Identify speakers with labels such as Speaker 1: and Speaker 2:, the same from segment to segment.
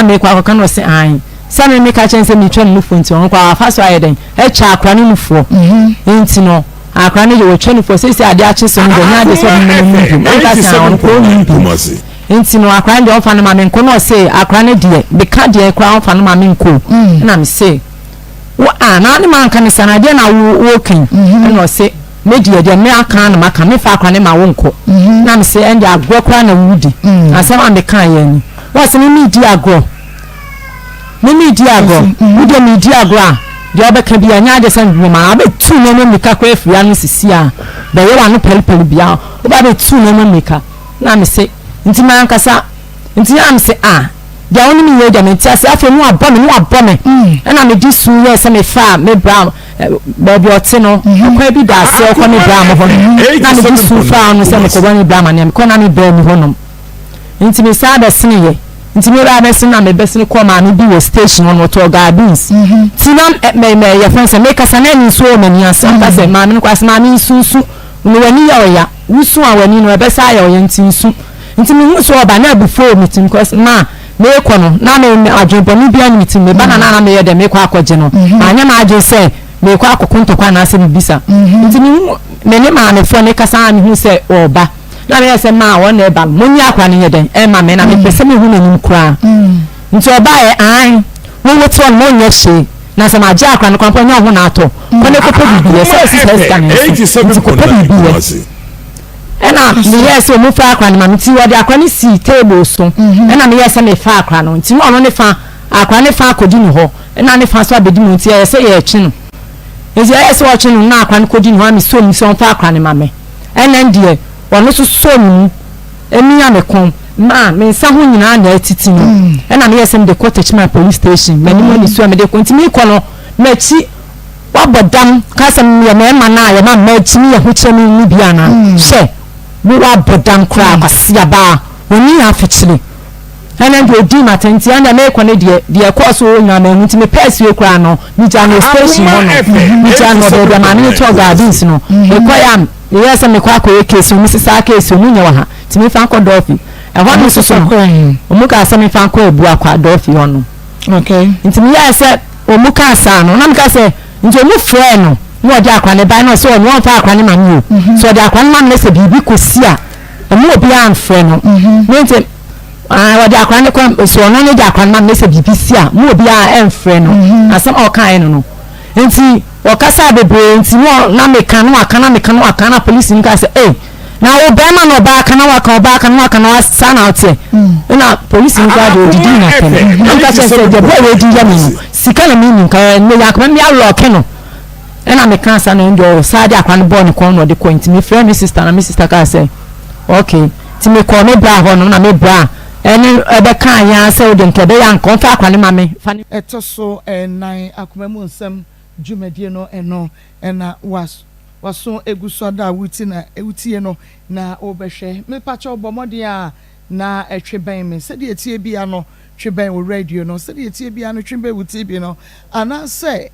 Speaker 1: a meekɔ akɔka no ɔse aane sɛ me meka kyerɛ no sɛ meretwa ne nufoɔ nti ɔno koraa wafa so ayɛ dɛn atwa akora no nufoɔ nti no akora no deɛ watwa nufoɔ seesei adeɛ akye so no deɛ ɔnyɛ adeɛ sɛ ɔbɛma no num bio na meka sɛ ɔno koraa ɔnum bio nti no akora no deɛ ɔmfa no ma me nkɔ na ɔse akora no deɛ meka deɛ koraa ɔmfa no ma me nkɔ ɛna mese wo a na ne manka ne saa na deɛ na wo woka yi ɛna ɔse Me deɛ, deɛ me aka ara na maka, memfa akora no mma wo nkɔ. Na mese, ɛnde agorɔ koraa na woredi. Asɛm a mekaeɛ ni. Wɔse me meredi agorɔ. Me meredi agorɔ. Wo deɛ meredi agorɔ a, deɛ wobɛka biara, nyɛ adeɛ sɛ mema abɛtu nneɛma mmirika koraa afiri ano sisi a, bɛyɛ w'ano pɛripɛri biara, woba abɛtu nneɛma mmirika. Na mese, nti m'ankasa, nti na mese, ah. Deɛ wo ne me yɛ yi deɛ mente aseɛ. Afei ne wabɔ me, ne wabɔ me. Ɛna mede su yɛɛ sɛ mefaa me bra baabi ɔte no, ɛkwan bi da aseɛ ɔkɔ me bra mo hɔ no. Na mede su faa no sɛ mekɔbɔ me bra amaneɛ. Mekɔ na me bra ni hɔnom. Nti mesan bɛseneeɛ. Nti me baa bɛsene na mebɛsene kɔɔ maame bi wɔ station hɔ no, ɔtɔɔ gaa beans. Nti na mɛ mɛ yɛfrɛ no sɛ mekasa na nsuo wɔ m'ani ase. Meka sɛ maame no koraa sɛ maame nsu nsu no w'ani yɛ ɔya. Wusu a w'ani no ɛbɛsa ayɛ ɔya nti nsu. Nti mehuu sɛ ɔreba na abufuo wɔ me tirim cause ma merekɔ no na me adwene bɔne biara nni me tirim. Meba na na meyɛ dɛ merekɔ akɔgye no. Manyɛ m'adwene sɛ merekɔ akɔko ntɔkwa anaasɛ biribi sa. Nti mehu me ne maamefoɔ no rekasa a mehuu sɛ ɔreba. Na meyɛɛ sɛ maa wɔn na ɛreba no monyi akwadaa no nyɛ dɛn ɛmma me na mepɛ sɛ mehu n'anim koraa. Nti ɔbaeɛ aane wo wote hɔ no monyɛ hwee na sɛ magye akwadaa no koraa mpo ɛnyɛ wo ho na atɔ. Kɔ na kɔpɛ biribi yɛ sɛ ɛsi saa sika no nso nti kɔpɛ biribi yɛ. Ɛna meyɛɛ sɛ ɔmu fa akora no ma me nti wɔde akora no sii table so ɛna meyɛɛ sɛ mefa akora no nti ɔno ne fa akora ne fa akɔdi ne hɔ ɛna ne fa nso abɛdi mu nti ɛyɛ sɛ yɛretwe no nti ɛyɛ sɛ ɔtwe no na akora no kɔdi ne hɔ a mesɔ mu sɛ ɔmfa akora no ma me ɛna deɛ ɔno nso sɔ ne mu ɛmia me kɔn ma me nsa ho nyinaa na atiti no ɛna meyɛɛ sɛ mede kɔ Techiman police station m'anim anisuo a mede kɔ nti mekɔ no m'akyi Woabɔ dam ka sɛ meyɛ mmarima no a yɛma mmaa tumi yɛ ahokyerɛ no mu bi anaa? Hwɛ, wo woabɔ dam koraa, kwaseabaa, w'ani yɛ afekyere. Ɛnna deɛ ɔdii m'atɛn nti, ɛnna merekɔ no deɛ, deɛ ɛkɔɔ so hɔ nyinaa manhu nti mepɛɛ sie koraa no, megyaa no wɔ station hɔ no, megyaa no wɔ baabi a maame no tɔɔ gardens no. Mekɔeɛ a, meyɛɛ sɛ mekɔ akɔyɛ case no, wɔse saa case yi wɔnyɛ wɔ ha, nti memfa nkɔ Dɔɔfi. Ɛhɔ no nso so no, wɔkaa sɛ memfa nkɔ Abuakwa, Dɔɔfi hɔ no.
Speaker 2: Okay.
Speaker 1: Nti meyɛɛ sɛ wɔn kaa saa no, na meka sɛ, nti wɔn frɛɛ no na ɔde akora no bae na ɔsɛ ɔno ɔmfa akora no ma me o. Mhm. Sɛ ɔde akora no ma me na sɛ biribi kɔsi a, ɔmo obiara mfrɛ no. Mhm. Ne nti ɔde akora no kɔ, sɛ ɔno ne de akora no ma me na sɛ biribi si a, mo obiara mfrɛ no. Mhm. Asɛm a ɔkaeɛ no no. Nti ɔkasaa bebree nti na meka na waka na meka na waka na polisi no kaa sɛ, ei, Na wo bɛrima na ɔbaa ka na waka ɔbaa ka na waka na saa na ɔteɛ ɛna polisi no koraa deɛ ɔdidi na tɛm na nka kyerɛ sɛ deɛ bɔɔ wɔadi yɛ me no sika na menim ka ɛnɛ yɛ akoma mi alɔɔke no ɛna meka sa no ɛndeɛ ɔsaa de akora no bɔɔ ne kɔn na ɔde kɔ nti mefrɛ me sista na me sista kaa sɛ ok nti mekɔɔ me bra hɔ no na me bra ɛne ɛbɛka yɛn sɛ wode nka ɛbɛyɛ anka ɔmfa akora no ma me fa ne
Speaker 2: Ɛtɔ so nnan, akoma mu nsɛm dwumadie no ɛno na was. W'aso gu so ada a wuti na wutie no na wobɛhwɛ. Mepakyɛw bɔ mmɔden a na twe bɛn me. Sɛdeɛ ɛteɛ biara no, twe bɛn wo radio no. Sɛdeɛ ɛteɛ biara no, twe bɛn wo TV no. Anaasɛ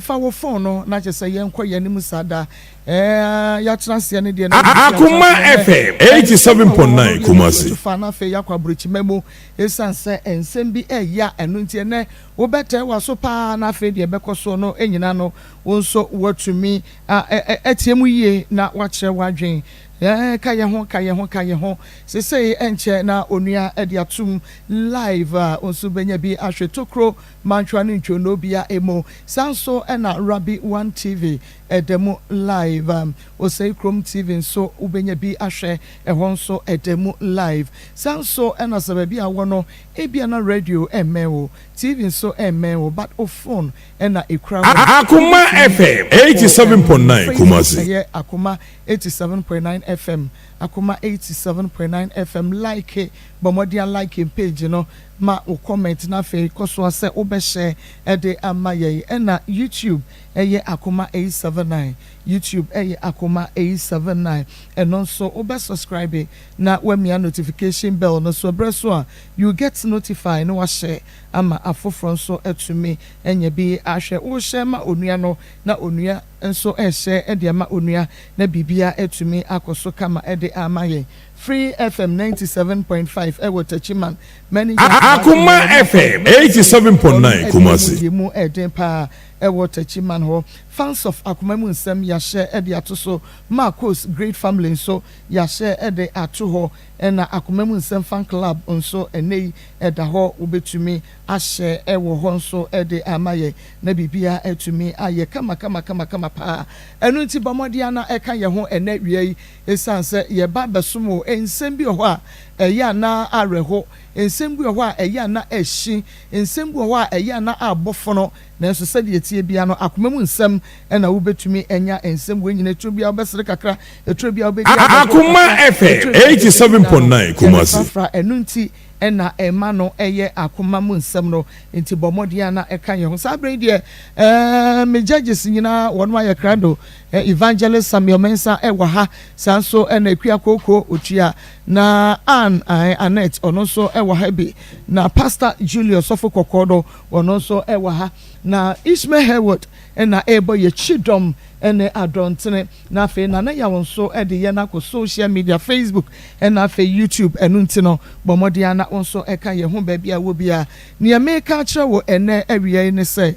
Speaker 2: fa wo phone no na kyerɛ sɛ yɛnkɔ yɛn anim saa da. Yɛatena aseɛ no deɛ na yɛatena aseɛ
Speaker 3: Akoma
Speaker 2: nnɛ.
Speaker 3: FM
Speaker 2: Nsɛm a
Speaker 3: eighty seven
Speaker 2: ɛwɔ
Speaker 3: point
Speaker 2: hɔ no
Speaker 3: nine
Speaker 2: yɛbɛtu
Speaker 3: Kumasi.
Speaker 2: atu fa na afei yɛakɔ aburokyima mu. Esiane sɛ nsɛm bi reyɛ a ɛno nti ɛnnɛ wobɛtɛɛ w'aso paa na afei deɛ ɛbɛkɔ soɔ no nyinaa no Wo nso woatumi atie mu yie na woakyerɛ w'adwene. Ka yɛn ho, ka yɛn ho, ka yɛn ho. Seesei ɛnkyɛ na onua de atom live a wo nso wobɛnya bi ahwɛ Tokuro, Mantwa ne Ntwonoo bia mu. Saa nso na Rabbi One TV ɛda mu live. Osei Krom TV nso wobɛnya bi ahwɛ, ɛhɔ nso ɛda mu live. Saa nso na sɛ baabi a wowɔ no ebia na radio mmɛn wo, TV nso mmɛn wo but wo phone na ekura wɔ
Speaker 3: Akoma
Speaker 2: wobɛtumi
Speaker 3: FM
Speaker 2: akɔ
Speaker 3: 87.9
Speaker 2: Facebook
Speaker 3: Kumasi.
Speaker 2: ɛyɛ Akoma 87.9 FM Akoma 87.9 FM like bɔ mmɔden a like page no ma wo comment na afei kɔ so ara sɛ wobɛ share de ama yɛn ɛna YouTube ɛyɛ Akoma 879 YouTube ɛyɛ Akoma 879 ɛno nso wobɛ subscribe na wamia notification bell no so ɛberɛ so a you get notify na wahyɛ ama afoforɔ nso atumi anya bi ahwɛ. Wohyɛ ma onua no na onua nso rehyɛ de ama onua na biribiara atumi akɔ so kama de ama yɛn. Free FM 97.5 ɛwɔ Techiman, Manager Martin
Speaker 3: Akoma
Speaker 2: wɔ Norfolk
Speaker 3: FM
Speaker 2: Kumasi, wɔnom
Speaker 3: 87.9
Speaker 2: ɛde emu
Speaker 3: Kumasi.
Speaker 2: deɛ mu ɛɛden paa ɛwɔ Techiman hɔ. Fans of Akoma mu nsɛm yɛahyɛ de ato so, Marcos Great Family nso yɛahyɛ de ato hɔ, ɛna Akoma mu nsɛm Fan Club nso ɛnnɛ yi ɛda hɔ wobɛtumi ahyɛ wɔ hɔ nso de ama yɛn na biribiara atumi ayɛ kama kama kama kama paa. Ɛno nti bɔ mmɔden ara na ɛka yɛn ho ɛnnɛ awia yi ɛsiane sɛ yɛba abɛsom wo. Nsɛm bi wɔ hɔ a ɛyɛ a na awerɛho, nsɛm bi wɔ hɔ a ɛyɛ a na ɛhye, nsɛm bi wɔ hɔ a ɛyɛ a na abɔ fono, nanso sɛdeɛ ɛteɛ biara no akoma mu nsɛm na wobɛtumi anya nsɛm wei nyinaa. Ɛturo biara wobɛsere kakra, ɛturo biara wobɛdi awerɛhoɔ
Speaker 3: Akoma
Speaker 2: kakra,
Speaker 3: FM
Speaker 2: ɛturo biara deɛ ɛteɛ biara no
Speaker 3: 87.9
Speaker 2: yɛde
Speaker 3: Kumasi.
Speaker 2: frafra. Ɛno nti na ɛma no yɛ akoma mu nsɛm no nti bɔ mmɔden ara na ka yɛn ho. Saa berɛ yi deɛ eh, me judges nyinaa wɔn ayɛ krado. Eh, Evangelist Samuel Mensah ɛwɔ ha, saa nso ɛna Akua Kooko Otua, na Ann eh, Annette ɔno nso ɛwɔ ha bi, na Pastor Julius Sɔfo Kɔkɔɔ no ɔno nso ɛwɔ ha, na Ishmael Hayward ɛna ɛrebɔ yɛn kyidɔm ɛne adɔntene. Na afei Nana Yaw nso de yɛn akɔ social media, Facebook ɛna afei YouTube, ɛno nti no bɔ mmɔden ara na wo nso ka yɛn ho baabi a wowɔ biara. Nea mereka akyerɛ wo ɛnnɛ awia yi ne sɛ,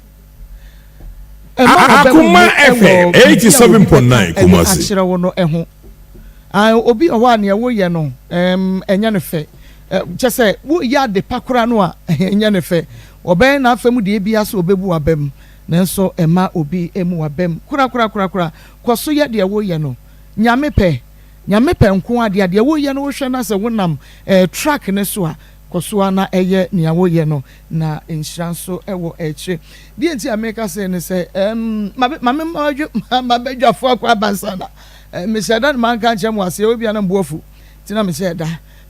Speaker 2: mma w'aba mu
Speaker 3: Akoma
Speaker 2: mmu
Speaker 3: FM
Speaker 2: wɔ biribi a obi bɛka
Speaker 3: 87.9
Speaker 2: de
Speaker 3: Kumasi.
Speaker 2: akyerɛ wo no ho. Ae, obi wɔ hɔ a nea woyɛ no ɛnyɛ no fɛ. Kyerɛ sɛ woreyɛ ade pa koraa no a, ɛnyɛ no fɛ. Ɔbɛyɛ n'afa mu deɛ biara sɛ ɔbɛbu w'abam. Nanso mma obi mmu w'abam korakorakorakora. Kɔ so yɛ deɛ woreyɛ no. Nyame pɛ. Nyame pɛ nko ara deɛ. Deɛ woreyɛ no wohwɛ na sɛ wonam eh, track no so a, kɔ so ara na yɛ nea woreyɛ no, na nhyira nso wɔ akyire. Deɛ nti a mereka sei ne sɛ, ɛɛm, ma ma me mabadwafoɔ akɔ aba ansa na eh, mehyɛ da na manka ankyerɛ mo aseɛ, ebia na mo bo afu, nti na mehyɛɛ da.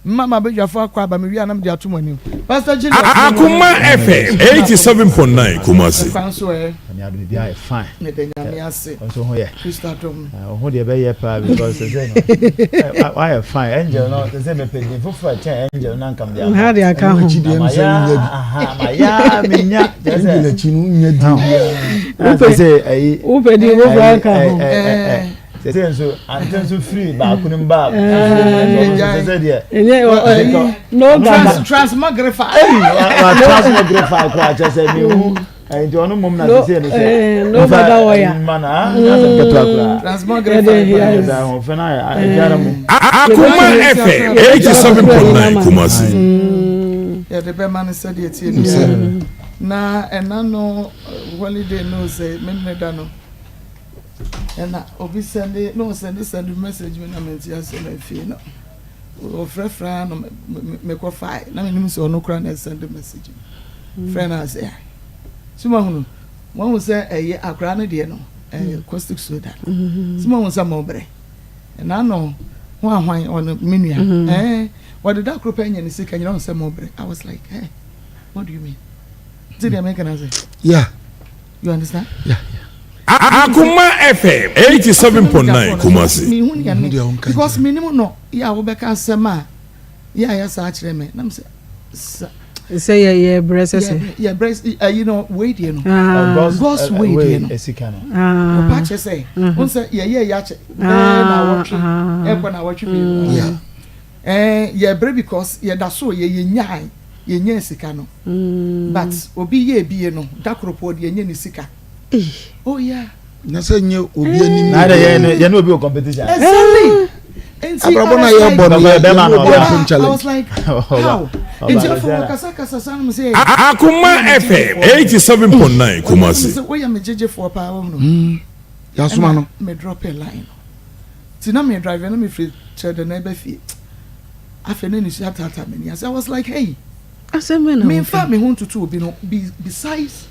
Speaker 2: Mma m'abadwafo akɔ aba mewie a na mede ato mo anim. Pastor Julius
Speaker 3: Akoma FM 87.9 Kumasi.
Speaker 2: Ɛkwan so ɛ.
Speaker 4: Nyame adom biribiara yɛ fine.
Speaker 2: Meda Nyame ase.
Speaker 4: Wo nso ho yɛ.
Speaker 2: Kristo adom.
Speaker 4: Wo ho deɛ ɛbɛyɛ paa because sɛ sɛ no wayɛ fine. Angel no sɛ sɛ mepɛ din foforɔ ɛkyɛn angel no anka mede ama.
Speaker 5: Nha de aka ho.
Speaker 4: Na mayɛ aha mayɛ menya.
Speaker 6: Angel akyi no nya din biara.
Speaker 4: Wopɛ
Speaker 5: wopɛ din foforɔ aka ho.
Speaker 4: Sese nso ante nso firi baako no mu ba foforɔ mu nso ɔno nso sese deɛ.
Speaker 5: Ɛnyɛ ɔ no gaba.
Speaker 2: Transmogrify.
Speaker 4: Wa transmogrify kɔ akyɛ sɛ mi hu nti ɔno mom na sese no sɛ.
Speaker 5: No baba wɔya.
Speaker 4: Nfa na asɛm ketewa koraa.
Speaker 2: Transmogrify.
Speaker 4: Ɛdɛ ahoɔfɛ na ɛgyara mu.
Speaker 3: Akoma FM 87.9 Kumasi.
Speaker 2: Yɛde bɛma no sɛdeɛ tie biara na ɛna no holiday no sɛ memene da no. Ɛna obi sɛnde na ɔsɛnde sɛnde message mi na mente ase na afei no ɔfrɛfrɛ ara no mekɔ fae na menim sɛ ɔno koraa na ɛsɛnde message mi frɛ no ase a so mahunu mahu sɛ ɛyɛ akora no deɛ no ɛyɛ caustic soda no so mahu sɛ mɔbrɛ ɛna no ho ahwan ɔno me nua ɛɛ wɔde da koro pɛ nya ne sika nyina ɔno sɛ mɔbrɛ I was like hey what do you mean nti deɛ meka no ase
Speaker 6: yeah
Speaker 2: You understand?
Speaker 6: Yeah,
Speaker 3: yeah. Akoma FM 87.9 Kumasi.
Speaker 2: Me hu nea me because me nim no yɛ a wobɛka asɛm a yɛ a yɛ saa kyerɛ me na me sɛ sa.
Speaker 5: Sɛ yɛ yɛ brɛ sɛ sɛ.
Speaker 2: Yɛ brɛ ayi no wei deɛ no. God's way deɛ no. Ɔpa kyɛ sɛ n sɛ yɛ yɛ yɛ akyɛ bɛɛ na wɔtwe ɛkɔ na wɔtwe mmienu. Ɛɛ yɛ brɛ because yɛ da so yɛ yɛ nyae yɛ nyaa sika no. But obi yɛ ebie no da koro po ɔde anya ne sika. Oh yeah.
Speaker 6: Na sɛ nye obi anim.
Speaker 4: Na de yɛ yɛ ne obi wɔ competition.
Speaker 2: Exactly. Nti
Speaker 6: abrabɔ na yɛ bɔ no yɛ yɛ ne obi ampem challenge.
Speaker 2: I was like how? Nti afɔ wɔ kasa kasa saa na mo sɛ.
Speaker 3: Akoma FM 87.9 Kumasi.
Speaker 2: Woyɛ me gyegyefoɔ paa wɔn no.
Speaker 6: Yasoma no.
Speaker 2: Me drop a line no. Ti na me drive na me firi kyerɛ dɛ na ɛbɛ fie. Afei na nisuo ataataa m'ani ase. I was like hey.
Speaker 5: Asɛm bɛn na woka?
Speaker 2: Memfa me ho ntoto obi no besides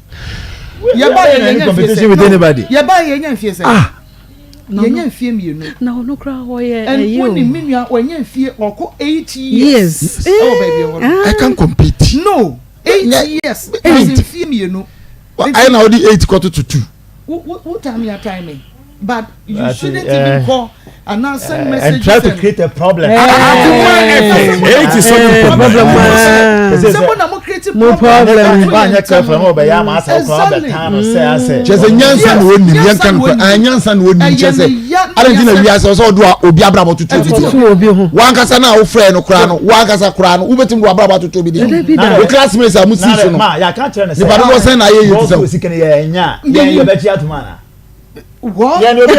Speaker 2: yɛba yɛ yɛnya mfie sɛ
Speaker 4: with anybody.
Speaker 2: Yɛba yɛ yɛnya mfie sɛ
Speaker 6: ah
Speaker 2: yɛnya mfie mmienu.
Speaker 5: Na ɔno koraa ɔyɛ ɛyi o.
Speaker 2: And wonim me nua ɔnya mfie ɔkɔ 8 years. Ɛwɔ baabi ɛwɔ no.
Speaker 6: I can compete.
Speaker 2: No 8 years. Ɛsɛ mfie mmienu.
Speaker 6: Ayɛ na ɔde 8 kɔto to 2.
Speaker 2: Wo wo wo time ya time me. But you shouldn't even call and send messages
Speaker 4: and try to create a problem.
Speaker 3: Akuma FM 87.9.
Speaker 2: Sɛ mo na mo create problem.
Speaker 4: Wa nyɛ careful na ɔbɛyɛ ama asa ɔkura ɔbɛtan no sɛ asɛ.
Speaker 6: Kyɛ sɛ nyansa na onim yɛn kan kɔ ɛn nyansa na onim kyɛ sɛ adan ti na wiase ɔsɛ ɔdo a obi abrabɔ tutu obi di wankasa na awofrɛ no koraa no wankasa koraa no wobɛtumi de wabrabɔ atutu obi di wo classmates a mo si so no nipa dodoɔ sɛn na ayɛ yie ti sɛ wo.
Speaker 4: Yɛn obi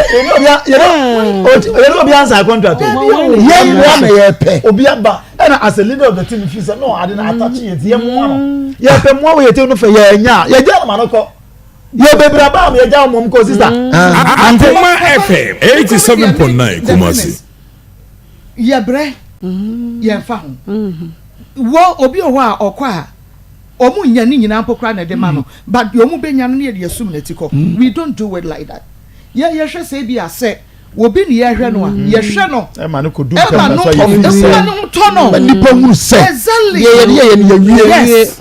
Speaker 4: yɛn obi ansa contract o.
Speaker 6: Yɛn mmoa na yɛ pɛ.
Speaker 4: Obi aba ɛna as a leader of the team fi sɛ no ade na atachi yɛn ti yɛn mmoa no yɛ pɛ mmoa wɔ yɛ team no fɛ yɛ nya yɛ gya ma no kɔ yɛ bebree aba a yɛ gya wɔn kɔ sista.
Speaker 3: Akoma FM 87.9 Kumasi.
Speaker 2: Yɛ brɛ yɛn fa ho wɔ obi wɔ hɔ a ɔkɔ a. Ɔmo nnya ne nyinaa mpo koraa na ɛde ma no but deɛ ɔmo bɛnya no ne yɛde asum n'ati kɔ. We don't do it like that. Yɛ yɛhwɛ sɛ ebi a sɛ obi ne yɛhwɛ no a yɛhwɛ no
Speaker 4: ɛma no kɔdu
Speaker 2: ɛma no ɛma ne ho tɔ no.
Speaker 6: Ma nipa hunu sɛ
Speaker 2: Exactly.
Speaker 6: deɛ yɛde yɛyɛ no yɛwie.
Speaker 2: Yes.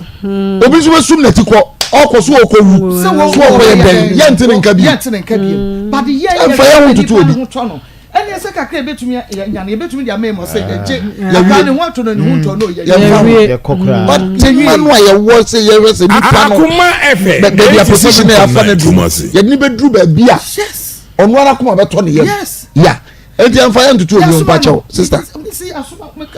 Speaker 6: Obi nso bɛsum n'ati kɔ ɔkɔ so ɔkɔ wu
Speaker 2: Sɛ wɔ
Speaker 6: so ɔkɔ yɛ dɛn yɛnte ne nka bio.
Speaker 2: Yɛnte ne nka bio. But yɛ
Speaker 6: Ɛmfa yɛn ho
Speaker 2: yɛhwɛ sɛ
Speaker 6: ntoto
Speaker 2: nipa
Speaker 6: obi.
Speaker 2: ne ho tɔ no. Ɛnneɛ sɛ kakra yɛbɛtumi anya no yɛbɛtumi de ama mu sɛ yɛgye
Speaker 6: Yɛwie.
Speaker 2: akora ne ho ato no ne ho ntɔ no yɛwie.
Speaker 6: Yɛmfa ho.
Speaker 5: Yɛwie.
Speaker 4: Yɛkɔ koraa.
Speaker 6: But tema no a yɛwɔ sɛ yɛhwɛ sɛ nipa no
Speaker 3: Akoma FM
Speaker 6: baabi a position a yɛafa no
Speaker 3: 87.9
Speaker 6: aduru
Speaker 3: Kumasi.
Speaker 6: yɛde no bɛduru baabi a
Speaker 2: Yes.
Speaker 6: ɔno ara koma bɛtɔ ne yam.
Speaker 2: Yes.
Speaker 6: Ya enti ɛmfa yɛn ntoto obi ho mpa kyɛw sister.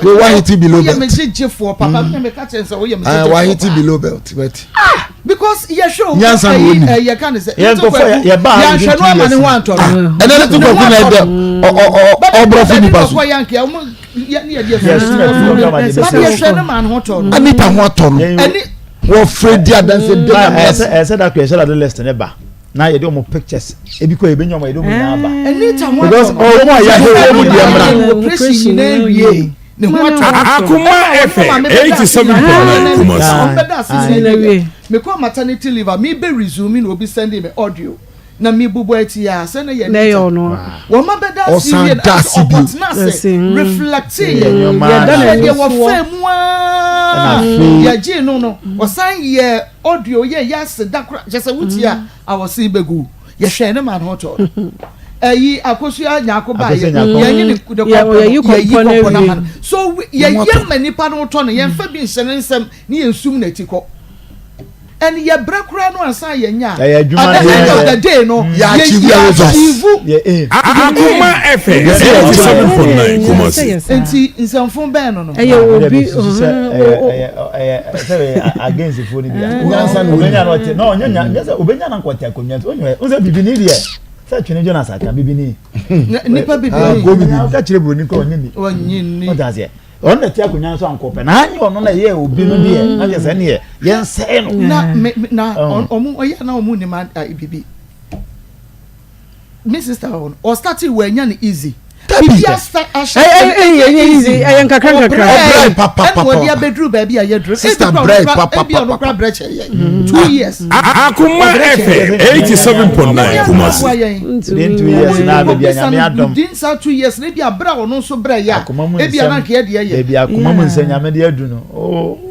Speaker 6: We wahiti below belt.
Speaker 2: Woyɛ me gyegyefoɔ papa mi na meka kyerɛ sɛ woyɛ me
Speaker 6: Ah,
Speaker 2: gyegyefoɔ
Speaker 6: wahiti
Speaker 2: paa.
Speaker 6: below belt but.
Speaker 2: Ah because yɛhwɛ o
Speaker 6: Nyansa na
Speaker 2: ɛyi
Speaker 6: wɔnim.
Speaker 2: ɛyɛ ka ne sɛ
Speaker 4: Yɛn
Speaker 2: little
Speaker 4: nkɔfɔ
Speaker 2: kwaku
Speaker 4: yɛ ba ha
Speaker 2: yɛanhwɛ
Speaker 4: within
Speaker 2: no
Speaker 4: two
Speaker 2: ama ne
Speaker 4: years.
Speaker 2: ho antɔ no.
Speaker 6: Ɛnɛ little kwaku na ɛdɛ ɔbrɔfo nipa so.
Speaker 2: Bɛbi na ɔkɔ yanke ɔmo yɛ ne yɛde
Speaker 4: Yes,
Speaker 2: asu.
Speaker 4: yes.
Speaker 2: Bɛbi yɛhwɛ no ma ne ho tɔ no.
Speaker 6: Anita ho atɔ no.
Speaker 2: Ɛni
Speaker 6: Wɔfrɛ di adanse de na mɛs.
Speaker 4: Ɛsɛ da kɔ yɛhyɛ da de list ne ba na yɛde ɔmo pictures ebi kɔ yɛbɛnya ɔmo yɛde ɔmo nyinaa ba.
Speaker 2: Anita ho
Speaker 4: Because
Speaker 2: atɔ no.
Speaker 4: ɔmo a yɛahwɛ
Speaker 6: ɔmo deɛ mmra.
Speaker 2: Operation nyinaa wie ne ho atɔ no.
Speaker 3: Akoma FM 87.9 Kumasi.
Speaker 2: Ɔmo bɛda ase
Speaker 4: Ah.
Speaker 2: nyinaa
Speaker 5: Nyinaa
Speaker 2: wie.
Speaker 5: wie.
Speaker 2: Mekɔ maternity leave a mebe resume na obi send me audio na mebobɔ akyi a sɛ na yɛ
Speaker 5: Na ɛyɛ
Speaker 2: Anita.
Speaker 5: ɔno.
Speaker 2: Wɔn ma bɛda ase
Speaker 6: Ɔsan
Speaker 2: wie na
Speaker 6: da ase bio.
Speaker 2: ɔkɔtena ase
Speaker 5: Ase, mm.
Speaker 2: reflect yɛ.
Speaker 4: Nneɛma
Speaker 5: Yɛda
Speaker 4: na-
Speaker 2: Hwɛ deɛ
Speaker 5: n'ani soɔ.
Speaker 2: wɔfaa mu aa
Speaker 4: Ɛna afei-
Speaker 2: yɛgyee no no ɔsan yɛ audio yɛ yɛ ase da kora kyɛ sɛ wotie a awɔsen bɛgu yɛhwɛ ne ma ne ho tɔ no ɛyi akosua nyaako ba yɛ
Speaker 4: Akosua Nyarko.
Speaker 2: yɛnyi ne ne
Speaker 5: Yɛ-
Speaker 2: kɔmpɔ no
Speaker 5: yɛyi
Speaker 2: yɛyi
Speaker 5: kɔmpɔ no
Speaker 2: kɔmpɔ no
Speaker 5: awie.
Speaker 2: ama no so yɛyɛ ma nipa no tɔ no yɛnfa bi nhyɛ ne nsɛm ne yɛn sum n'akyi kɔ ɛne yɛbrɛ koraa no ansa yɛnya
Speaker 4: Ɛyɛ adwuma
Speaker 2: at the
Speaker 4: no
Speaker 2: end of
Speaker 4: yɛ-
Speaker 2: the day no
Speaker 6: Yɛ achieve yɛ results.
Speaker 2: achieve
Speaker 4: Yɛ aim.
Speaker 3: Akoma FM 87.9 Kumasi.
Speaker 2: nti nsɛmfo bɛn no no
Speaker 5: Ɛyɛ obi.
Speaker 4: Susu sɛ ɛyɛ ɛyɛ ɛyɛ sɛ ɛyɛ against fo ni bia.
Speaker 6: Nyansa na
Speaker 4: Obenya
Speaker 6: onim.
Speaker 4: na ɔte na ɔnyɛ nya nyɛ sɛ obenya na nkɔte akonnwa nti onyɛ ɔsɛ bibini deɛ sɛ twene Jonas aka bibini.
Speaker 2: nipa
Speaker 6: Ah,
Speaker 2: bebree
Speaker 6: go bibi.
Speaker 4: Ɔka kyerɛ buroni kɔ ɔnyɛ ni.
Speaker 2: ɔnyi ni
Speaker 4: Ɔte aseɛ ɔno na ɛte akonnwa nso ankɔpɛ na anyɛ ɔno na ɛyɛ obi no deɛ na kyerɛ sɛ neɛ yɛnsɛe no.
Speaker 2: na me me- na
Speaker 4: Oh.
Speaker 2: ɔmo ɔyɛ na ɔmo nim bibi me sister wɔ no ɔstart wɔ anya no easy
Speaker 6: Dabi.
Speaker 2: bibi asa ahyɛ
Speaker 5: Ɛyɛ ɛyɛ ɛyɛ easy ɛyɛ nkakra nkakra.
Speaker 6: Ɔbrɛ pa, pa, pa,
Speaker 2: ɛna ɔde
Speaker 6: pa.
Speaker 2: abɛduru baabi a yɛduru
Speaker 6: Sister
Speaker 2: Ebi kora
Speaker 6: brɛ
Speaker 2: ɔno
Speaker 6: pa,
Speaker 2: kora-
Speaker 6: pa,
Speaker 2: ebi
Speaker 6: pa,
Speaker 2: ɔno
Speaker 6: pa,
Speaker 2: kora
Speaker 6: pa.
Speaker 2: brɛ kyɛ yɛn 2 years
Speaker 3: Akoma FM 87.9 Kumasi.
Speaker 4: Within 2 years na baabi a Nyame adom.
Speaker 2: within saa 2 years na ebi abere a ɔno nso brɛ yɛ
Speaker 4: Akoma mu
Speaker 2: a ebi
Speaker 4: nsɛm
Speaker 2: ananka yɛ deɛ yɛ
Speaker 4: baabi akoma mu nsɛm Nyame de adu no. O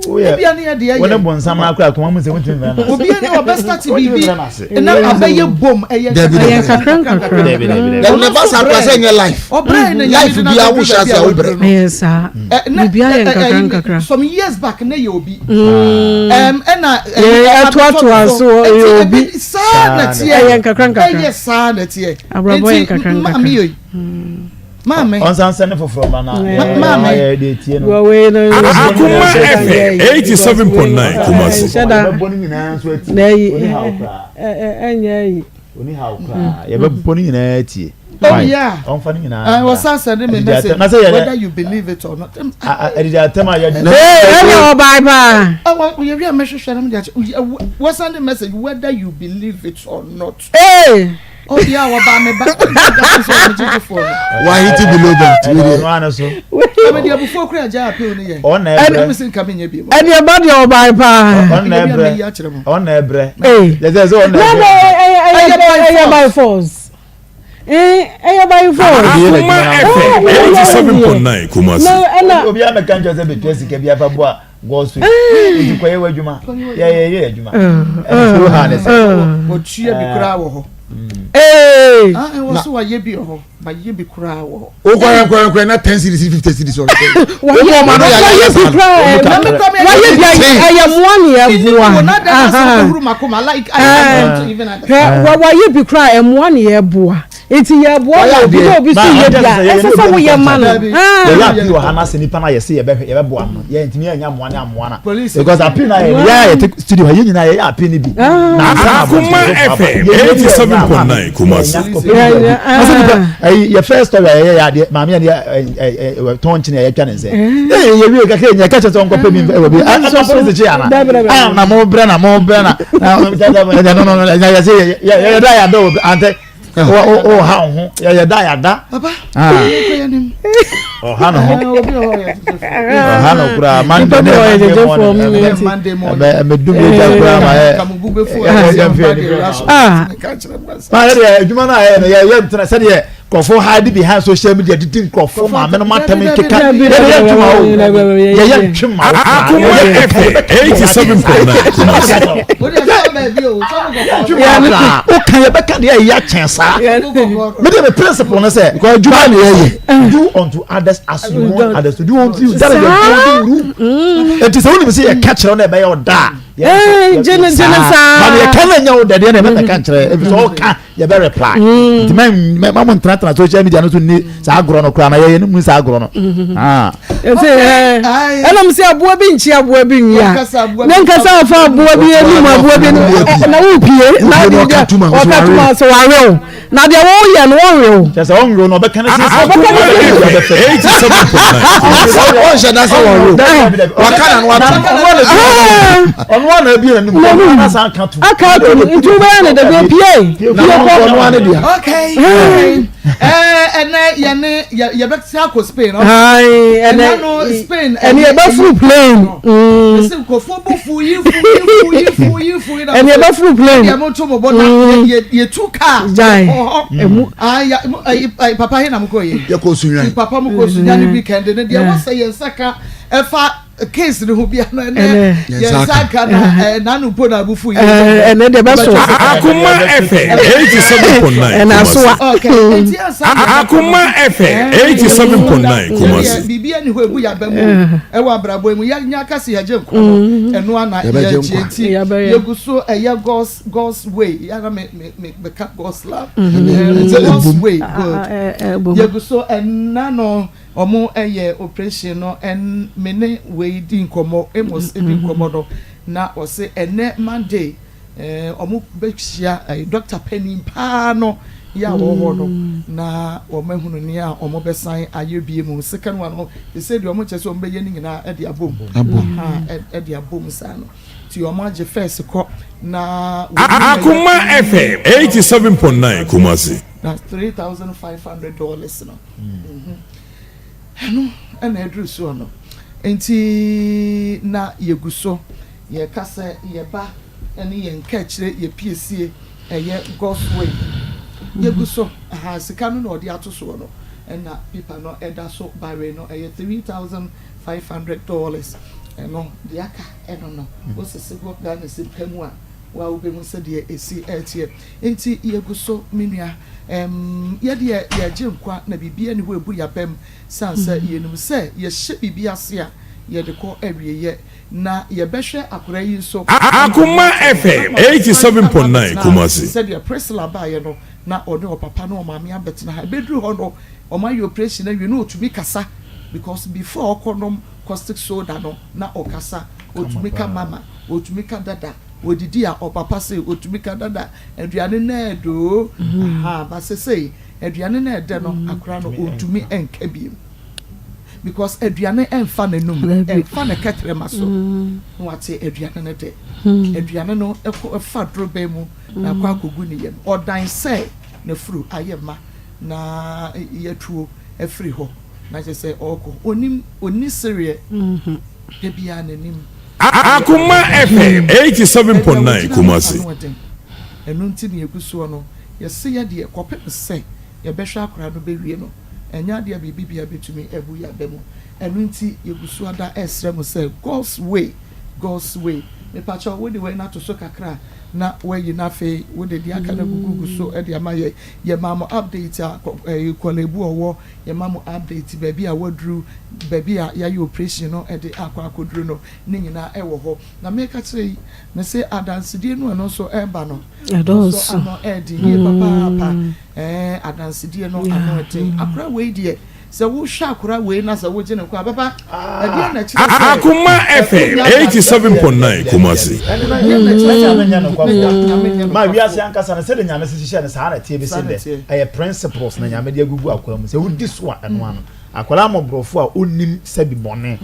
Speaker 4: woyɛ
Speaker 2: ebi ani yɛ deɛ
Speaker 4: wo ne
Speaker 2: yɛ
Speaker 4: bonsam no akora akoma mu nsɛm wotumi mmerɛ no ase.
Speaker 2: obi ani ɔbɛ start
Speaker 4: Wotumi
Speaker 2: biribi
Speaker 4: mmerɛ no ase.
Speaker 2: na abɛyɛ bom ɛyɛ
Speaker 6: Dabi,
Speaker 5: Ɛyɛ nkakra nkakra.
Speaker 4: Dabi, dabi, dabi.
Speaker 6: Ɛnɛ ba saa kora sɛ nyɛ life.
Speaker 2: ɔbrɛ na
Speaker 6: Life
Speaker 2: Nyame de
Speaker 6: biara
Speaker 2: no
Speaker 6: wo hyɛ ase a wobrɛ.
Speaker 5: Ɛyɛ saa. Biribiara yɛ nkakra nkakra.
Speaker 2: Some years back na yɛ obi. Ɛna
Speaker 5: Yɛ ɛtoatoa so ɛyɛ obi.
Speaker 2: Saa na teɛ.
Speaker 5: Ɛyɛ nkakra nkakra.
Speaker 2: Ɛyɛ saa na teɛ.
Speaker 5: Abrabɔ yɛ nkakra nkakra.
Speaker 2: Maame yɛ maame.
Speaker 4: Ɔnsan sɛ ne foforɔ ma na
Speaker 2: Maame.
Speaker 4: yɛ de tie no.
Speaker 5: Wɔ wei no.
Speaker 3: Akoma FM 87.9 Kumasi.
Speaker 5: Nhyɛ da.
Speaker 4: Yɛbɛbɔ ne nyinaa nso atie.
Speaker 5: Na ɛyi
Speaker 4: Oni haw koraa.
Speaker 5: ɛnyɛ ɛyi.
Speaker 4: Oni haw koraa. Yɛbɛbɔ ne nyinaa atie.
Speaker 2: Oh yeah.
Speaker 4: Ɔnfa ne nyinaa.
Speaker 2: Wɔsan send me message
Speaker 4: Na sɛ yɛ
Speaker 2: whether you believe it or not.
Speaker 4: Ɛdidi atɛm a yɛdi.
Speaker 5: Ee ɛna ɔbaa paa.
Speaker 2: Ɔwɔ yɛ wi a mɛhwehwɛ na mo de akyɛ. Wɔsan de message whether you believe it or not.
Speaker 5: Ee.
Speaker 2: Oh yeah, wɔba me ba.
Speaker 6: Wahiti below belt.
Speaker 4: Ɛna ɔno ano so.
Speaker 2: Ɛmɛ de abufuo kura agya appeal ne yɛ.
Speaker 4: Ɔna
Speaker 2: Ɛna
Speaker 4: ɛbrɛ.
Speaker 2: mi si nka mi nyɛ bi.
Speaker 5: Ɛna ɛba deɛ ɔbaa paa.
Speaker 4: Ɔna ɛbrɛ. Ɔna ɛbrɛ.
Speaker 5: Ee.
Speaker 4: Yɛ sɛ ɔna
Speaker 5: Na
Speaker 4: ɛbrɛ.
Speaker 5: na ɛyɛ ɛyɛ by force. Ee ɛyɛ by force.
Speaker 3: Akoma FM 87.9 Kumasi.
Speaker 5: Na ɛna
Speaker 4: Obi amɛka nkyɛn sɛ betua sika bi afa boa gɔɔso yi. Nti kɔyɛ w'adwuma. Yɛ yɛ yɛ adwuma. Ɛna so ha ne sɛ.
Speaker 2: Wɔtua bi koraa wɔ hɔ.
Speaker 5: Ee.
Speaker 2: Ah, ɛwɔ so wayɛ bi wɔ hɔ. Mayɛ bi koraa wɔ hɔ.
Speaker 6: O kɔrɛ kɔrɛ kɔrɛ na 10 cedis 50 cedis ɔrɛ.
Speaker 5: Wayɛ wayɛ bi koraa wayɛ bi ɛyɛ mmoa ne ɛboa. Hwɛ wayɛ bi koraa ɛmmoa ne ɛboa. Nti yɛ boa ma obi na obi so yɛ bi a ɛsɛ sɛ woyɛ ma no.
Speaker 4: Yɛyɛ appeal wɔ ha na sɛ nipa na yɛsɛ yɛbɛhwɛ yɛbɛboa no yɛ ntumi yɛ nya mmoa ne amoa na because appeal na yɛ yɛ yɛte studio ha yɛ nyinaa yɛyɛ appeal ne bi.
Speaker 3: Akoma FM 87.9 Kumasi.
Speaker 4: Ɛyi yɛ first story a yɛyɛ yɛ adeɛ maame yɛ ne tɔn kyene a yɛtwa ne nsɛ. Ee yɛ wie kakra nyɛ kɛkyɛ sɛ ɔnkɔpɛ mi ɛwɔ bi ɛna polisi kyi ana na mo brɛ na mo brɛ na ɛna no no no ɛna yɛ sɛ yɛ yɛ da yɛ ada wɔ antɛ o ha wo ho yɛ da yɛ ada. Ɔha ne ho ɔha no koraa Monday ne Monday morning ɛmɛ dum yɛ gya koraa ma yɛ yɛ yɛ nfɛ ni koraa. Maa yɛ deɛ adwuma no a yɛ no yɛ yɛ ntena sɛdeɛ nkurɔfoɔ hide behind social media didi nkurɔfoɔ maame no matam nkeka yɛ de yɛ ntwema o yɛ yɛ ntwema o.
Speaker 3: Akoma FM 87.9 Kumasi.
Speaker 4: O kan yɛ bɛka deɛ ɛyɛ akyɛn saa. Mi de mi principle ne sɛ.
Speaker 6: Because adwuma na yɛ yɛ.
Speaker 4: Do unto others as you want others to do unto you. That is the golden rule. Eti sɛ wonim sɛ yɛ ka kyerɛ wo na ɛbɛyɛ ɔda a.
Speaker 5: Gyene gyene saa.
Speaker 4: But yɛ ka na nya wo dɛdeɛ na ɛbɛka nkyerɛ ebi sɛ ɔka yɛ bɛ reply. Nti mɛ mɛ ma mo ntenatena social media no so ni saa agorɔ no koraa na yɛyɛ no mu saa agorɔ no.
Speaker 5: Ɛna mo sɛ aboa bi nkyi aboa bi nwia. Ne nkasa afa aboa bi anim aboa bi na wo pie na ɔka tuma sɛ wawe wo. Na deɛ woyɛ no wɔnwe wo.
Speaker 4: Kyerɛ sɛ ɔnwe wo na ɔbɛka ne sisi.
Speaker 5: Ɔbɛka ne sisi.
Speaker 6: 87.9. Ɔnhyɛ da sɛ wɔnwe wo. Waka na no ato.
Speaker 4: Ɔno ana ebie n'anum. Ɔno ana san ka to.
Speaker 5: Aka ato nti wobɛyɛ ne dɛbi epie.
Speaker 6: Na ɔno ano dea.
Speaker 2: Okay. Ɛnɛ yɛne yɛbɛte akɔ Spain.
Speaker 5: Ɛnɛ
Speaker 2: no Spain.
Speaker 5: Ɛne yɛbɛfuru plane.
Speaker 2: Ɛsɛ nkurɔfoɔ bɔ fu yi fu yi fu yi fu yi fu yi.
Speaker 5: Ɛne yɛbɛfuru plane.
Speaker 2: Yɛ mo to mo bɔ na yɛtu kaa.
Speaker 5: Gyae.
Speaker 2: Emu. Papa he na mo kɔ yɛ.
Speaker 6: Yɛkɔ Sunyani.
Speaker 2: Papa mo kɔ Sunyani weekend ne deɛ wɔsɛ yɛn nsa ka ɛfa case ne ho bia no ɛnɛ yɛn nsa ka na ɛna mpo na abufu yi.
Speaker 5: Ɛnɛ deɛ bɛ so.
Speaker 3: Akoma FM 87.9
Speaker 5: Ɛna asoa.
Speaker 3: Akoma FM 87.9 Kumasi.
Speaker 2: Biribi ɛni hɔ egu yaba mu ɛwɔ abrabɔ mu yɛ nya kasi yɛgye nkwa no ɛno ana yɛgye nti yɛgu so ɛyɛ God's God's way yàrá mi mi mi mi ka God's love God's way good yɛgu so ɛna no wɔn ɛyɛ operation no ɛn me ne wei di nkɔmɔ Amos di nkɔmɔ no na ɔsɛ ɛnɛ Monday. Wɔn bɛhyia dɔkta panin paa no yɛ a wɔwɔ hɔ no na wɔn ahunu nea wɔn bɛsan ayɛ bie mu. Second one no sɛ deɛ wɔn kyerɛ sɛ wɔn bɛyɛ ne nyinaa ɛde abom ɛde abom saa no ti wɔn agye first kɔ na.
Speaker 3: Akoma FM 87.9 Kumasi.
Speaker 2: Na $3,500 no. Ɛno na aduru soɔ no nti na yɛgu so yɛka sɛ yɛba ne yɛn kaakyire yɛ piesie ɛyɛ God's way yɛgu so aha sika no na ɔde ato soɔ no ɛna paper no ɛda so bare no ɛyɛ $3,500 ɛno deɛ aka ɛno no wosese gu Ghana sika mu a Wo a wobɛhu sɛdeɛ ɛsi teɛ. Enti yɛgu so, me nua. Ɛm, yɛdeɛ yɛregye nkwa, na biribiara nni hɔ a ɛbu yɛn abam, sane sɛ yɛnim sɛ yɛhyɛ biribi ase a, yɛde kɔ awieeɛ. Na yɛbɛhwɛ akwadaa yi nso ama
Speaker 3: Akoma
Speaker 2: no ato hɔ,
Speaker 3: FM
Speaker 2: ama wasan aba
Speaker 3: 87.9
Speaker 2: abɛtena ha,
Speaker 3: Kumasi.
Speaker 2: sɛdeɛ Priscilla baeɛ no, na ɔne ɔpapa ne ɔmaame abɛtena ha. Ɛbɛduru hɔ no, wɔayɛ operation awie, na ɔtumi kasa, because before ɔkɔnom caustic soda no, na ɔkasa. Otumi ka mama, otumi ka dada, odidi a ɔpapa se otumi ka dada, aduane no ɛɛdɛ oo, ahaa, but sesei aduane no ɛɛdɛ no akora no ontumi nka biom because aduane ɛnfa n'anum, ɛnfa ne kɛtrɛma so na wate aduane no dɛ. Aduane no ɛkɔ ɛfa dorobɛn mu na akɔ akɔgu ne yam. Ɔdan sɛ n'afuru ayɛ ma na yɛatuo afiri hɔ na kyerɛ sɛ ɔɔkɔ. Onim, onni sereɛ. Da biara n'anim.
Speaker 3: Akoma FM 87.9 Kumasi.
Speaker 2: Ɛno nti na yɛgu soɔ no, yɛse yɛ deɛ kɔpem sɛ yɛbɛhwɛ akwadaa no bɛwie no, ɛnyɛ adeɛ a biribi biara bɛtumi abu yɛn aba mu. Ɛno nti yɛgu so ada resrɛ mo sɛ God's way, God's way. Mepakyɛw wode wei no ato so kakra a na wayi na afei wode deɛ aka no agugugu so de ama yɛn. Yɛmaa mo update a ɛyi Korle-Bu ɔwɔ, yɛma mo update baabi a waduru, baabi a yɛayɛ operation no de akɔ akɔduru no, ne nyinaa ɛwɔ hɔ. Na meka kyerɛ yi, mese adansedie no a ɛno nso ɛreba no, ɛno nso ano ɛɛden yie papaapa. Ɛɛ adansedie no ano ɛden. Akora wei deɛ, sɛ wohwɛ akora wei na sɛ wogye no kɔ a, papa, ɛdeɛn na ɛkyerɛ sɛ.
Speaker 3: Akoma FM 87.9 Kumasi.
Speaker 4: Ɛne na Nyame nyɛ nokwafo. Ma wiase ankasa no sɛdeɛ Nyame si hyehyɛ no saa na ɛteɛ bɛsi nnɛ. Ɛyɛ principles na Nyame de agugu akwaa mu. Sɛ wodi so a ɛno ano. Akwadaa mmɔborɔfo a ɔnnim sɛbi bɔne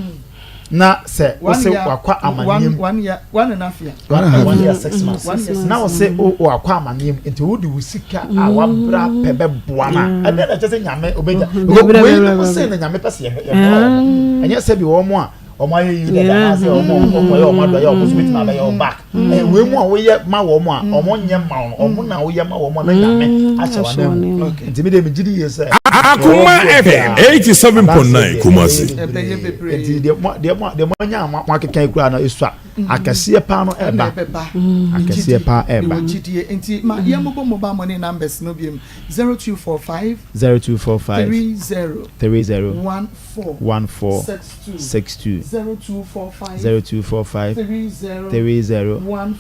Speaker 4: na sɛ wose wakɔ amaneɛ mu.
Speaker 2: One year, one and a half year.
Speaker 4: One year six months. Na wose wakɔ amaneɛ mu nti wode wo sika a wabra pɛ bɛboa no a ɛdeɛ na ɛkyɛ sɛ Nyame ɔbɛgya. Wei no sei na Nyame pɛ sɛ yɛboa wɔn. Ɛnyɛ sɛbi wɔn a wɔn ayɛ yi dada anaasɛ wɔn a wɔn kɔyɛ wɔn adɔyɛ wɔn nso betumi abɛyɛ wɔn back ɛyɛ wɔn mu a woyɛ ma wɔn a wɔn nyɛ ma wɔn wɔn na woyɛ ma wɔn a na nyame ahyɛ wɔn anan mu nti mi de mi gyi di yie sɛ.
Speaker 3: Akoma FM 87.9 Kumasi.
Speaker 4: Nti deɛ mo deɛ mo deɛ mo anya mo akeka ekura no esua akɛseɛ paa no ɛba akɛseɛ paa ɛba.
Speaker 2: Nti ma yɛn mo bɔ mobile money numbers no bi mu 0245
Speaker 4: 0245
Speaker 2: 30
Speaker 4: 30
Speaker 2: 14
Speaker 4: 14 62
Speaker 2: 0245
Speaker 4: 0245
Speaker 2: 30
Speaker 4: 30
Speaker 2: 14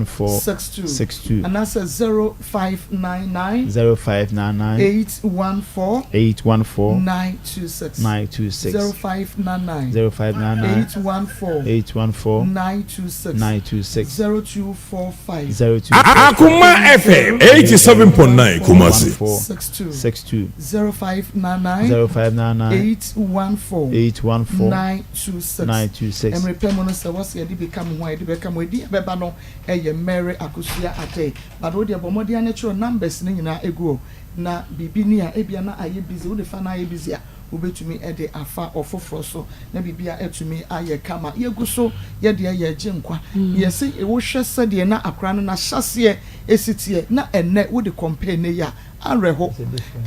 Speaker 4: 14
Speaker 2: 62
Speaker 4: 62
Speaker 2: anaasɛ 0599
Speaker 4: 0599
Speaker 2: 814
Speaker 4: 814
Speaker 2: 926
Speaker 4: 926
Speaker 2: 0599
Speaker 4: 0599
Speaker 2: 814
Speaker 4: 814
Speaker 2: 926
Speaker 4: 926
Speaker 2: 0245
Speaker 4: 02
Speaker 3: Akoma FM 87.9 Kumasi.
Speaker 4: 14
Speaker 2: 62
Speaker 4: 62
Speaker 2: 0599
Speaker 4: 0599
Speaker 2: 814
Speaker 4: 814
Speaker 2: 926
Speaker 4: 926
Speaker 2: mmerɛ pɛ mu no sɛ wɔsɛ yɛde bi ka mo ho a yɛde bɛka mo ɛdi ɛbɛba no ɛyɛ Mary Akosua Adei but wo deɛ bɔ mmɔden ara kyerɛw numbers no nyinaa egu hɔ na biribi ni a ebia na ayɛ busy wode fa na ayɛ busy a wobɛtumi de afa ɔfoforɔ so na biribi a atumi ayɛ kama. Yɛgu so yɛ deɛ yɛregye nkwa. Yɛse wohwɛ sɛdeɛ na akora no n'ahyɛaseɛ si teɛ na ɛnnɛ wode compare nnɛ yi a, awerɛho.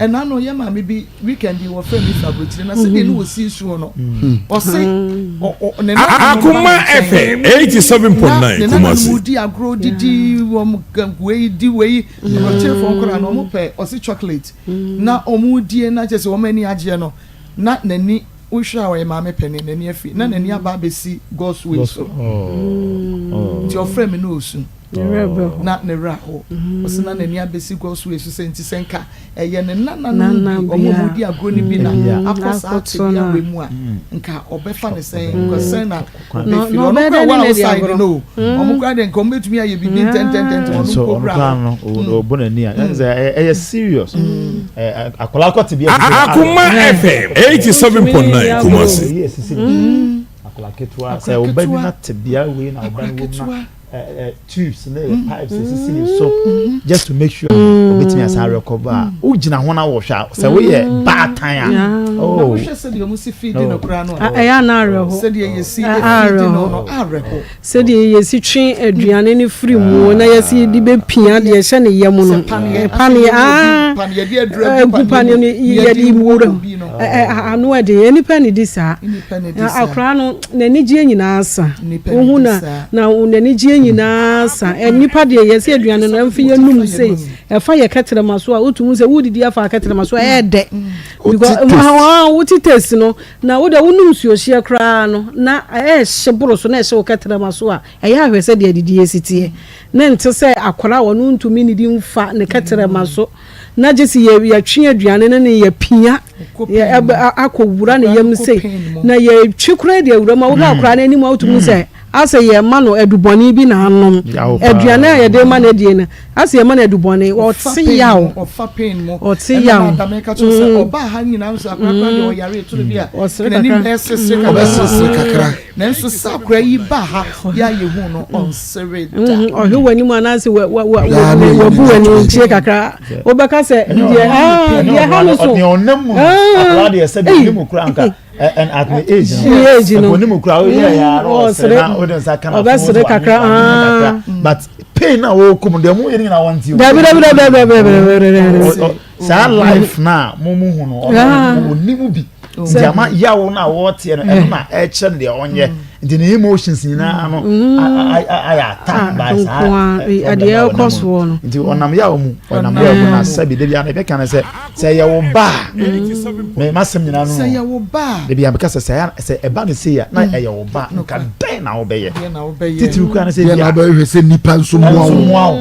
Speaker 2: Ɛna no yɛ maame bi weekend yi wɔfrɛ me firi aburokyire na sɛdeɛ ne wɔsi suo no ɔse ne nananom ba
Speaker 3: Akoma
Speaker 2: ne nkyɛn
Speaker 3: FM
Speaker 2: na
Speaker 3: 87.9
Speaker 2: ne nananom
Speaker 3: Kumasi.
Speaker 2: di agorɔ didi wɔn wei di wei aburokyirefoɔ nkwadaa no wɔn pɛ ɔse chocolate na wɔredie na kyerɛ sɛ wɔn ani agyeɛ no na n'ani wohwɛ a ɔyɛ maame panin n'ani afi na n'ani aba abɛsi God's way so nti ɔfrɛ me na ɔsu na ne werɛ aho ɔsɛ na n'ani abɛsi God's way so sɛ nti sɛ nka ɛyɛ ne nananom bi wɔn a wɔdi agorɔ no bi na akɔ saa tebea wei mu a nka ɔbɛfa ne sɛn nka sɛn na ɔbɛfiri ɔno kora wɔ outside no ɔmo kora deɛ nka ɔmo bɛtumi ayɛ biribi ntɛntɛntɛntɛm ɔno
Speaker 4: nso
Speaker 2: mpo
Speaker 4: ɔno
Speaker 2: wura
Speaker 4: koraa
Speaker 2: hɔ
Speaker 4: no ɔbɔ n'ani a ɛne sɛ ɛyɛ serious akwadaa kɔ te bi
Speaker 3: Akoma FM 87.9 Kumasi.
Speaker 4: ɛyɛ esisi ne akwadaa ketewa sɛ ɔba bi na te bea wei na ɔba no wɔ mu na tubes ne pipes esisi ne so just to make sure obetumi asan recover a wogyina ho na wɔhwɛ a sɛ woyɛ baatan a
Speaker 2: na
Speaker 4: oh
Speaker 2: wohwɛ sɛdeɛ ɔmo si feed no koraa no a
Speaker 5: ɛyɛ ana awerɛho
Speaker 2: sɛdeɛ yɛsi feed no no awerɛho
Speaker 5: sɛdeɛ yɛsi twe aduane no firi mu na yɛsi de bɛpia deɛ ɛhyɛ ne yam no
Speaker 2: sɛ paneɛ
Speaker 5: paneɛ aa
Speaker 2: paneɛ de aduru agu
Speaker 5: gu paneɛ no yɛde wura
Speaker 2: obi no
Speaker 5: ano ɛde nipa ne di saa
Speaker 2: nipa ne di saa
Speaker 5: akwaraa no n'anigyeɛ nyinaa sa
Speaker 2: Nipa ne
Speaker 5: wohu
Speaker 2: di
Speaker 5: na
Speaker 2: saa.
Speaker 5: na n'anigyeɛ nyinaa sa nipa deɛ yɛsɛ aduane no ɛmfa yɛnum sei ɛfa yɛ kɛtrɛma so a wotumi sɛ wodidi afa kɛtrɛma so a ɛyɛ dɛ because wote taste no na wode wonum nsuohyeɛ koraa no na ɛɛhye boro so na ɛhyɛ wo kɛtrɛma so a ɛyɛ ahwɛ sɛ deɛ adidi esi teɛ ne nte sɛ akwaraa a ɔno ntumi nidi mfa ne kɛtrɛma so na gye sɛ yɛ yɛtwe aduane no ne yɛpia yɛ ɛbɛ akɔ wura ne yam sei na yɛtwe koraa de awura mu a wohwɛ akwaraa no anim a wotumi sɛ asɛ yɛma no adubɔne bi na anom aduane a yɛde ma no adie no asɛ yɛma no adubɔne ɔte yaw
Speaker 2: ɔfa pain mu
Speaker 5: ɔte yaw
Speaker 2: ɛna madam ka kyerɛ sɛ ɔbaa ha nyinaa nso akwaraa deɛ ɔyare etoro bi a
Speaker 5: ɔsere
Speaker 2: n'anim
Speaker 5: kakra
Speaker 2: ɛsesere kakra
Speaker 6: ɔbɛsesere kakra
Speaker 2: nanso sɛ akwaraa yi ba ha yɛ ayɛ hu no ɔnsere da
Speaker 5: ɔhwɛ w'anim anaasɛ wabu w'ani nkyie kakra wobɛka sɛ deɛ deɛ ha no so
Speaker 4: deɛ ɔnam mu akwaraa deɛ sɛ deɛ ɔnim kura nka and at my age no
Speaker 5: age no
Speaker 4: ɔnim kura ɔyɛ ya na ɔsere na ɔde nsa ka na
Speaker 5: ɔbɛsere kakra
Speaker 4: but pain na ɔkɔ mu deɛ mo yɛ ne nyinaa wɔn ti o
Speaker 5: dabi dabi dabi dabi dabi dabi
Speaker 4: saa life na mo mu hu no ɔno ɔnim bi. Nti ama yaw no a wɔteɛ no ɛno na ɛkyerɛ no deɛ ɔnyɛ. Nti ne emotions nyinaa no ayɛ attack by saa problem a ɔnam mu. Nti ɔnam yaw mu, ɔnam yaw mu na sɛbi de bi a na ɛbɛka no sɛ sɛ yɛ wo ba a me masɛm nyinaa no
Speaker 2: sɛ yɛ wo ba
Speaker 4: a de bi a meka sɛ sɛ sɛ ɛba no sei a na ɛyɛ wo ba nka dɛn na wobɛyɛ titiriw kura no sɛ
Speaker 6: bi a wobɛhwɛ sɛ nipa nso mmoa
Speaker 4: wo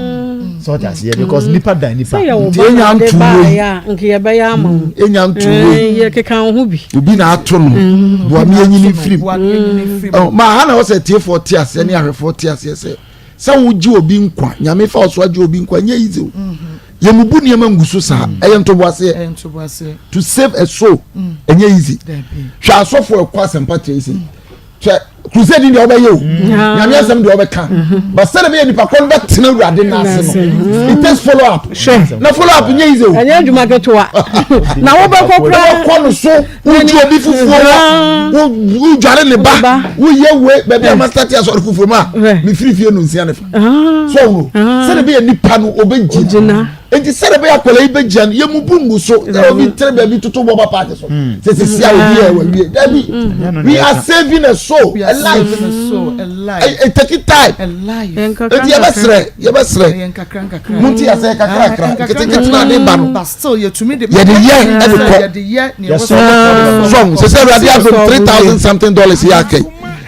Speaker 4: sɛ ɔte aseɛ because nipa dan nipa
Speaker 5: sɛ yɛ wo ba na de ba yɛ a nka yɛbɛyɛ ama wo
Speaker 6: enya nto wei
Speaker 5: yɛkeka wo ho bi
Speaker 6: obi na ato no boa mi enyini firim ma ha na wɔsɛ tiefoɔ te aseɛ ne ahwɛfoɔ te aseɛ sɛ sɛ wogye obi nkwa nyame fa ɔso agye obi nkwa nyɛ easy o yɛmubu nneɛma ngu so saa ɛyɛ ntoboaseɛ to save a soul ɛnyɛ easy hwɛ asɔfo ɛkɔ asɛmpa kyerɛ sɛ hwɛ crusade deɛ ɔbɛyɛ o nyame asɛm deɛ ɔbɛka but sɛde bɛyɛ nipa kɔ no bɛtena awurade no ase no it takes follow up na follow up nyɛ easy o
Speaker 5: ɛnyɛ adwuma ketewa na wobɛkɔ koraa
Speaker 6: wobɛkɔ no so wogye obi fufuo hɔ wodware ne ba woyɛ we baabi a masta te asɔre fufuo mu a mefiri fie no nsia ne fa so ɔhunu sɛde bɛyɛ nipa no ɔbɛgyina nti sɛde bɛyɛ akwadaa yi bɛgyina no yɛmu bu ngu so sɛ obi tere baabi toto bɔba paaki so sɛ sisi a obi yɛ wawie dabi we are saving a soul a life it take time nti yɛbɛsrɛ yɛbɛsrɛ mo ti asɛ kakrakra nketenkete na ade ba no yɛde yɛ ɛde kɔ sɔn sɛ sɛ awurade adom $3,000 something yɛ akɛ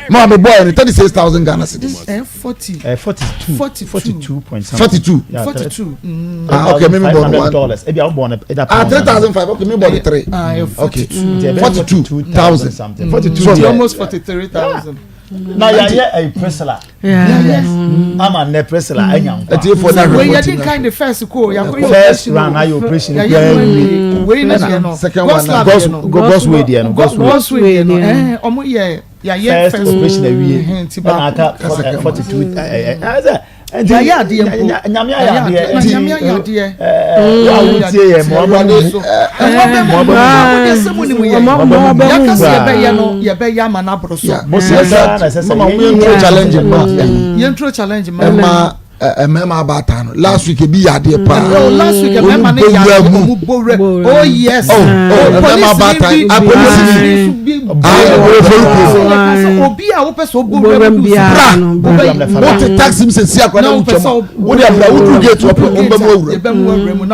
Speaker 6: maa mi bɔ yɛ no 36,000 Ghana cedis.
Speaker 2: 40.
Speaker 4: 42.
Speaker 2: 42.
Speaker 4: point something.
Speaker 6: 42.
Speaker 4: Yeah,
Speaker 2: 42.
Speaker 6: Ah, okay, maybe born one.
Speaker 4: Dollars. Ebi awo born
Speaker 6: Ah, 3,005. Okay, maybe born three.
Speaker 2: Ah, yeah,
Speaker 6: okay.
Speaker 4: 42,000
Speaker 6: 42,000.
Speaker 4: something. 42.
Speaker 2: So, almost 43,000.
Speaker 4: Na ya ye a Priscilla.
Speaker 5: Yes.
Speaker 4: Ama ne Priscilla anya nkwa.
Speaker 6: Eti for na
Speaker 2: Wei yɛ di nkan de first ko ya ko
Speaker 4: First round ayo operation.
Speaker 2: Ya yɛ wei na yɛ no.
Speaker 6: Second one na
Speaker 4: God's God's way deɛ no. God's way.
Speaker 2: God's way no. Eh, ɔmo yɛ ya yɛ
Speaker 4: first operation awie. Ɛna aka 42 ɛɛ ɛɛ
Speaker 2: nti yɛ adeɛ mpo
Speaker 4: nyame ayɛ adeɛ
Speaker 2: nti nyame ayɛ adeɛ
Speaker 4: ɛɛ wa wo tie yɛ mɔ ɔba mu
Speaker 2: mɔ bɛ mu mɔ de sɛ mu ni mu yɛ yɛka sɛ yɛbɛyɛ no yɛbɛyɛ ama no aboro so
Speaker 4: mo sɛ sɛ na sɛ sɛ
Speaker 6: mama mo yɛn nturo challenge ma
Speaker 2: yɛn nturo challenge ma
Speaker 6: ɛma mmarima abaatan no last week ebi yɛ adeɛ paa
Speaker 2: oh last week mmarima no yɛ adeɛ ɔmo bɔ wura oh yes
Speaker 6: oh oh mmarima abaatan apolisi bi ah
Speaker 2: ofori obi a wopɛ sɛ ɔbɔ wura mu
Speaker 6: biara bra wote taxi mu sɛ si akora na wotwa mu wode abra woduru gate wɔ pɛ ɔmbɛ mu awura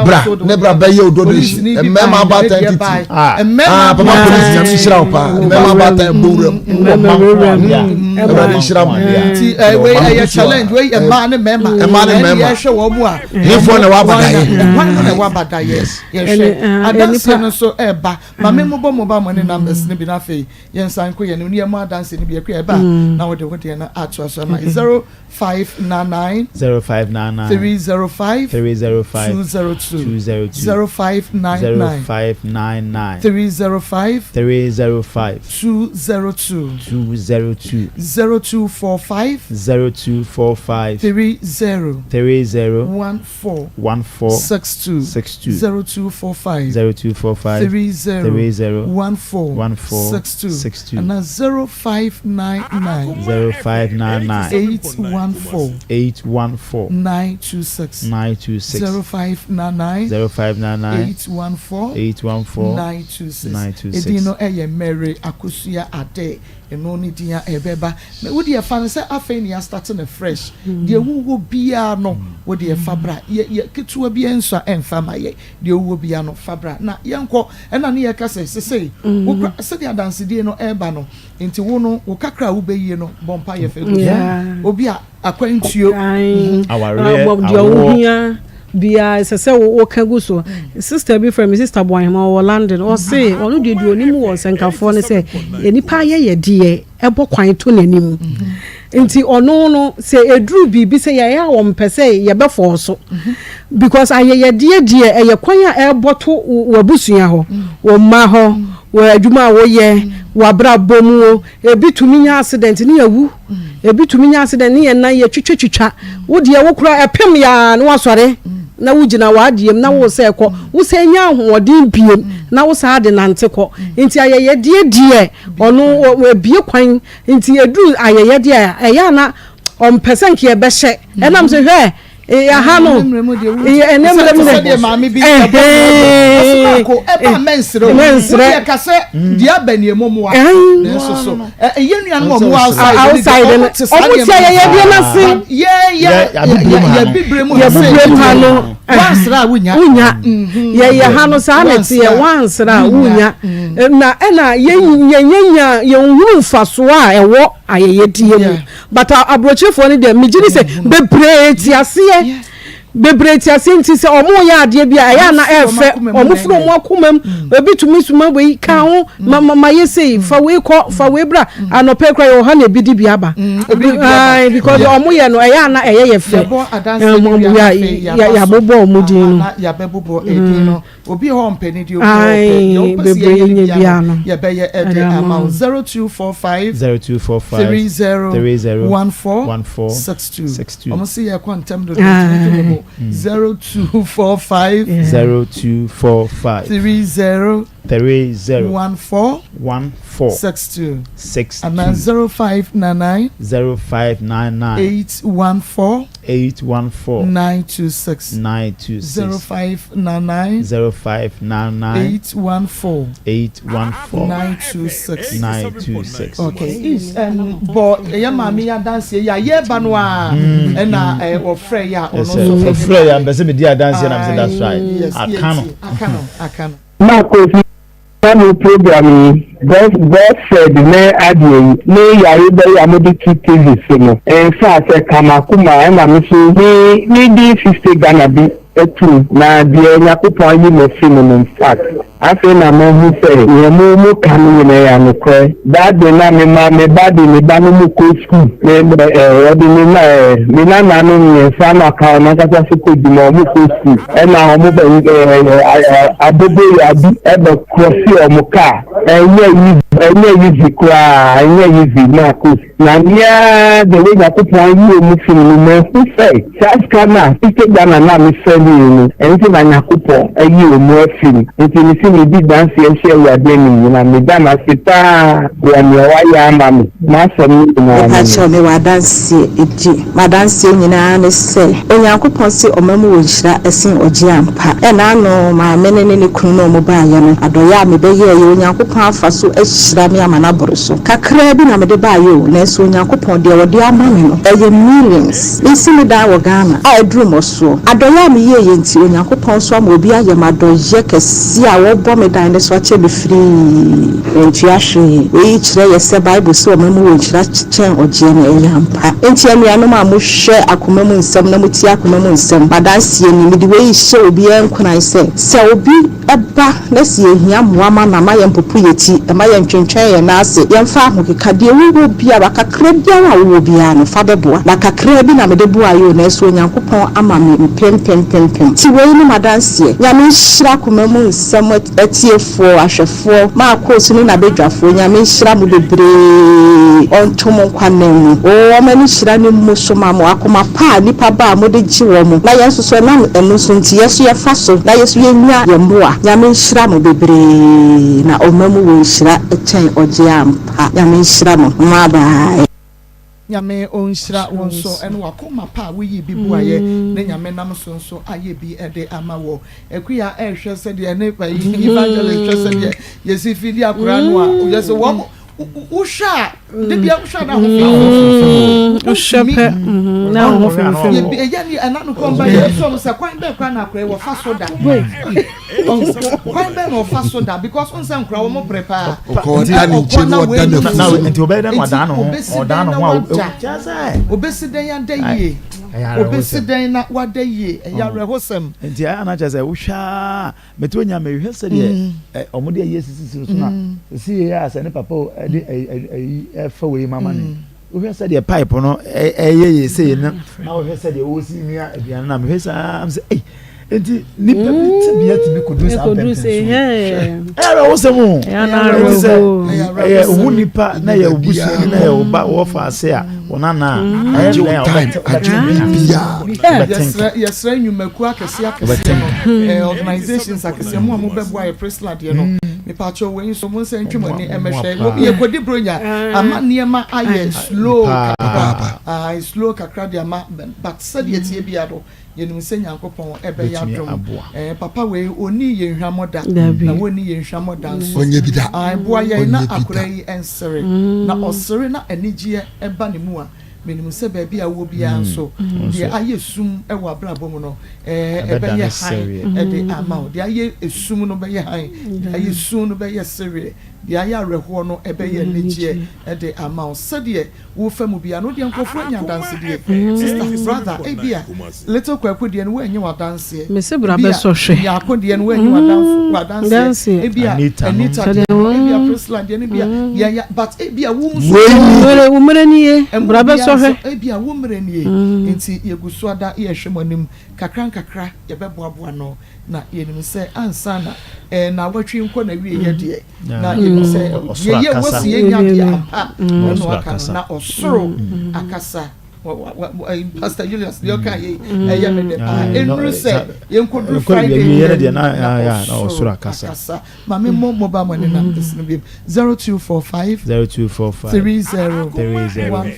Speaker 6: bra ne bra bɛyɛ o donation mmarima abaatan titi ah papa polisi nyame nhyira wo paa mmarima abaatan bɔ wura mu awurade nhyira mo
Speaker 2: nti wei ɛyɛ challenge wei mmaa ne mmarima
Speaker 6: mmaa ne mmarima
Speaker 2: yɛhwɛ wɔn mu a
Speaker 6: hefoɔ na wabadayɛ
Speaker 2: hwan na wabadayɛ yɛhwɛ adanseɛ no nso ɛɛba maame mo bɔ mobile money numbers ne bi na afei yɛn nsan kɔ yɛn no yɛn mu adanseɛ no bi ɛkɔ ɛba na wɔde wɔde yɛn no atoa so ama 0599
Speaker 4: 0599
Speaker 2: 305
Speaker 4: 305
Speaker 2: 202
Speaker 4: 202
Speaker 2: 0599
Speaker 4: 0599
Speaker 2: 305
Speaker 4: 305
Speaker 2: 202
Speaker 4: 202
Speaker 2: 0245
Speaker 4: 0245
Speaker 2: 30
Speaker 4: 30
Speaker 2: 14
Speaker 4: 14
Speaker 2: 62
Speaker 4: 62
Speaker 2: 0245
Speaker 4: 0245
Speaker 2: 30
Speaker 4: 30
Speaker 2: 14
Speaker 4: 14
Speaker 2: 62
Speaker 4: 62
Speaker 2: and 0599
Speaker 4: 0599
Speaker 2: 814
Speaker 4: 814
Speaker 2: 926
Speaker 4: 926
Speaker 2: 0599
Speaker 4: 0599
Speaker 2: 814
Speaker 4: 814
Speaker 2: 926
Speaker 4: 926.
Speaker 2: Edin no ɛyɛ Mary Akosua Ade ɛno ne din a ɛbɛba wode ɛfa no sɛ afei ne yɛastart no fresh deɛ wowɔ biara no wode ɛfa bra yɛ ketewa bi nso a ɛmfa ma yɛ deɛ wowɔ biara no fa bra na yɛnkɔ ɛna ne yɛka sɛ sesei wokura sɛdeɛ adansedie no ɛreba no nti wo no wo kakra a wobɛyie no bɔ mpa yɛ fɛ gu obi a akwantuo
Speaker 4: awareɛ
Speaker 5: deɛ wohia biara ɛsɛ sɛ woka gu so. Sister bi frɛ me sister Boahema ɔwɔ London ɔse ɔno deɛ deɛ onim wɔ nsɛnkafoɔ ne sɛ nnipa ayɛ yɛ deɛ ɛbɔ kwan to n'anim nti ɔno no sɛ ɛduru biribi sɛ yɛyɛ a wɔmpɛ sɛ yɛbɛfɔɔ so because ayɛyɛdeɛ deɛ ɛyɛ kwan a ɛbɔ to w'abusua hɔ wɔ mma hɔ wɔ adwuma a woyɛ w'abrabɔ mu o ebi tumi nya accident ne yɛwu ebi tumi nya accident ne yɛn nan yɛ twitwatwitwa wo deɛ wo kora ɛpem yaa na wasɔre na wogyina w'adeɛ mu na wo sɛ kɔ wo sɛ nya ahoɔden biem na wo saa de nante kɔ nti ayɛyɛdeɛ deɛ ɔno ebie kwan nti eduru ayɛyɛdeɛ a ɛyɛ ana ɔmpɛ sɛ nka yɛbɛhyɛ ɛnam sɛ hwɛ. Aha no ɛnɛ mmerɛ mu
Speaker 2: sɛdeɛ maame bi ɛhɛn ɛba mɛnsrɛ o mɛnsrɛ yɛ kasɛ deɛ aba ni emu mu a nanso so ɛyɛ nuanom ɔmo outside
Speaker 5: outside no ɔmo ti ayɛyɛ deɛ n'ase
Speaker 2: yɛ yɛ yɛ bibire mu
Speaker 5: yɛ bibire mu ha no
Speaker 2: wansrɛ a wunya
Speaker 5: wunya yɛ yɛ ha no saa na ɛte yɛ wansrɛ a wunya na ɛna yɛ yɛ yɛ nya yɛn hunu nfasoɔ a ɛwɔ ayɛyɛdeɛ mu. But abrokyerefoɔ no deɛ megye di sɛ bebree te aseɛ bebree te aseɛ nti sɛ ɔmo yɛ adeɛ bi a ɛyɛ ana ɛɛfɛ ɔmo firi ɔmo akoma mu mm. ebi tumi suma wei ka ho mm. ma ma ma yɛ sei fa wei kɔ fa wei bra mm. anɔpɛ kura yɛ wɔ ha na ebi di bi aba because ɔmo yɛ no ɛyɛ ana ɛyɛ yɛ fɛ yabobɔ ɔmo din
Speaker 2: no. Obi wɔ hɔ ɔmpɛ ne deɛ obi wɔ hɔ ɔpɛ deɛ wopɛ sɛ yɛyɛ ne biara no yɛbɛyɛ ɛde ama wo 0245
Speaker 4: 0245
Speaker 2: 30
Speaker 4: 30
Speaker 2: 14
Speaker 4: 14
Speaker 2: 62
Speaker 4: 62
Speaker 2: ɔmo se yɛkɔ ntɛm dodo nti metwe me bo 0245
Speaker 4: 0245
Speaker 2: 30
Speaker 4: 30
Speaker 2: 14
Speaker 4: 14
Speaker 2: 62
Speaker 4: 62
Speaker 2: anaa 0599
Speaker 4: 0599
Speaker 2: 814
Speaker 4: 814
Speaker 2: 926
Speaker 4: 926
Speaker 2: 0599
Speaker 4: 0599
Speaker 2: 814
Speaker 4: 814
Speaker 2: 926
Speaker 4: 926.
Speaker 2: Okay, is um, bɔ ɛyɛ maame yi adanseɛ yi a yɛreba no a ɛna wɔfrɛ yɛ a ɔno nso
Speaker 4: ɔfrɛ yɛ a mpɛ sɛ medi adanseɛ na mesɛ that's right.
Speaker 2: Yes,
Speaker 4: Aka no.
Speaker 2: aka no aka no.
Speaker 7: Marcos Na mo program yi God God said ne adeɛ yi ne yare bɛyɛ a mode to TV so no infact ɛka makoma ɛna me so me me de 50 Ghana bi atum na deɛ Nyakopɔn ayi me afiri mu no infact afei na mahu sɛ neɛ mo mo ka no nyina ɛyɛ anokorɛ that day na me ma me ba de me ba no mo kɔ school me me ɛɛ ɔde me na ɛɛ me nana no mmiɛnsa na ɔka ɔno ankasa so kɔ dwuma ɔmo kɔ school Ɛna ɔmo bɛ ɛɛ aboboyaa bi ɛbɛ krɔsi ɔmo kaa. Ɛnyɛ easy, ɛnyɛ easy koraa, ɛnyɛ easy Marcus. Na nea the way Nyankopɔn ayi ɔmo firi mu no, mahu sɛ saa sika no a fifty Ghana no a me sɛndii no, ɛno nti na Nyankopɔn ayi ɔmo afiri mu. Nti mese medi danseɛ hyɛ Awurade anim na meda no ase paa wɔ nea wayɛ ama me. M'asɛm no nyinaa
Speaker 8: Mepa
Speaker 7: ne
Speaker 8: kyɛw
Speaker 7: no.
Speaker 8: mewɔ adanseɛ di. M'adanseɛ nyinaa ne sɛ Onyankopɔn se ɔma mu wɔ nhyira sen ɔgyeɛ ampa. Ɛna ano maame no ne ne kunu ne ɔmo baeɛ no, adɔeɛ a mebɛyɛeɛ Onyankopɔn afa so ahyira me ama no aboro so. Kakraa bi na mede baeɛ o, nanso Onyankopɔn deɛ ɔde ama me no, ɛyɛ millions. Mesi me dan wɔ Ghana a aduru mmɔsoɔ. Adɔeɛ a meyɛeɛ nti, Onyankopɔn nso ama obi ayɛ me adɔeɛ kɛseɛ a wɔbɔ me dan no so akyɛ me firii. Mantua hwee. Wei kyerɛ yɛ sɛ Bible se ɔma mu wɔ nhyira kyɛn ɔgyeɛ no, ɛyɛ ampa. Enti anuanom a mohwɛ akoma mu nsɛm na motie akoma mu nsɛm, m'adanseɛ ni, mede wei rehyɛ obiara nkuran sɛ, sɛ obi ba na sɛ yɛhia mmoa ma no a, mma yɛmpopo yɛn ti, mma yɛntwentwɛn yɛn nan ase, yɛmfa ahokeka, deɛ wowɔ biara, kakra biara a wowɔ biara no, fa bɛboa. Na kakra bi na mede boaeɛ o, nanso Onyankopɔn ama me mpempempempem. Nti wei ne m'adanseɛ. Nyame nhyira akoma mu nsɛm atiefoɔ, ahwɛfoɔ. Foɔ, maa koosu ne nabedwafoɔ Nyame nhyira mo bebree ɔnto mo nkwa nna mu oo ɔma ne hyira no mmu so ma mo akoma pa a nipa ba a mode gye wɔn na yɛn nso so ɛnam ɛno so nti yɛso yɛfa so na yɛso yɛnya yɛn mmoa Nyame nhyira mo bebree na ɔma mu wɔ nhyira kyɛn ɔgyeɛ ampa Nyame nhyira mo mwah bye.
Speaker 2: Nyame ɔnhyira wo nso ɛne wakoma pa a woyii bi boayɛ ne Nyame nam so nso ayɛ bi de ama wɔ. Akua ɛhwɛ sɛdeɛ ne evangelist hwɛ sɛdeɛ yɛsi fi di akora no a yɛ sɛ wɔn wohwɛ a de bia wohwɛ a na ho
Speaker 5: fimfim wohwɛ pɛ na ho fimfim
Speaker 2: ɛyɛ ne ɛna no kɔn ba yɛ sɛ ɔmo sɛ kwan bɛn kora na akora wɔfa so da Kwan bɛn na ɔfa so da because n sɛ nkora wɔn pere paa.
Speaker 6: Ɔkɔ ɔda ne nkyɛn na ɔda n'afu so.
Speaker 4: Nti ɔbɛyɛ dɛ na ɔdan ne ho ɔdan ne ho a
Speaker 2: kyerɛ sɛ. Obesi dɛn ada yie obesi dɛn na wada yie ɛyɛ awerɛhosɛm.
Speaker 4: Nti ayɛ ana kyerɛ sɛ wohwɛ a mete onya mehwɛ sɛdeɛ ɔmo de ayi asisi so na sisi yɛ a sɛ ne papa ɛde ayi ɛfa wei mama ne. Wohwɛ sɛdeɛ pipe no ɛyɛ yɛ sei no na wohwɛ sɛdeɛ wɔsi nua aduane no a mehwɛ saa sɛ ei nti nipa bi tebea tumi kɔduru saa mpɛmpɛnso ɛyɛ awerɛhosɛm o ɛnti sɛ ɛyɛ wo nipa na yɛ wo busuani na yɛ wo ba wɔfa ase a mm. Wo nana a, ɛyɛ
Speaker 6: Agye wo
Speaker 4: dɛn a
Speaker 6: time,
Speaker 4: wobɛte
Speaker 6: agye wo
Speaker 4: wobɛte nka?
Speaker 6: biribiara.
Speaker 4: Wobɛte
Speaker 2: Yɛsrɛ
Speaker 4: nka.
Speaker 2: yɛsrɛ nnwumakuo akɛseɛ akɛseɛ
Speaker 4: Wobɛte
Speaker 2: no,
Speaker 4: nka.
Speaker 2: eh, organisations akɛseɛ mo a mobɛboa yɛ Priscilla deɛ no, mepaakyɛw wei nso mo nsa ntwe mo ani
Speaker 4: Mommoa
Speaker 2: mmɛhwɛ.
Speaker 4: paa.
Speaker 2: Yɛkɔdi Bronya ama nneɛma ayɛ slow
Speaker 4: Paa.
Speaker 2: kakra,
Speaker 6: Papaapa.
Speaker 2: ah, slow kakra de ama, but sɛdeɛ ɛteɛ biara no, Yɛnim sɛ Nyankopɔn bɛyɛ
Speaker 4: Bɛtumi
Speaker 2: adom.
Speaker 4: aboa.
Speaker 2: Eh, papa wei ɔnnii yɛn hwammɔ da,
Speaker 5: Dabi.
Speaker 2: na wɔnni yɛn hwammɔ da nso.
Speaker 6: Ɔnyɛ bi da.
Speaker 2: Ae, boa yɛn na
Speaker 6: Ɔnyɛ bi
Speaker 2: akora
Speaker 6: da.
Speaker 2: yi nsere. Na ɔsere na anigyeɛ ba ne mu a, menim sɛ baabi a wɔ biara nso, deɛ ayɛ sum wɔ abrabɔ mu no, eh,
Speaker 4: Ɛbɛdane
Speaker 2: ɛbɛyɛ hann
Speaker 4: sereɛ.
Speaker 2: de ama wo. Deɛ ayɛ sum no bɛyɛ hann, deɛ ayɛ sum no bɛyɛ sereɛ, deɛ ayɛ awerɛhoɔ no ɛbɛyɛ anigyeɛ de ama wo. Sɛdeɛ Wo fa mu biara no deɛ nkurɔfoɔ anya adansedie. Sister, brother, ebia little Kwaku deɛ no woannya w'adanseɛ.
Speaker 5: Mese bra
Speaker 2: Ebia
Speaker 5: bɛsɔ hwɛ.
Speaker 2: Nyarko deɛ no woannya w'adanfo w'adanseɛ. Ebia
Speaker 4: Anita nom.
Speaker 2: Anita deɛ no, ebia Priscilla deɛ no, ebia Yaya, but ebia wo nso.
Speaker 6: Wei ni.
Speaker 5: Mmerɛ wo mmerɛ nie,
Speaker 2: Ɛmu
Speaker 5: bra
Speaker 2: biara
Speaker 5: bɛsɔ
Speaker 2: nso
Speaker 5: hwɛ.
Speaker 2: ebia wo mmerɛ nie. Nti yɛgu so ada yɛrehwɛ mo anim kakra nkakra yɛbɛboaboa ano. Na yɛnim sɛ ansa na nnawɔtwe nkɔ n'awieeɛ deɛ, na yɛnim sɛ deɛ yɛ wɔsi yɛ nya deɛ ampa ɛna ɔka no, na ɔsoro akasa. Pastor Julius deɛ ɔka yɛ ɛyɛ me dɛ paa. Ɛnuru sɛ yɛnkɔduru Friday deɛ na ɔsoro akasa. Ma me mmɔ mobile money numbers no biom. 0245
Speaker 4: 0245
Speaker 2: 30
Speaker 4: 30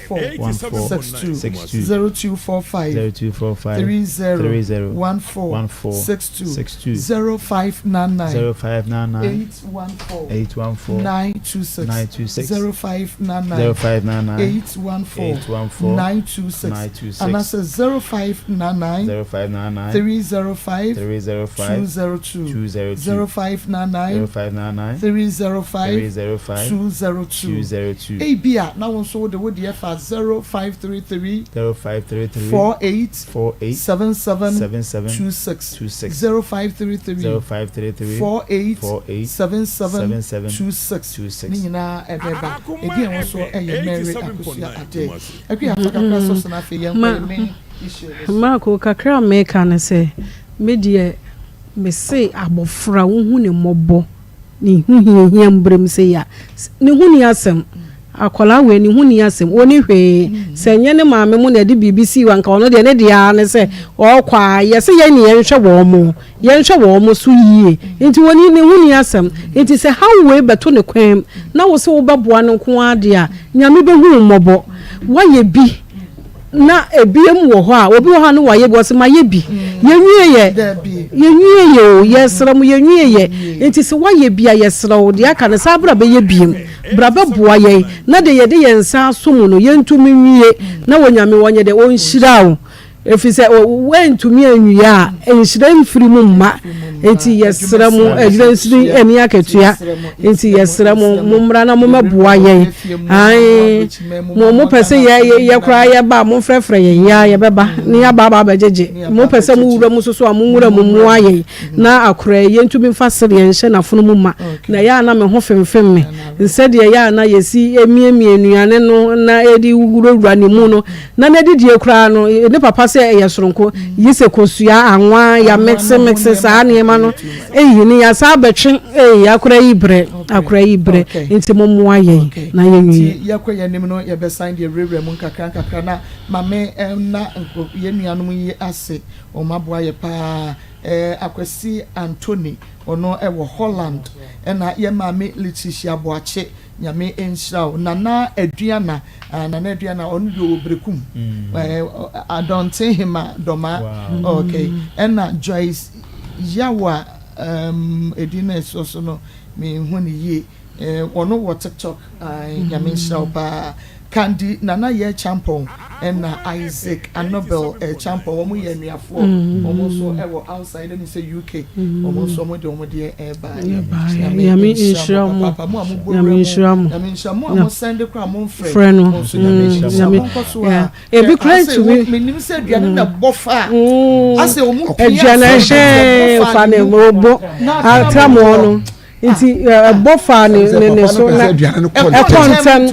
Speaker 2: 14
Speaker 4: 14
Speaker 2: 62
Speaker 4: 62
Speaker 2: 0245
Speaker 4: 0245
Speaker 2: 30
Speaker 4: 30
Speaker 2: 14
Speaker 4: 14
Speaker 2: 62
Speaker 4: 62
Speaker 2: 0599
Speaker 4: 0599
Speaker 2: 814
Speaker 4: 814
Speaker 2: 926
Speaker 4: 926
Speaker 2: 0599
Speaker 4: 0599
Speaker 2: 814
Speaker 4: 814
Speaker 2: 926
Speaker 4: 926
Speaker 2: anaasɛ 0599
Speaker 4: 0599
Speaker 2: 305
Speaker 4: 305
Speaker 2: 202
Speaker 4: 202
Speaker 2: 0599
Speaker 4: 0599
Speaker 2: 305
Speaker 4: 305
Speaker 2: 202
Speaker 4: 202
Speaker 2: Ebia na wo nso wode wo deɛ fa 0533
Speaker 4: 0533
Speaker 2: 48
Speaker 4: 48
Speaker 2: 77
Speaker 4: 77
Speaker 2: 26
Speaker 4: 26
Speaker 2: 0533
Speaker 4: 0533
Speaker 2: 48
Speaker 4: 48
Speaker 2: 77
Speaker 4: 77
Speaker 2: 26
Speaker 4: 26
Speaker 2: Ne nyinaa ɛbɛba. Edin a ɛwɔ soɔ yɛ Mary Akosua Adeh. Akua fa kakra sɔ so na afei yɛnkɔ yɛn main issue no so.
Speaker 5: Marko, kakra a meka ne sɛ, me deɛ mese abɔfra wohu ne mmɔbɔ, ne ho hiahia mbrɛ mu sei a, ne ho nni asɛm. Akwadaa wei ne ho nni asɛm, ɔnni hwee. Sɛ ɛnyɛ ne maame mo na ɛde biribi sii hɔ a, anka ɔno deɛ ne deɛ ara ne sɛ ɔrekɔ ara. Yɛse yɛn ne yɛnhwɛ wɔn, yɛnhwɛ wɔn so yie. Nti ɔnni, ne ho nni asɛm. Nti sɛ haw wei bɛto ne kwan mu na wo se wobɛboa no nko ara deɛ a, Nyame bɛhu wo mmɔbɔ. Woayɛ bi. Na ebiem wɔ hɔ a, obi wɔ hɔ a ne wayɛ bi, ɔse mayɛ bi. Yɛnwie yɛ, yɛnwie yɛ o, yɛsrɛ mo yɛnwie yɛ. Nti sɛ woayɛ bi a yɛsrɛ wo, deɛ aka no san bra bɛyɛ biem. Bra bɛboa yɛn na deɛ yɛde yɛn nsa aso mu no yɛntumi nwie na Onyame ɔnyɛ dɛ, ɔnhyira wo. Ɛfiri sɛ woantumi anwie a, nhyira mfiri mu mma. Nti yɛsrɛ mo, adwuma nsini ɛni akatua. Nti yɛsrɛ mo, mommra na mommɛboa yɛn. Ae, mo mopɛ sɛ yɛ yɛ yɛ koraa yɛba a, momfrɛfrɛ yɛn, yɛ a yɛbɛba na yɛaba aba abɛgyegye. Mopɛ sɛ mowura mu nso so a, monwura mu mmoa yɛn na akora yi yɛntumi mfa sereɛ nhyɛ n'afono mu ma. Na ɛyɛ a na me ho femfem me sɛdeɛ ɛyɛ a na yɛsi miamia nnuane no na yɛde wurawura ne mu no. Na n'adidie koraa no, ne papa sɛ ɛyɛ soronko, gye sɛ kosua, anwa, yɛamekse mekse saa nneɛma no, eyi ne yɛasa abɛtwe, ei akora yi brɛ, akora yi brɛ, nti mommoa yɛn na yɛnwie.
Speaker 2: Nti yɛkɔ yɛn anim no yɛbɛsan de awurawura mu nkakra nkakra na Maame nna yɛn nuanom yi ase, wɔn aboa yɛ paa, Akwasi Anthony ɔno wɔ Holland, ɛna yɛn maame Letitia Boakye, Nyame nhyira wo. Nana Aduana, ah, Nana Aduana, ɔno deɛ ɔwɔ Berekum. Mm. Eh, Adɔnten Hema Dɔma. Wow. Okay. Ɛna Joyce Yawa, um, edin na ɛsoɔ so no, menhu no yie. Eh, ɔno wɔ TikTok. Ah, Nyame nhyira wo paa. Candy Nana Yɛ Champɔn ɛna Isaac Anobel eh, Champɔn, wɔn yɛ anuafoɔ. Wɔn nso ɛwɔ outside, ɛne sɛ UK. Wɔn nso wɔn de wɔn deɛ ɛreba.
Speaker 5: Nyame nhyira mo
Speaker 2: papa mo a mo bɔ
Speaker 5: Nyame nhyira mo
Speaker 2: Nyame nhyira mo a mo sɛnde kora mo mfrɛ
Speaker 5: frɛ no
Speaker 2: mo nso Nyame nhyira mo mo nkɔ so a
Speaker 5: ebi kora ntumi
Speaker 2: menim sɛ aduane na bɔ fa asɛ wɔn pia
Speaker 5: aduane hyɛ fa ne bɔ atramoɔ no. Nti ɛbɔ faa ne ne ne so na ɛkɔ ntɛm.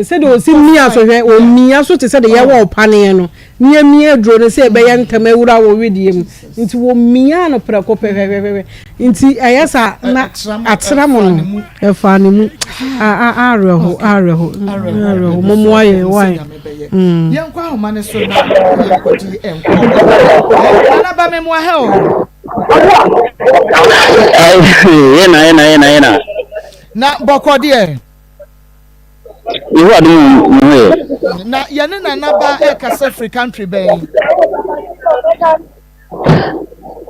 Speaker 5: Sɛdeɛ ɔsi mia so hwɛ, ɔmia so te sɛ deɛ yɛwɔ ɔpaneɛ no. Ne yɛmia aduro no sɛ ɛbɛyɛ ntɛm awura wɔ wedeɛ mu. Nti wɔmia no prɛko pɛ hwɛhwɛhwɛ. Nti ɛyɛ sa na atra mu no ɛfaa ne mu. Awerɛho awerɛho awerɛho momoa yɛn wae.
Speaker 2: Yɛnkɔ ahoma no so na yɛnkɔdi nkɔmmɔ. Nana ba memoa hɛ o.
Speaker 9: Yɛna yɛna yɛna yɛna.
Speaker 2: Na bɔkɔ deɛ.
Speaker 9: Yehowa de mu mu ho yɛ.
Speaker 2: Na yɛne nana ba ɛkasa firi country bɛn.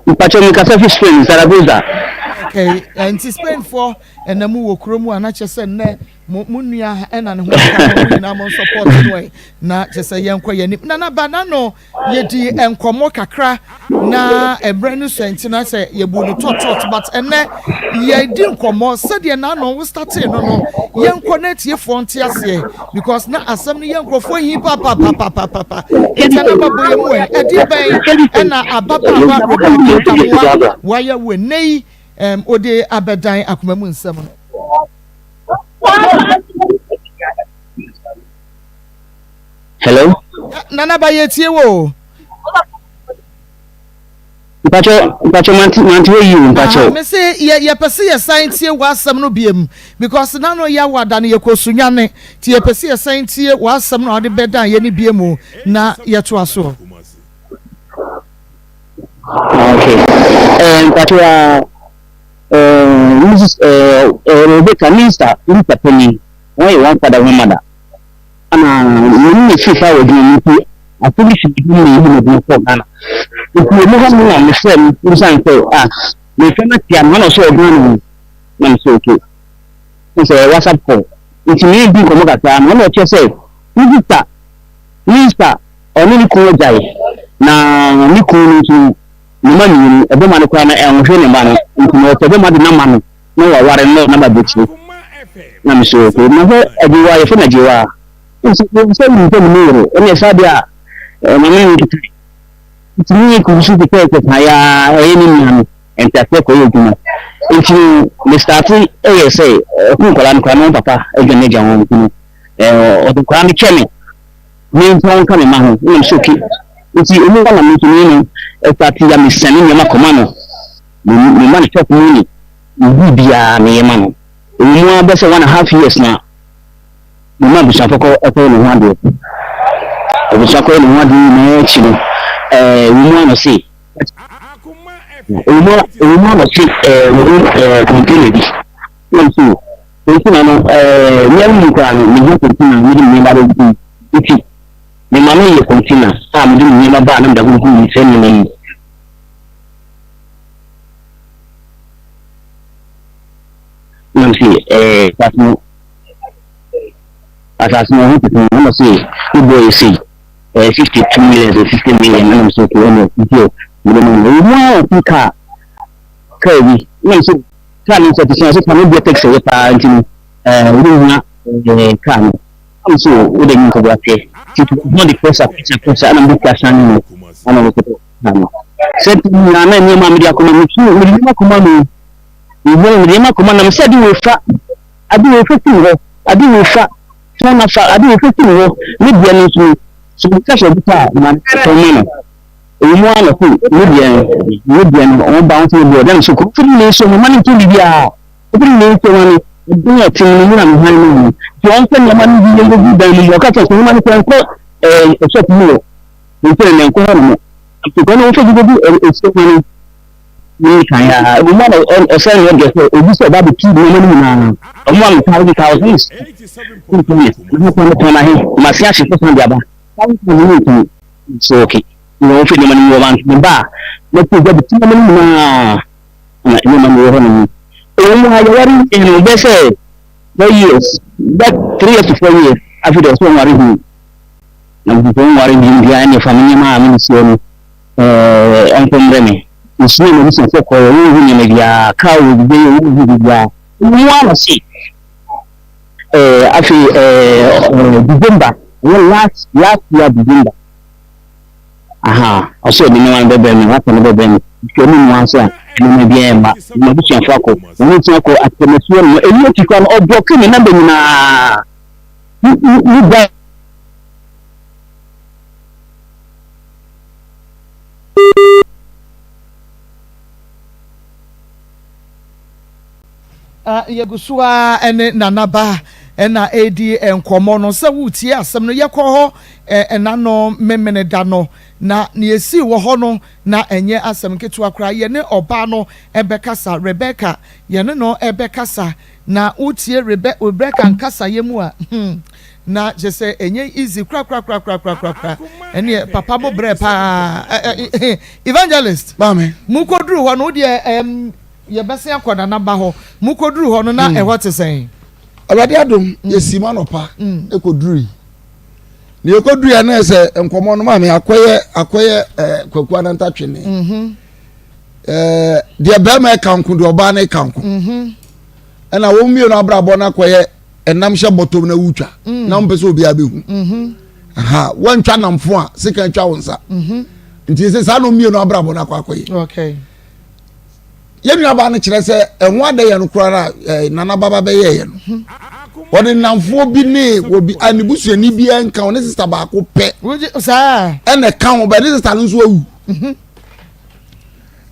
Speaker 9: Mpakyɛ mi kasa fi Spain Zaragoza.
Speaker 2: Okay, nti Spain foɔ ɛna mu wɔ kuro mu a na kyɛ sɛ nnɛ mo mo nua ɛna ne ho aka mo nyinaa mo support no ɛ na kyɛ sɛ yɛnkɔ yɛn anim nana ba nano Yɛdii nkɔmmɔ kakra na mmerɛ no sua nti na sɛ yɛbu no tɔtɔt but ɛnɛ yɛdi nkɔmmɔ sɛdeɛ n'ano wo startee no no yɛnkɔ na atiefoɔ nte aseɛ because na asɛm no yɛ nkurɔfoɔ hi papapapapapa nti ɛna bɛbɔ yɛ mu ɛ ɛdeɛ bɛn ɛna ababaawa Rebecca Damoa wayɛ wo ɛnɛ yi um, ode abɛdan akoma mu nsɛm no.
Speaker 9: Hello.
Speaker 2: Nana ba yɛ tie wo o.
Speaker 9: Mpakyɛ mpakyɛ mante mante hɔ yie o mpakyɛ.
Speaker 2: Me se yɛ yɛ pɛ se yɛ san tie w'asɛm no biem because na no yɛ wada no yɛ kɔ sunwane ti yɛ pɛ se yɛ san tie w'asɛm no a ɔde bɛ dan yɛ ne biem o na yɛ to aso.
Speaker 9: Okay. Eh, mpakyɛ wa eh, Mrs. Eh, eh, Rebecca minister minister panyin wɔn yɛ wɔn fada wɔn mother. Ana wɔn na firi saa wɔ adwuma mu nti afe bi fi adwuma mu na yɛyi m'adwuma kɔɔ Ghana. Nti ɛmu hɔ no na mefrɛ no bisa no sɛ ah mefrɛ no atia no na ɔsɛ ɔwɔ Ghana mu na mesɛ okay ne sɛ ɛyɛ WhatsApp call nti me di nkɔmmɔ kakra no ɔna ɔkyerɛ sɛ ne sista ne sista ɔne ne kunu agyae na ne kunu no nso ne mma mmienu ɛbɛma no koraa na ɛnhwɛ ne mma no nti na ɔpɛ bɛma de n'ama no na waware no na n'aba akyire Na me so okay na hwɛ agyewa yɛfrɛ no agyewa nso sɛ wonim sɛ mene yere ɛne ɛsaa deɛ a ma me nkeka nti me kɔ so kekɛ keka ya ɛyɛ ne nua no nteaseɛ kɔyɛ adwuma nti me starte ɛyɛ sɛ ɔko nkwadaa no koraa na wɔn papa adwa ne agya wɔn nti no ɔde nkwadaa no kyɛ me me mfa wɔn nka me ma ho na me so okay nti ɔmu na me nso me no ɛstarte ya me sɛne nneɛma kɔma no me ma no chop money biribiara meyɛ ma no Ɛwɔ mu ara bɛyɛ sɛ one and half years na mema abusuafo kɔ kɔyɛ ne ho adeɛ. Abusua kɔyɛ ne ho adeɛ nyinaa akyi no, ɛɛ ɛwɔ mu ara na ɔse ɛwɔ mu ɛwɔ mu ara na ɔse ɛɛ wɔhu ɛɛ container bi. Na nso container no ɛɛ mmea no mu koraa no mehia container mede me nneɛma bɛgu mu nti mema no yɛ container a mede me nneɛma baa na mede agugu mu sɛ nneɛma yi. Na ɔse ɛɛ asase no asase no ho tete no na ɔse ne boɔ yɛ sei ɛɛ 52 million sɛ 60 million ɛna ɔse okay ɛna nti o mede ma no ɛwɔ mu ara ɔfi kaa kaa bi na ɔse kaa no nso ɛte sɛ ɔse kaa no deɛ taxi yɛ paa nti no ɛɛ wode hia ɛɛ kaa no ɛna ɔse o wode mi nkɔbɔ aseɛ nti not the pressure pressure pressure ɛna mede kaa san no ɛna ɔse kaa no sɛ nyinaa na nneɛma mede akɔma no mede nneɛma akɔma no Mehunu mede m'akoma nam sɛ ade wei fa, ade wei fa firi hɔ, ade wei fa, tɔn na fa, ade wei fa firi hɔ, ne deɛ no nso no, sɛ obi ka sɛ ɔbɛtɔ a, ma tɔn ma no. Ɛwɔ mu ara na ɔse ne deɛ no, ne deɛ no, ɔmo ba ho sɛ ne deɛ, ɔda no so kɔ. Ɔfiri ne nsuo ho, ma no ntɔn biribiara. Ɔfiri ne nsuo ho no, ɛdan a ɛte mu no mu na me han no mu. Nti ɔmfa nneɛma no bi nkɔgu dan no mu. Ɔka kyerɛ sɛ nneɛma no sɛ nkɔ ɛɛ shop mu hɔ. Nti na nkɔ hɔ nom. Nti kɔ no ɔmfa bi nkɔgu ɛɛ ho no. Ne kan a, ɛwɔ mu a na ɔsɛn ne ɔdeɛ sɛ obi sɛ ɔba abɛtu nneɛma no nyinaa. Ɔmo a metɔn adi thousands. Ntumi, na metɔn metɔn ahe, mase ahye sɛ san de aba. Thousands ne ntumi. So okay, na wɔn fɛ nneɛma no mu wɔn me ba a, mɛto gya bɛtu nneɛma no nyinaa. Na nneɛma no wɔ hɔ nom. Ɛwɔ mu a yɛware wie no bɛyɛ sɛ 4 years, bɛ 3 years to 4 years, afei deɛ ɔsɛ ɔnware bio. Na mepɛ ɔnware bio deɛ ɛne fa me nneɛma a mede sie no. Ɛɛ, ɔnkɔ mmrɛ me. Mesumaa m'abusuafoɔ kɔeɛ, wɔnhu nneɛma biara, kaa wɔ biribiara yi, wɔnhu biribiara. Ɛwɔ mu ara na ɔse, ɛɛ, afei, ɛɛ, December, ɛyɛ last, last year December. Aha, ɔse ɔde nneɛma no bɛbrɛ me, waka no bɛbrɛ me. Nti ɔno mu ara nso a, Nneɛma biara mma. M'abusuafo akɔ. Wɔn nso akɔ atɛmɛsoɔ no. Ɛno akyi koraa no, ɔblɔke me namba nyinaa. Wo gya.
Speaker 2: Yɛgu so ara ne Nana Ba na ɛredi nkɔmmɔ no. Sɛ woretie asɛm no, yɛkɔ hɔ ɛna no Memeneda no, na nea ɛsii wɔ hɔ no, na ɛnyɛ asɛm nketewa koraa. Yɛne ɔbaa no bɛkasa, Rebecca, yɛne no bɛkasa. Na wotie Rebe Rebecca nkasayɛ mu a, hmm, na kyerɛ sɛ ɛnyɛ easy korakorakorakorakorakora. Ɛneɛ papa mo brɛ paa. Evangelist,
Speaker 6: Maame.
Speaker 2: mokɔduru hɔ no, wodeɛ ɛm, yɛbɛsen akɔ Nana ba hɔ. Mokɔduru hɔ no, na hmm. ɛhɔ te sɛn?
Speaker 6: Awurade adom, hmm. yɛsi mu anɔpa hmm. ɛkɔdurui. Na yɛkɔdurui a na ɛsɛ nkɔmmɔ no maame akɔyɛ akɔyɛ eh, kwaku anantatwene. Mm-hmm. Eh, deɛ bɛrima ɛka nko deɛ ɔbaa no ɛka nko mhm. ɛna wɔn mmienu abrabɔ no akɔyɛ ɛnam hyɛ bɔtɔm na wutwa mm. na wɔn pɛ sɛ obiara bɛhu mhm. aha wɔntwa namfo a sika twa wɔn nsa mhm. nti sɛ saa na wɔn mmienu abrabɔ no akɔ akɔyɛ yɛn nuabaa no kyerɛ sɛ ɛho adɛyɛ no koraa na ɛɛ nana baba bɛyɛ yɛ no wɔde namfoɔ bi ne obi a ne busuani bi nka wɔn ne sista baako pɛ ɛna ɛka ho bɛ ne sista no nso awu.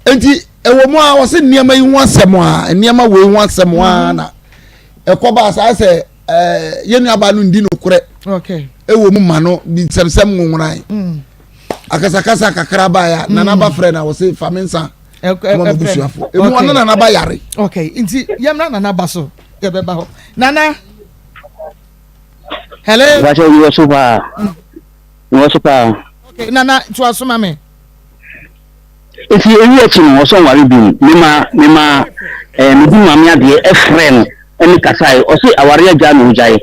Speaker 6: Nti ɛwɔ mu a wɔsɛ nneɛma yi ho asɛm a nneɛma wei ho asɛm a mm-hmm. na ɛkɔba saa sɛ ɛɛ yɛn nuabaa no ndi nokorɛ ɛwɔ mu ma no bi nsɛmsɛm nwonworan mm. akasakasa kakra baa ya mm. nana ba frɛ na wɔsɛ fa me nsa ma ma busuafo emu ɔno nana ba yare.
Speaker 2: okay nti yɛmra nana ba so yɛbɛba hɔ nana hello.
Speaker 9: ìbáṣẹ yíwọ so paa yíwọ so paa.
Speaker 2: okay nana tí so ma mi.
Speaker 9: Enti eyi akyi no, ɔsɛ ɔnware bio. Mema mema eh, medi maame adeɛ ɛfrɛɛ no ɛne kasae. Ɔse awareɛ agyaa na ɔgyae.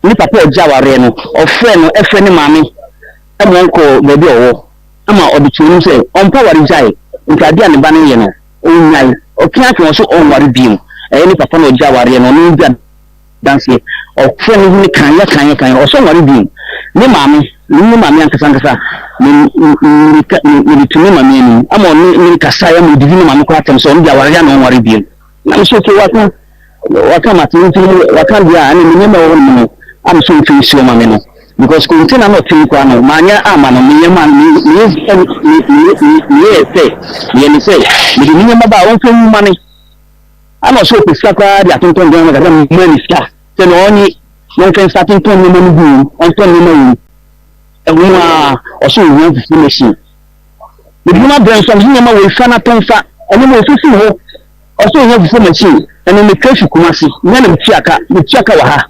Speaker 9: Ne papa a ɔgye awareɛ no, ɔfrɛɛ no ɛfrɛ ne maame ɛma ɔnkɔ baabi a ɔwɔ ama ɔde too anim sɛ ɔmpɛ aware gyae nti adeɛ a ne ba no yɛ no ɔnnyae. Ɔtwe atwe ɔse ɔnware bio. Ɛyɛ ne papa na ɔgye awareɛ no, ɔno di Adanseɛ. Ɔfrɛ ne hene kan yɛ kan yɛ kan ɔsɛ ɔnware bio. Ne maame, ne ne maame ankasa ankasa, me mmirika me mede to ne maame anim ama ɔne me kasaeɛ ama ɔdidi ne maame koraa atɛm sɛ ɔno deɛ awareɛ na ɔnware bio. Na me sɛ okay waka waka mate nti no waka deɛ a ɛne me nneɛma ɛwɔ hɔ nom no a me sɛ ɔmfa nsi ɔma me no because container na ɔte mu koraa no manyɛ ama no meyɛ ma no meyɛ meyɛɛ sɛ meyɛ ne sɛ mede me nneɛma ba a ɔmfa nwu ma me. Ana ɔsɛ ɔpɛ sika koraa de atontɔn nneɛma kakra mma ne sika sɛ na ɔnye na ɔmfa nsa atontɔn nneɛma no bi wom ɔntɔn nneɛma wom ɛho mu a ɔsɛ ohia fufuo machine mede nneɛma brɛ nso a mese nneɛma wei fa na tɔn fa nneɛma wei fifiri hɔ ɔsɛ ohia fufuo machine ɛno metwa fi Kumasi mea na metua ka metua ka wɔ ha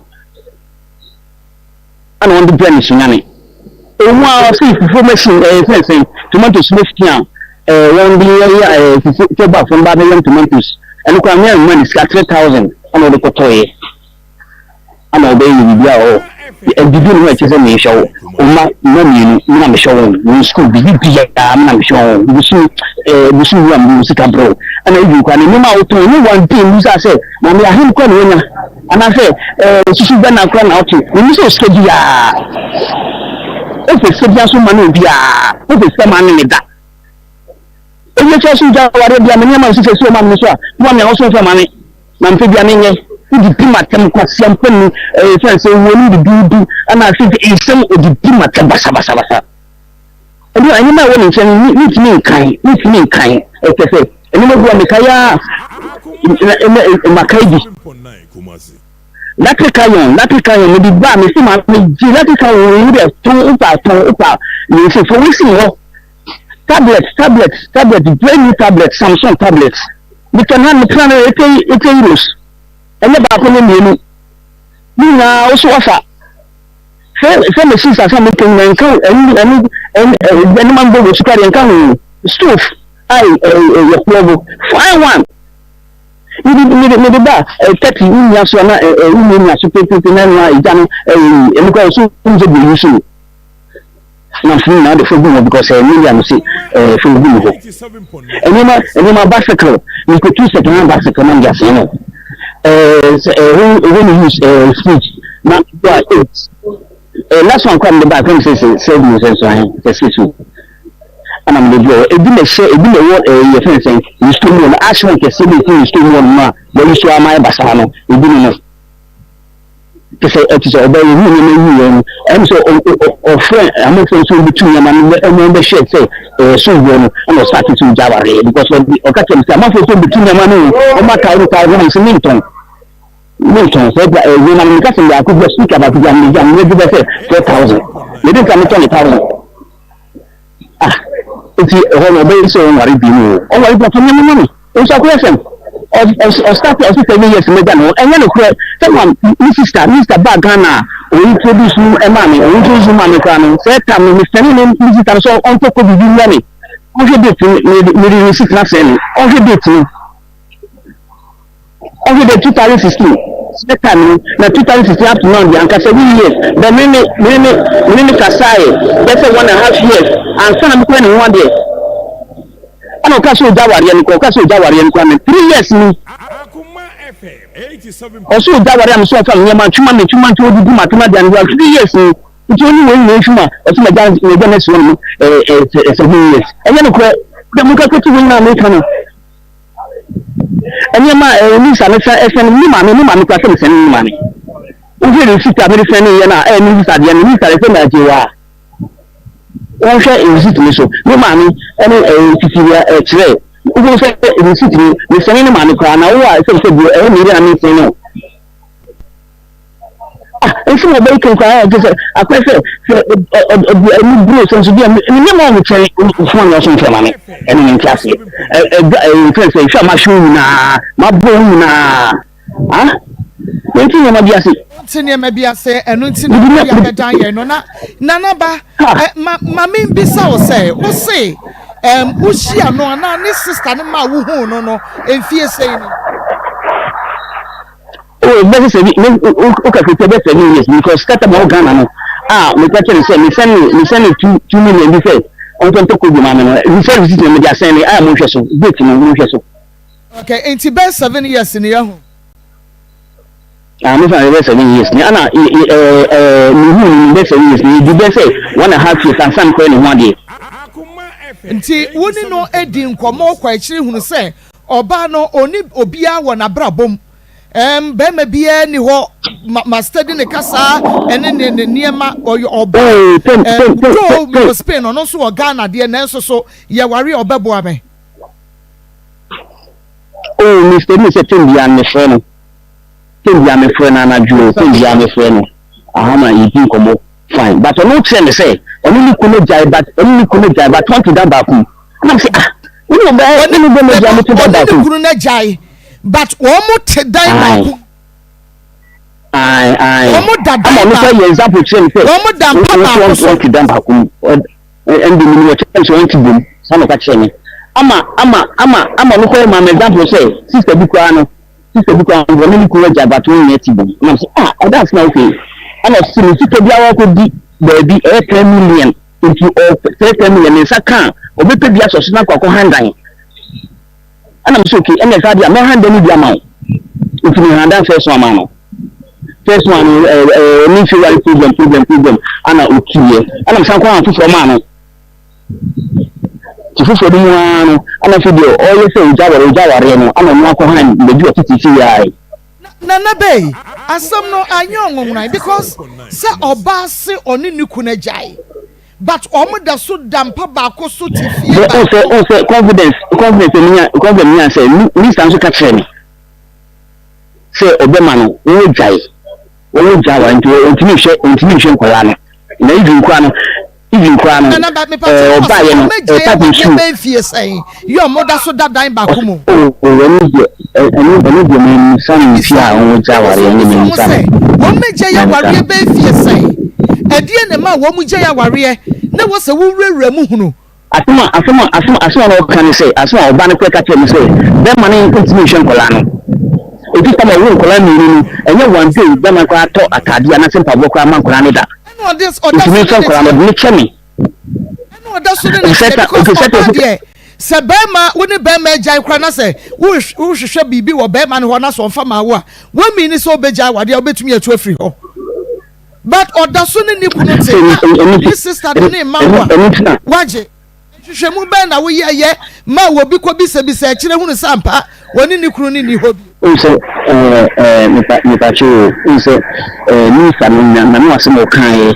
Speaker 9: Ɛna wɔde brɛ no sunyane. Ɛwɔ a ɔse fufuo machine ɛyɛ sɛ sɛn tomatoes machine a ɛɛ wɔn de yɛ yɛ ɛɛ fufuo sɛ ba fam ba bɛyɛ tomatoes ɛno koraa mea mma ne sika 3000 ɛna ɔde kɔtɔeɛ ɛna ɔbɛyɛ yɛ biribi a ɔwɔ ɛdidi ne ho ɛkyɛ sɛ mehwɛ wo ɔma mma mmienu me na mehwɛ wɔn wɔn sukuu biribi biara me na mehwɛ wɔn bosu ɛɛ bosu wura mu sika brɛ wo ɛna ebi koraa ne nneɛma a wotɔn ne one day mu sɛ sɛ maame ahem koraa na wɔnya Anaasɛ susu bɛ na koraa na ɔte Menni sɛ osika biaa Wopɛ sika biaa nso ma no obiaa Wopɛ sika ma ne me da Ewie kyerɛ so gya awareɛ bia Me nneɛma nso sɛ si ɔma me so a Boa me a wo so mfa ma me Na mpɛ bia menyɛ Wodi di m'atɛm kwasia mpa mu Ɛyɛ sɛ sɛ wuo no duduudu Ana afei nsɛm odi di m'atɛm basabasabasa Ɛno a, nneɛma a ɛwɔ ne nkyɛn no, mintumi nkan, mintumi nkan. Ɛkyerɛ sɛ, nneɛma bi wɔ hɔ a mekae ara a, na makae bi. Electric iron, electric iron, mede ba a, mese maame gye electric iron wei, wo deɛ tɔn, wopɛ a tɔn, wopɛ a yɛ nso, fa wei si hɔ. Tablet, tablet, tablet, brand new tablet, Samsung tablet. Metɔ no ha, metena no 80 euros. Ɛnyɛ baako, ɛnyɛ mmienu. Ne nyinaa, wo so wafa. Sɛ sɛ machines asa me kɛn na nka ɛno ɛno ɛno ɛno ma mbɔ wɔ sukuu adeɛ nka ho stove a yɛ plug fine one mede mede mede ba turkey wo nua so na ɛ wo nua nua so peppepe na ɛno a egya no ɛyɛ ɛno kora so n sɛ deɛ yi so na funu na ɔde fo gu hɔ because ɛɛ media no se ɛɛ fo gu hɔ nneɛma nneɛma bicycle mikotu second hand bicycle na mede asɛn no ɛɛ sɛ ɛho ɛho ne use ɛɛ fridge na bɔ a eight ɛɛ last one kora mede ba akɔm sɛ sɛ sɛ bi sɛ nso ahe sɛ six o. Ɛna mede brɛɛ wo. Ebi na ɛhyɛ, ebi na ɛwɔ ɛɛ yɛfrɛ no sɛn, ne store mu hɔ no, ash one kɛseɛ bi a ɛsi ne store mu hɔ nom a wɔyi so ama ayɛ basaa no, ebi ne no. Te sɛ ɛte sɛ ɔbaa yi ohuu nneɛma yi wieɛ no, ɛyɛ sɛ ɔfrɛ amanfoɔ no sɛ wɔbɛtu nneɛma no na ɛma wɔbɛhyɛ sɛ ɛyɛ somboɔ no, ɛna ɔsate sɛ ɔgya awareɛ because ɔde ɔka kyerɛ me sɛ amanfoɔ sɛ wɔbɛtu nneɛma no o, wɔn ataare no taare no sɛ mentɔn mentɔn sɛ ɛgya ɛyɛ nneɛma no meka sɛ mede akɔ bi a speaker baako bi a mede gya mede bɛ sɛ 4000 mede nka metɔ ne 1000 Ah, nti ɛhɔ no ɔbɛyɛ sɛ ɔnware bi no o. Ɔnware bi ɔfa nneɛma ma me. Nso akɔyɛ sɛm. Ɔstart ɔsi 7 years mɛgya ne ho. Ɛnyɛ no korɛ. Sɛ ma me sister, me sister baa Ghana a, ɔyi introduce no ɛmaa me. Ɔyi introduce no maa me koraa no. Sɛ tam no, me sɛne ne me sister no sɛ ɔntɔ kɔ biribi mmra me. Ɔnhwɛ date no, me de me de receipt no asɛn no. Ɔnhwɛ date no. Ɔhwɛ dɛ 2016 sɛ time no na 2016 up to now deɛ anka 7 years bɛ me ne me ne me ne ne kasaeɛ bɛ sɛ one and a half years ansa na mekɔyɛ ne ho adeɛ ɛna ɔka sɛ ɔgya awareɛ no kɔ ɔka sɛ ɔgya awareɛ no kora me 3 years ni ɔsɛ ɔgya awareɛ a me sɛ ɔfa me nneɛma ntwema me ntwema ntwema ɔdidi ma atoma deɛ no 3 years ni nti ɔne wɔn nyinaa ntwema ɔsɛ magya magya no asi hɔ nom ɛɛ ɛɛ 7 years ɛnyɛ nokorɛ dɛ mo kakra ti wɔn nyinaa meka no. Nneɛma a ɛyɛ nisa no sɛ ɛsɛn ne maame ne maame kura sɛ mesɛn ne maame. Wohwɛ receipt a mede sɛn ne yɛ no a ɛyɛ ne nisa deɛ no nisa deɛ sɛ na agye wɔ a. Wohwɛ receipt no so ne maame ɛne ɛyɛ sisiria ɛkyerɛ wohu sɛ receipt no mesɛn ne maame koraa na wo a sɛ sɛ deɛ ɛyɛ ne yere na mesɛn no. Ah, nso wɔ bɛyi kan koraa ɛkyɛ sɛ akɔyɛ sɛ sɛ ɔde ɛni buro sɛ nso bi a ne nneɛma a wɔkyɛn fún ɔnyɛ ɔso nfɛn ma me ɛne ne nti aseɛ ɛdwa ɛyɛ nfɛn sɛ nhwɛ a mahwɛ wo nyinaa mabɔ wo nyinaa ah nti nneɛma bi ase.
Speaker 2: Nti nneɛma bi ase ɛno nti na wɔde abɛdan yɛn no na nanaba ma ma me bisa wo sɛ wo se ɛm wohyia no anaa ne sista no ma wohuu no no mfie sɛn ni.
Speaker 9: Oh, bɛsɛ sɛ me wo calculate bɛ 7 years because kata ma wo Ghana no a me ka kyerɛ sɛ me send me send 2 2 million bi sɛ ɔntɔ ntɔ kobi ma me no me send receipt na me de asɛn ne a mo nhwɛ so date no mo nhwɛ so.
Speaker 2: Okay, nti bɛ 7 years ni yahu.
Speaker 9: Ah, me fa bɛ 7 years ni ana eh eh me hu ni bɛ 7 years ni di bɛ sɛ one and a half years ansa me kɔ ne ho adeɛ.
Speaker 2: Nti wo ne no edi nkɔmmɔ kɔ akyiri hunu sɛ ɔbaa no ɔni obiara wɔ n'abrabɔ mu. Bɛrima biara ni hɔ ma ma steady ne kasa ɛne ne ne nneɛma ɔyɛ ɔbaa doo mewɔ Spain ɔno nso wɔ Ghana deɛ nanso so yɛware a ɔbɛboa me.
Speaker 9: Oh, Mr. Mi sɛ tem bia mefrɛ no tem bia mefrɛ no anadwo tem bia mefrɛ no aha ma yɛdi nkɔmmɔ fine but ɔno kyerɛ me sɛ ɔno ne kunu gyae but ɔno ne kunu gyae but ɔnte da baako mu ɛna sɛ ah wone ɔbɛyɛ ne ne bɛma gyae mo te da
Speaker 2: ɔne
Speaker 9: baako
Speaker 2: ne
Speaker 9: mu
Speaker 2: kunu no agyae but wɔn mo te dan baako.
Speaker 9: Ae ae.
Speaker 2: Wɔn mo da dan
Speaker 9: baako. Ama ɔno sɛ yɛ example kyerɛ mi sɛ.
Speaker 2: Wɔn mo da mpa baako so.
Speaker 9: Wɔn te dan baako mu. Ɛnde mi ni wɔkyerɛ mi sɛ wɔn te bom. Saa na ɔka kyerɛ mi. Ama ama ama ama ɔno kɔ yɛ maa mi example sɛ sister bi koraa no sister bi koraa no ɔne ne kunu agya but wɔn nyinaa te bom. Ɛna sɛ ah ɔda ase na okay. Ɛna ɔsi mi sika bi awɔ akɔ di baabi ɛyɛ 10 million nti ɔpɛ 10 million ne nsa kan ɔbɛpɛ bi asɔ so na akɔ akɔ handan. Ɛna me sɛ okay ɛna ɛsaa deɛ a mɛ handan no bi ama wo nti me handan first one ama no first one no ɛɛ ɛɛ ne nfi wari problem problem problem ɛna otuiɛ ɛna me san kɔ han foforɔ maa no ti foforɔ no mu ara no ɛna afei deɛ ɔyɛ sɛ ogya ware ogya wareɛ no ɛna ɔno akɔ han baabi ɔtete si yɛ ayɛ.
Speaker 2: Nana Bey, asɛm no anyɛ ɔnwonworan because sɛ ɔbaa se ɔne ne kunu agyae but wɔn da so da mpa baako so te fie
Speaker 9: baako. Sɛ o sɛ confidence confidence mi nya confidence mi nya sɛ minister nso ka kyerɛ mi sɛ ɔbɛma no wɔn gyae wɔn gyae wa nti ɔntumi nhwɛ ɔntumi nhwɛ nkwadaa no na even nkwadaa no even nkwadaa no
Speaker 2: ɛɛ ɔbaa yɛ no ɛɛ pipe nsuo. Wɔn fie sɛn yɛ wɔn da so da dan baako mu.
Speaker 9: O ɛno deɛ ɛno ɛno deɛ mɛ nsa no nfi a wɔn gya awareɛ ne mɛ nsa no.
Speaker 2: Wɔn gya yɛ awareɛ bɛɛ fie sɛn ɛdeɛ na ɛma wɔn gya yɛ awareɛ na wɔ sɛ wurawura mu hunu.
Speaker 9: Asɛm a asɛm a asɛm asɛm a ɔka ne sɛ asɛm a ɔba no kora ka kyerɛ me sɛ bɛrima no ntumi nhwɛ nkɔlaa no efi tam a ɔwo nkɔlaa mmienu no ɛnyɛ one day bɛrima no koraa tɔ ataadeɛ anaasɛ mpaboa koraa ma nkɔlaa no da ntumi nhwɛ nkɔlaa no ɔde ne kyɛ me.
Speaker 2: Ɛna ɔda so ne ne kyɛ because ɔbaa deɛ sɛ bɛrima wo ne bɛrima agyae koraa na sɛ wohwehwɛ biribi wɔ bɛrima no hɔ na sɛ ɔmfa ma wo a wɔmii ne sɛ wobɛgyae wadeɛ a wobɛtumi atu afiri hɔ but ɔda so ne ne kunu te na ne sister de ne mma wo a wagye. Nhwehwɛmu bɛn na woyɛeɛ maa obi kɔbisabisaa akyire hunu sɛ ampa ɔne ne kunu no nni hɔ bio?
Speaker 9: Wohu sɛ ɛɛ ɛɛ mepa mepatwo o, wohu sɛ ɛɛ minista no na n'ano asɛm a ɔkaeɛ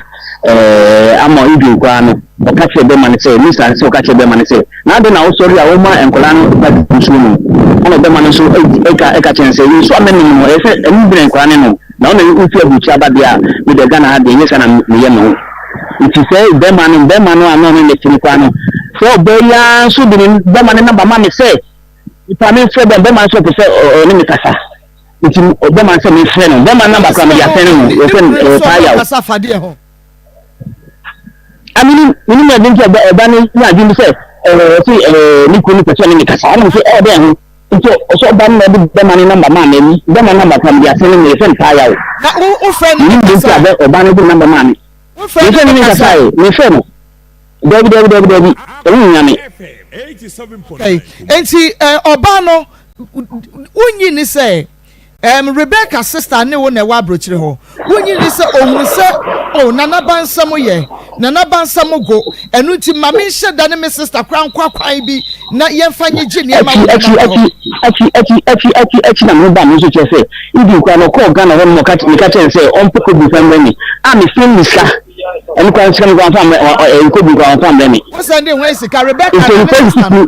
Speaker 9: ɛɛ ama even koraa no ɔka kyerɛɛ bɛrima no sɛ minista no sɛ ɔka kyerɛɛ bɛrima no sɛ na adɛn na wosɔre a woma nkwadaa no ba nsuo nom ɛna ɔbɛrima no nso ɛka ɛka kyerɛ no sɛ nsuo a mɛnom no ɛyɛ sɛ ɛno bi na nkwadaa no nom na wo na wofi aburukyire aba deɛ a mede Ghana ha deɛ ɛnyɛ saa na meyɛ me ho nti sɛ bɛrima no bɛrima no a na ɔne ne te no koraa no sɛ ɔbaa yi ara nso de ne bɛrima no namba ma me sɛ Nipa me nfrɛ bɛn bɛma nso ɔpɛ sɛ ɔne me kasa nti bɛma sɛ me frɛ no bɛma namba kora mede asɛn no wɔfrɛ no ɛɛ paa yaw a menim menim ɛde nti ɔba ɔba no nya adwene bi sɛ ɛɛ ɔse ɛɛ ne kunu no pɛ sɛ ɔne me kasa ɛna sɛ ɛwɔ dɛn ho nti ɔsɛ ɔba no na ɔde bɛma ne namba maa me bɛma namba kora mede asɛn no no yɛfrɛ no paa yaw
Speaker 2: na wo frɛ no
Speaker 9: menim de nti a ɔba no de namba maa me mefrɛ no ne kasa ɛ mefrɛ no Dabi, dabi, dabi, dabi, ɛho nhia me.
Speaker 2: Okay. Enti eh, ɔbaa no, wonyi ni sɛ um, Rebecca sister ne wo na ɛwɔ aburokyire hɔ. Wonyi ni sɛ ohunu sɛ oh, nana ba nsɛm yɛ, nana ba nsɛm go. Ɛno nti ma me nhyɛ da ne me sister koraa nkɔ akwan bi na yɛmfa nyegye nneɛma
Speaker 9: wɔ
Speaker 2: nana hɔ.
Speaker 9: Akyi, akyi, akyi, akyi, akyi na me ho ba me nso kyerɛ sɛ, even koraa no ɔkɔɔ Ghana hɔ nom ɔka, meka kyerɛ no sɛ ɔmpɛ kɔbu fa mbrɛ me, a mefrɛ no sika. Ɛno koraa sika no koraa ɔmfa mbrɛ ɔ ɛ kobi koraa ɔmfa mbrɛ me.
Speaker 2: Wo sɛnde hwan sika Rebecca na ne sista no.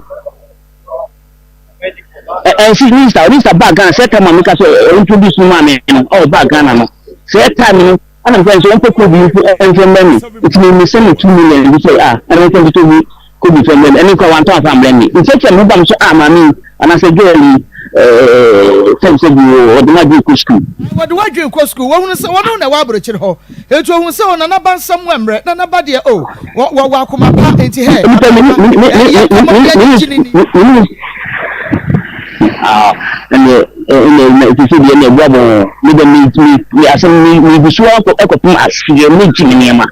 Speaker 9: Ɛ ɛ si minista minista baa Ghana sɛ time a meka sɛ ɔ introduce no maa me no ɔ baa Ghana no sɛ time no ɛna meka sɛ ɔmpɛ kobi nso ɛmfa mbrɛ me nti me me send no 2 million bi sɛ ah ɛna ɔmfa ntoto bi kobi mfa mbrɛ me ɛno koraa wantɔ amfa ambrɛ me nti ɛkyɛ me ho ba me so ah maame yi anaasɛ girl yi ɛɛ sɛbi sɛbi o ɔde m'adwene kɔ sukuu.
Speaker 2: Wɔde w'adwene kɔ sukuu wɔhunu sɛ wɔne wo na ɛwɔ aburokyire hɔ enti ohun sɛ o nana ba nsɛm wɔ mmerɛ nana ba deɛ o wɔ wɔ wɔ akoma pa enti hɛ
Speaker 9: Nipa me
Speaker 2: nana
Speaker 9: me
Speaker 2: ba
Speaker 9: me me
Speaker 2: yɛ
Speaker 9: me
Speaker 2: nkɔmɔ
Speaker 9: me
Speaker 2: bi
Speaker 9: me
Speaker 2: agyegye ne ni.
Speaker 9: me me ah ɛnɛ ɛnɛ ɛnɛ sisi deɛ ɛnɛ ɛbu abɔ me dɛ me me me asɛm me me gu so akɔ ɛkɔpem aseɛ me gye me nneɛma.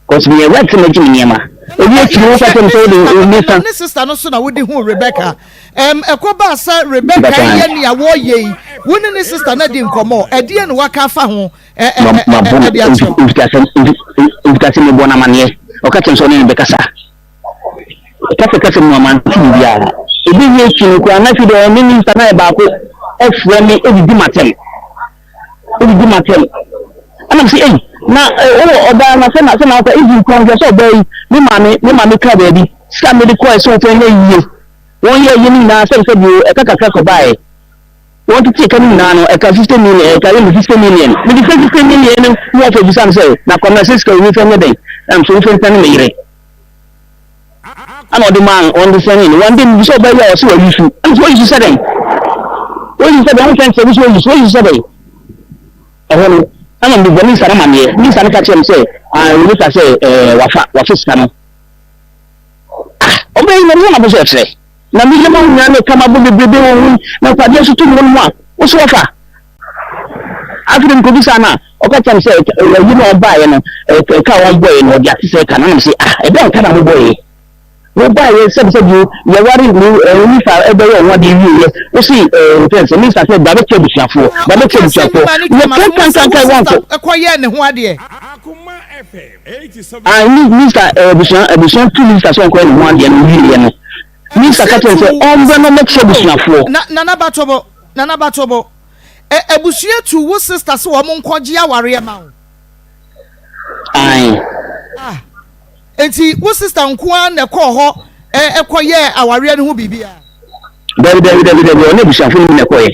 Speaker 9: Cause meyɛ ready sɛ mɛgye me nneɛma. Ebi akyi no woka kyerɛ me sɛ wode me fa.
Speaker 2: Ne sister no so na wode huu Rebecca. Ɛm ɛkɔ baa sɛ Rebecca yɛ nea wɔyɛ yi, wo ne ne sister no adi nkɔmmɔ. Ɛdeɛn na waka afa ho ɛ ɛ ɛ ɛde akyerɛ wo?
Speaker 9: Mfitiase mfitiase mebɔɔ no amaneɛ. Ɔka kyerɛ me sɛ ɔne no bɛkasa. Kasakasa mu a mante biribiara. Ebi wie akyi no koraa na afei deɛ ɔne ne sister no ayɛ baako ɛfrɛ me ɛdidi m'atɛm. Wodidi m'atɛm. Ɛna mese, ei, na wowɔ ɔbaa na sɛ na sɛ na wokɔ even koraa nhwɛ sɛ ɔbaa yi, me maame, me maame kaa baabi, sika a mede kɔɛ sɛ wɔmfa nyɛ yie, wɔn yɛɛ yie no nyinaa sɛbi sɛbi o, ɛka kakra kɔbaeɛ. Wɔn tetee ka no nyinaa no, ɛka 50 million, ɛka yɛ me 50 million. Mede sɛ 50 million no, na wɔfa bisa me sɛ, na Kwamina sɛ sika yi memfa nyɛ dɛn? Ɛna mese, womfa nsɛne me yere. Ɛna ɔde maa no, ɔde sɛnee no. One day mebisa ɔbaa yi a ɔse wayi su. Ɛna mese wayi su sɛ dɛn? Wayi su sɛ dɛn? Wofɛn sɛ bi sɛ wayi su, wayi su sɛ dɛn? Ɛhɔ no, ɛna mebɔ ne nsa no amaneɛ. Ne nsa no ka kyerɛ me sɛ, ah, Rebecca sɛ ɛɛ wafa, wafa sika no. Ah, ɔbaa yi na ɔde sɛ na bɔ sɛ ɔkyerɛ. Na me yam ahonya ne kama bɔ bebrebe wɔ ho na mpadeɛ nso to mu hɔ nom a, wo so wafa. Afei de mekɔbisaa no a, ɔka kyerɛɛ me sɛ ayi no a ɔbaeɛ no, ɛka a wɔbɔeɛ no, ɔde ate sɛ ɛka no. Ɛna mese, ah, ɛbɛn ka na mobɔeɛ? Wobaeɛ sɛbisɛbi o, yɛware me nifa ɛbɛyɛ ɔho adeɛ wieɛ, wo se fɛn sɛ minista sɛ bra bɛkyɛ abusuafoɔ, bra bɛkyɛ abusuafoɔ. Yɛkankankankan wankɔ.
Speaker 2: Ɛkɔyɛɛ ne ho adeɛ.
Speaker 9: Ah, minista abusua abusua tu minista sɛ ɔnkɔyɛ ne ho adeɛ no wieɛ no, minista ka kyerɛ sɛ ɔmbrɛ no ɔmmɛkyɛ abusuafoɔ.
Speaker 2: Nana Batobo, Nana Batobo, Ɛ abusua tu wo sister sɛ wɔn nkɔ gye awareɛ ma wo.
Speaker 9: Ae.
Speaker 2: Ah, enti wo sister nko ara na ɛkɔɔ hɔ ɛ ɛkɔ yɛɛ awareɛ no ho biribiara?
Speaker 9: Dabi dabi dabi dabi, ɔne abusuafo no bi na ɛkɔeɛ.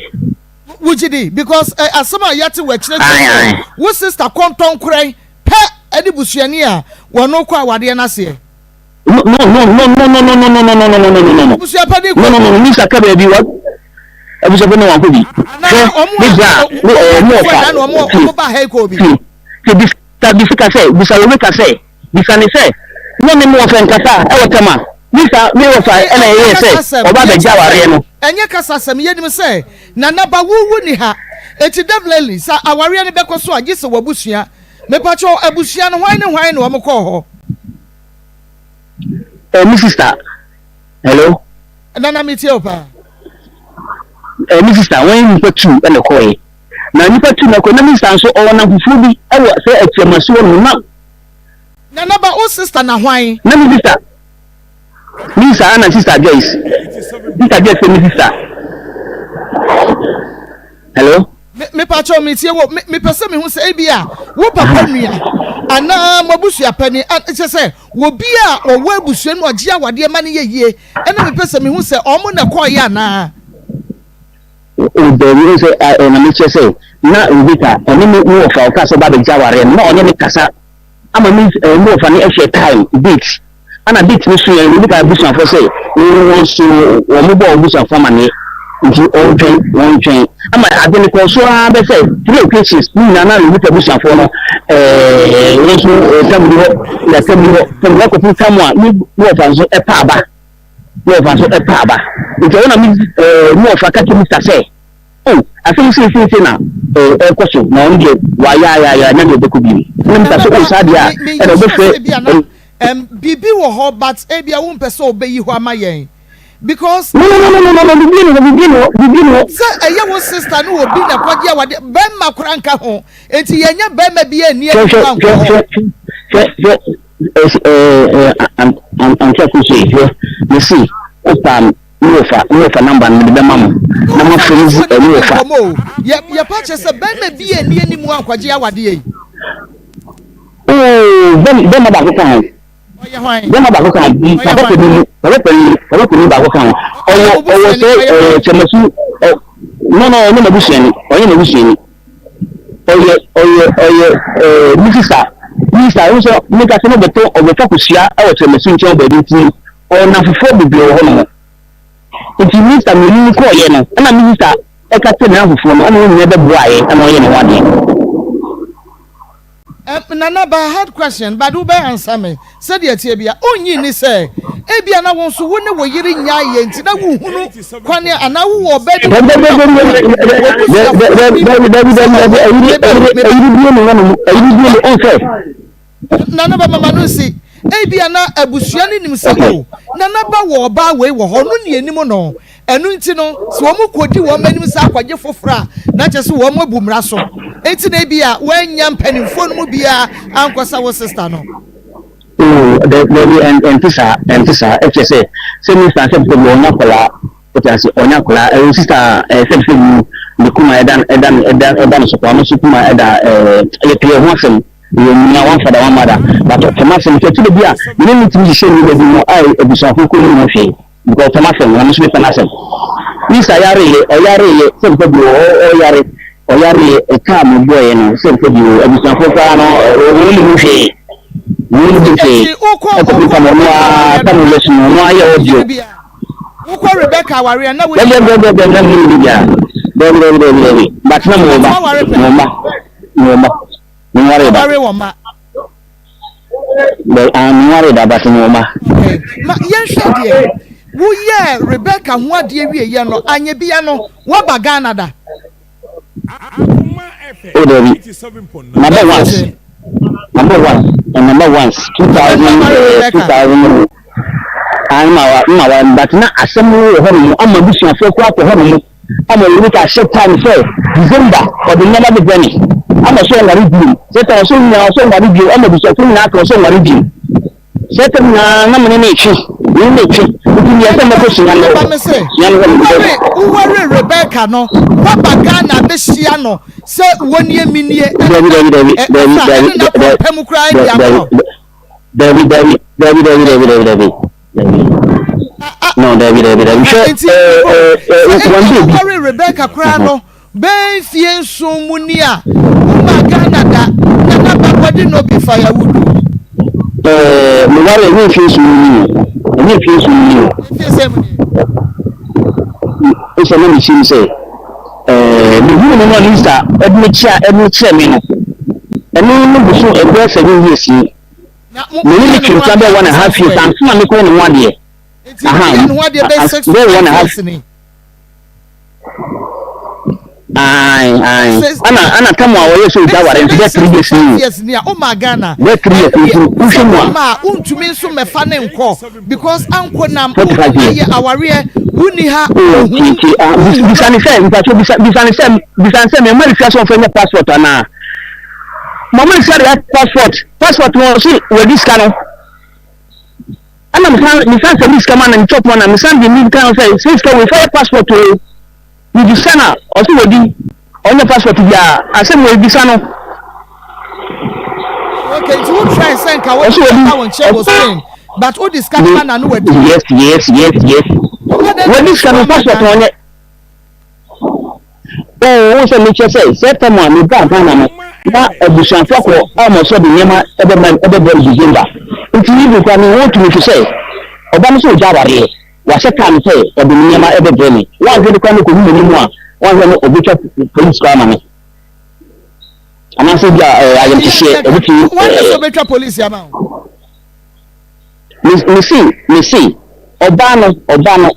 Speaker 2: Wo gye di? Because ɛ asɛm a yɛate wɔ akyire
Speaker 9: kyerɛ
Speaker 2: sɛ wo sister kɔntɔnkorɛn pɛ ɛne busuani a wɔn kɔ awareɛ no aseɛ.
Speaker 9: No no no no no no no no no no no no no no no no.
Speaker 2: Abusuapɛni
Speaker 9: kɔ. No no no Misa ka baabi wa abusuapɛni na wankɔ bi.
Speaker 2: Hwɛ
Speaker 9: ne bra ne ɛɛ ne ɔfa. Tie tie bisa bisa ka sɛ bisa Rebecca sɛ bisa ne sɛ ne ne mu ɔfɛ nkasa ɛwɔ tɛma bisa me ɔfa ɛna ɛyɛ sɛ ɔba abɛgya awareɛ no.
Speaker 2: Ɛnyɛ kasa asɛm yɛnim sɛ Nana ba wo wo ni ha eti definitely sɛ awareɛ no bɛkɔ so a gye sɛ wabusua mepakyɛw abusua no hwan ne hwan na wɔn kɔɔ hɔ.
Speaker 9: Eh, me sister. Hello.
Speaker 2: Nana mi tie o paa.
Speaker 9: Eh, me sister, wɔn yɛ nipa tu ɛna kɔɛ. Na nipa tu na kɔɛ na me sister nso ɔwɔ na fufuo bi ɛwɔ sɛ atiamasi hɔ nom na.
Speaker 2: Nana ba o sister na hwan?
Speaker 9: Na me sister. Me sister ana sister Joyce. Sister Joyce sɛ me sister. Hello.
Speaker 2: Me mepakyɛw metie wo me mepɛ sɛ mehu sɛ ebi a wo papa nua anaa mo abusua panin a kyɛ sɛ obi a ɔwɔ abusua no ɔgye awadeɛ ma no yɛ yie ɛna mepɛ sɛ mehu sɛ ɔmo na ɛkɔɔyɛ anaa.
Speaker 9: O dabi o sɛ ɛ na mekyerɛ sɛ na Rebecca ɔne me me wɔfa ɔka sɛ ɔba abɛgye awareɛ no na ɔne me kasa ama me ɛ me wɔfa no ɛhyɛ time date Ana date no so yɛ Rebeka abusuafoɔ sɛ wɔn so wɔn bɔ wɔn abusuafoɔ amaneɛ nti ɔntwɛn wɔntwɛn ama ade no kɔɔ so ara bɛ sɛ three occasions ne nyinaa na Rebeka abusuafoɔ no ɛɛ wɔn nso tam bi hɔ na tam bi hɔ tam bi hɔ akɔpem tam a ne ne wɔfa nso ɛpa aba ne wɔfa nso ɛpa aba nti ɛwɔ na me ɛɛ ne wɔfa ka kyerɛ mista sɛ oh asɛm seeseesei na ɛrekɔ so na ɔno deɛ wayɛ ayɛ ayɛ na deɛ ɔbɛkɔ bio na mista sɛ oh saa deɛ a ɛna ɔbɛfrɛ
Speaker 2: Ɛm biribi wɔ hɔ but ebia wo mpɛ sɛ ɔbɛyi hɔ ama yɛn because.
Speaker 9: No no no no no no biribi ni hɔ biribi ni hɔ biribi ni hɔ.
Speaker 2: Sɛ ɛyɛ wo sister ne obi na ɛkɔgye awadeɛ bɛrima koraa nka ho nti yɛnyɛ bɛrima bi anni
Speaker 9: Hwɛ
Speaker 2: anim
Speaker 9: hwɛ
Speaker 2: ankɔ
Speaker 9: hwɛ
Speaker 2: hɔ.
Speaker 9: hwɛ hwɛ hwɛ ɛs ɛɛ ɛɛ anti akuso yi hwɛ mesi opa ne wɔfa ne wɔfa namba no mede bɛma mo
Speaker 2: Ne
Speaker 9: na
Speaker 2: wɔfa
Speaker 9: mo afrɛ
Speaker 2: no
Speaker 9: ne
Speaker 2: nso
Speaker 9: zi
Speaker 2: ne
Speaker 9: ɛne
Speaker 2: di
Speaker 9: wɔfa.
Speaker 2: nkɔmmɔ o. Yɛ yɛpa kyerɛ sɛ bɛrima bi anni anim ankɔgye awadeɛ yi.
Speaker 9: Oo, bɛrima baako ka ho.
Speaker 2: Ɔyɛ hwan?
Speaker 9: Bɛrima baako ka ho.
Speaker 2: Ɔyɛ
Speaker 9: Papa
Speaker 2: hwan?
Speaker 9: panin, papa panin, papa panin baako ka ho.
Speaker 2: Ɔyɛ
Speaker 9: Ɔwɔ,
Speaker 2: wo
Speaker 9: ɔwɔ
Speaker 2: busuani?
Speaker 9: sɛ
Speaker 2: Ɔyɛ
Speaker 9: ɛɛ
Speaker 2: hwan?
Speaker 9: kyɛmɛsu. Ɔ, no no, ɔnyɛ m'abusuani. Ɔnyɛ m'abusuani. Ɔyɛ, ɔyɛ, ɔyɛ ɛɛ me sista. Me sista, ɔno nso ne kasa no ɔbɛtɔ, ɔbɛfa kosua ɛwɔ kyɛmɛsu nkyɛn wɔ baabi nti ɔwɔ nnamfofoɔ bebree wɔ hɔnom. Nti minista mmienu no kɔɔeɛ no, ɛna minista ɛka kyerɛ ne nnamfofoɔ no, ɛna wɔn nyinaa bɛboaeɛ ɛna ɔyɛ ne ho adeɛ.
Speaker 2: Ɛm Nana ba hard question but wo bɛ answer me sɛdeɛ ɛteɛ bia onnye nni sɛ ebia na wo nso wo ne wo yere nyaeɛ nti na wo hunu kwane a anaa wo wɔ ɔbaa bi wɔ wo abusuafoɔ bi mu sɛ ɔwɔ meba meba Nana ba mama no nsi ebia na abusua no nim sɛ o Nana ba wɔ ɔbaa wei wɔ hɔ ɔno ne anim no Ɛno nti no, sɛ wɔkɔdi wɔn anim sɛ akɔgye foforɔ a, na kyerɛ sɛ wɔabu mmara so. Enti na ebia woannya mpanimfoɔ no mu biara ankɔsa wo sista no.
Speaker 9: Oo, dabi, ɛnte saa, ɛnte saa. Ɛkyerɛ sɛ, sɛ me sista sɛ sɛ ɔnyɛ akwadaa, wote ase, ɔnyɛ akwadaa. Ɛwɔ sista a, sɛ sɛ mu ne kuma ɛda ɛda ɛda ɛda no so paa, ɔno nso kuma ɛda ɛɛ yɛpɛ yɛn ho asɛm. Yɛ nyinaa one father one mother, but ɔpɛ m'asɛm nti ɛtɔ da bi a me ne no tumi hyehyɛ nneɛma bi mu a abusuafoɔ kɔ nnim ho hwee. Because ɔpɛ m'asɛm na me nso mepɛ n'asɛm. Lisa yareeɛ, ɔyareeɛ sɛ mfa bi o, ɔyare, ɔyareeɛ, ɛka a mebɔeɛ no sɛ mfa bi o, abusuafoɔ koraa no, wɔn nnim ho hwee, wɔn nnim ho hwee.
Speaker 2: Eti wokɔ
Speaker 9: Ɛkɔ
Speaker 2: wokɔ
Speaker 9: bi ɔno
Speaker 2: Rebecca
Speaker 9: ara
Speaker 2: awareɛ
Speaker 9: tam
Speaker 2: no na
Speaker 9: lɛs no, ɔno ara yɛ
Speaker 2: wonni
Speaker 9: audio.
Speaker 2: yere biara? Wokɔ Rebecca awareɛ na wonni
Speaker 9: Dabi
Speaker 2: yere?
Speaker 9: dabi dabi dabi, na menni biara. Dabi dabi dabi dabi, but na mewɔ
Speaker 2: But
Speaker 9: ba,
Speaker 2: woaware pɛn?
Speaker 9: mewɔ mma, mewɔ mma, menwaree da.
Speaker 2: Woaware wɔ mma?
Speaker 9: Dɛ ah menwaree da but mewɔ mma.
Speaker 2: Okay, ma yɛnhwɛ deɛ woyɛɛ Rebecca ho adeɛ wieɛ no, anyɛ bia no woaba Ghana da?
Speaker 9: Oh dabi, maba once, maba once, maba once, 2000, eh, 2000, ah, ma wa, ma wa, but na asɛm no wɔ hɔ nom, ama abusuafoɔ koraa kɔ hɔ nom. Ama Eureka ahyɛ time sɛ December ɔde nneɛma bɛbrɛ me ama ɔsɛ ɔnware bio sɛ time ɔsɛ nyinaa ɔsɛ ɔnware bio ama abusuafo nyinaa ka ɔsɛ ɔnware bio sɛ time nyinaa na mene ne etwe mene ne etwe nti deɛ sɛ mɛkɔ sua no
Speaker 2: Ba me se,
Speaker 9: sua no hɔ
Speaker 2: woware woware Rebecca no woaba Ghana abɛhyia no sɛ wɔnie menie ɛne
Speaker 9: dabi
Speaker 2: na
Speaker 9: dabi dabi
Speaker 2: ɛ
Speaker 9: dabi
Speaker 2: ɔfa
Speaker 9: dabi
Speaker 2: ɛne na kɔ
Speaker 9: dabi
Speaker 2: mpɛ mu koraa adi
Speaker 9: dabi
Speaker 2: agorɔ.
Speaker 9: dabi dabi dabi dabi dabi dabi dabi dabi no dabi dabi dabi hwɛ
Speaker 2: Nti
Speaker 9: ɛɛ
Speaker 2: mpo
Speaker 9: ɛɛ
Speaker 2: sɛ
Speaker 9: wɔn
Speaker 2: ebia
Speaker 9: baabi.
Speaker 2: woware Rebecca koraa no bɛyɛ mfie nson mu ni a wommaa Ghana da na na ba body no be firewood o.
Speaker 9: Ɛɛ meware ɛnyɛ mfie nson mu ni o ɛnyɛ mfie nson mu ni o.
Speaker 2: Mfie sɛn mu ni?
Speaker 9: Ɛsɛ na mekyim sɛ ɛɛ mehuu no no Lisa ɛde me kyerɛ ɛde me kyerɛ me no ɛno no boso ɛbɛyɛ seven years ni.
Speaker 2: Na mo
Speaker 9: Me ne
Speaker 2: moyɛ
Speaker 9: no
Speaker 2: ne
Speaker 9: twe
Speaker 2: ho
Speaker 9: mpena
Speaker 2: adeɛ
Speaker 9: bɛyɛ one and a
Speaker 2: sɛn
Speaker 9: half
Speaker 2: so
Speaker 9: years
Speaker 2: ɛ?
Speaker 9: ansa na mekɔyɛ ne ho adeɛ.
Speaker 2: Nti
Speaker 9: Aha,
Speaker 2: moyɛ ne ho adeɛ bɛyɛ six to
Speaker 9: bɛyɛ one
Speaker 2: five
Speaker 9: and a half.
Speaker 2: years ni?
Speaker 9: Ae, ae.
Speaker 2: Six,
Speaker 9: Ana, ana tam a wɔyɛ sɛ ogya
Speaker 2: bɛyɛ
Speaker 9: ware
Speaker 2: sɛ
Speaker 9: nti
Speaker 2: bɛyɛ
Speaker 9: bɛyɛ
Speaker 2: six
Speaker 9: three
Speaker 2: to
Speaker 9: years
Speaker 2: five
Speaker 9: ni o.
Speaker 2: years ni a womaa Ghana.
Speaker 9: Bɛyɛ three years
Speaker 2: Ɛndeɛ
Speaker 9: nti wohwɛ
Speaker 2: sɛ
Speaker 9: mu a.
Speaker 2: woma a wontumi nso mmɛfa ne nkɔ because anko nam
Speaker 9: 45
Speaker 2: wo
Speaker 9: years.
Speaker 2: ayɛ awareɛ wonni ha
Speaker 9: Oh,
Speaker 2: wohu
Speaker 9: nti, ah,
Speaker 2: wohu
Speaker 9: bisa ne sɛ, mpakyɛ bisa, bisa ne sɛ, bisa ne sɛ, mɛma ne fia sɛ ɔmfa nya passport anaa? Mama ne fia de passport, passport no ɔse wadi sika no. Ɛna mesan mesan sɛ me sika ma na me chop ma na mesan de me ka sɛ sɛ sika wei fa yɛ passport o. Mebisa na ɔsɛ wɔdi ɔnyɛ passport biara asɛm wei bisa no.
Speaker 2: Okay, nti wo try sɛ nka wo de ba wo nkyɛn wɔ Spain but wo de sika no ma na no wadi.
Speaker 9: Yes yes yes yes. Wɔdi sika no passport ɔnyɛ. Oh, wohu sɛ mekyerɛ sɛ sɛ tam a mebaa Ghana no na abusuafo akɔ a wɔn sɛ de nneɛma ɛbɛma ɛbɛbrɛ me December. Nti even koraa me ho tumi fi sɛ ɔba no sɛ ogya awareɛ wahyɛ kaa no sɛ ɔde me nneɛma ɛbɛbrɛ me. Wanhwɛ no koraa no kɔhu m'anim a wanhwɛ no ɔbɛtwa police koraa ma me. Anaasɛ bi a ɛɛ ayɛmhyehyeɛ ɔbɛtumi.
Speaker 2: Wanhwɛ sɛ ɔbɛtwa police ama wo.
Speaker 9: Me mese mese ɔbaa no ɔbaa no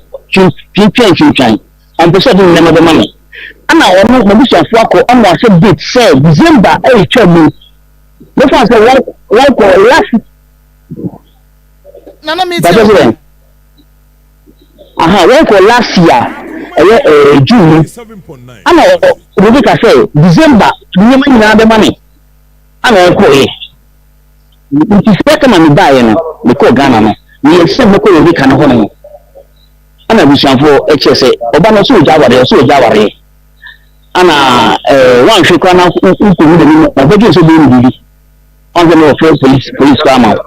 Speaker 9: twintwan twintwan ɔmpɛ sɛ ɔde ne nneɛma bɛma me ɛna ɔno m'abusuafoɔ akɔ ama wahyɛ date sɛ December ɛretwa mu mefa sɛ wɔn wɔn kɔ last
Speaker 2: Nana mi
Speaker 9: ti o. Aha wɔn kɔ last year ɛyɛ ɛɛ June mu ɛna ɔmo ka sɛ December nneɛma nyinaa bɛma me ɛna ɔkɔɛ. Nti sɛ kama me baeɛ no, me kɔɔ Ghana no, me yɛ sɛ mɛkɔ Rebecca no hɔ nom. Ɛna abusuafoɔ kyerɛ sɛ ɔba no ɔsɛ ɔgya awareɛ, ɔsɛ ɔgya awareɛ. Ɛna ɛɛ wanhwɛ koraa na wokɔhu n'anim, ɔbɛdwen sɛ ɔbɛyɛ no biribi. Wanhwɛ no wɔfrɛ police, police koraa ma wo.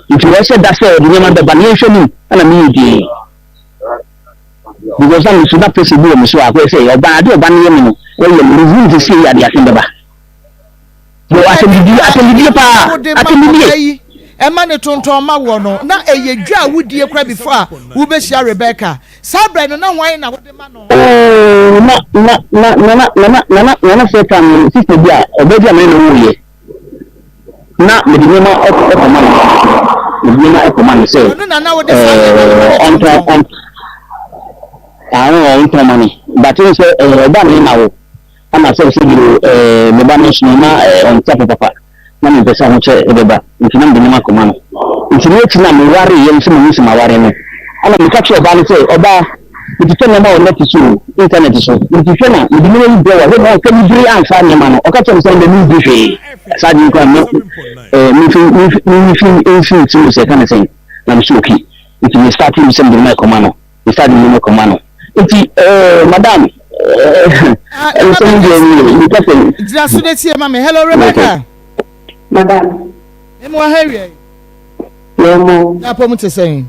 Speaker 9: Nti wɔhyɛ da sɛ ɔde nneɛma bɛba no yɛnhwɛ nim, ɛna meyɛ dinn. Because na me so na pressure bi wɔ me so a akɔyɛ sɛ ɔba adeɛ ɔba no yɛ me no, ɛyɛ me, mehu sɛ sei adeɛ asɛm bɛba. Wɔ asɛmdidie asɛmdidie paa asɛmdidie.
Speaker 2: Yi ɛma ne tontɔn ma woɔ no na ɛyɛ dwa a wodie kora before a wobɛhyia Rebecca saa berɛ no na hwan na wode ma no.
Speaker 9: Oh na na na nana nana nana nana sɛ tam no sister bi a ɔbaa bi a mene no woyɛ na mede nneɛma ɛkɔma no mede nneɛma ɛkɔma no sɛ
Speaker 2: Ɔno na na wode saa nneɛma no ma ne
Speaker 9: ɔntɔn
Speaker 2: tontɔn.
Speaker 9: ɔntɔn ɔntɔn ma me but n sɛ ɔbaa me ne na wo Ama sɛ sɛ bio eh, me ba no nso no, na eh, ɔnte apɔ papa, na mempɛ sɛ ahokyɛ bɛba, nti na mede nneɛma kɔma no. Nti no akyi no a mewareeɛ no sɛ mahu sɛ maware no, ɛna meka kyerɛɛ ɔbaa no sɛ, Ɔbaa, metotɔ nneɛma wɔ nɛte so o, intanɛte so, nti hwɛ na mede nneɛma yi brɛ wo a, hwɛ na ɔmfa anibere amfa nneɛma no. Ɔka kyerɛɛ me sɛ ɛnde menndi hwee, saa ade yi koraa me, eh, memfi, memfi, memfi mfi me tirim sɛ ɛka ne sɛn, na mese okay. Nti me startee sɛ mede nneɛma rekɔma no. Nsa de nneɛma kɔma no. Nti eh, madam, eh, nsɛm deɛ ni meka sɛ.
Speaker 2: Gyina so na tie ma me. Hello Rebecca.
Speaker 10: Madam.
Speaker 2: Memu aha awia yi.
Speaker 10: Memu.
Speaker 2: Na apɔm te sɛn?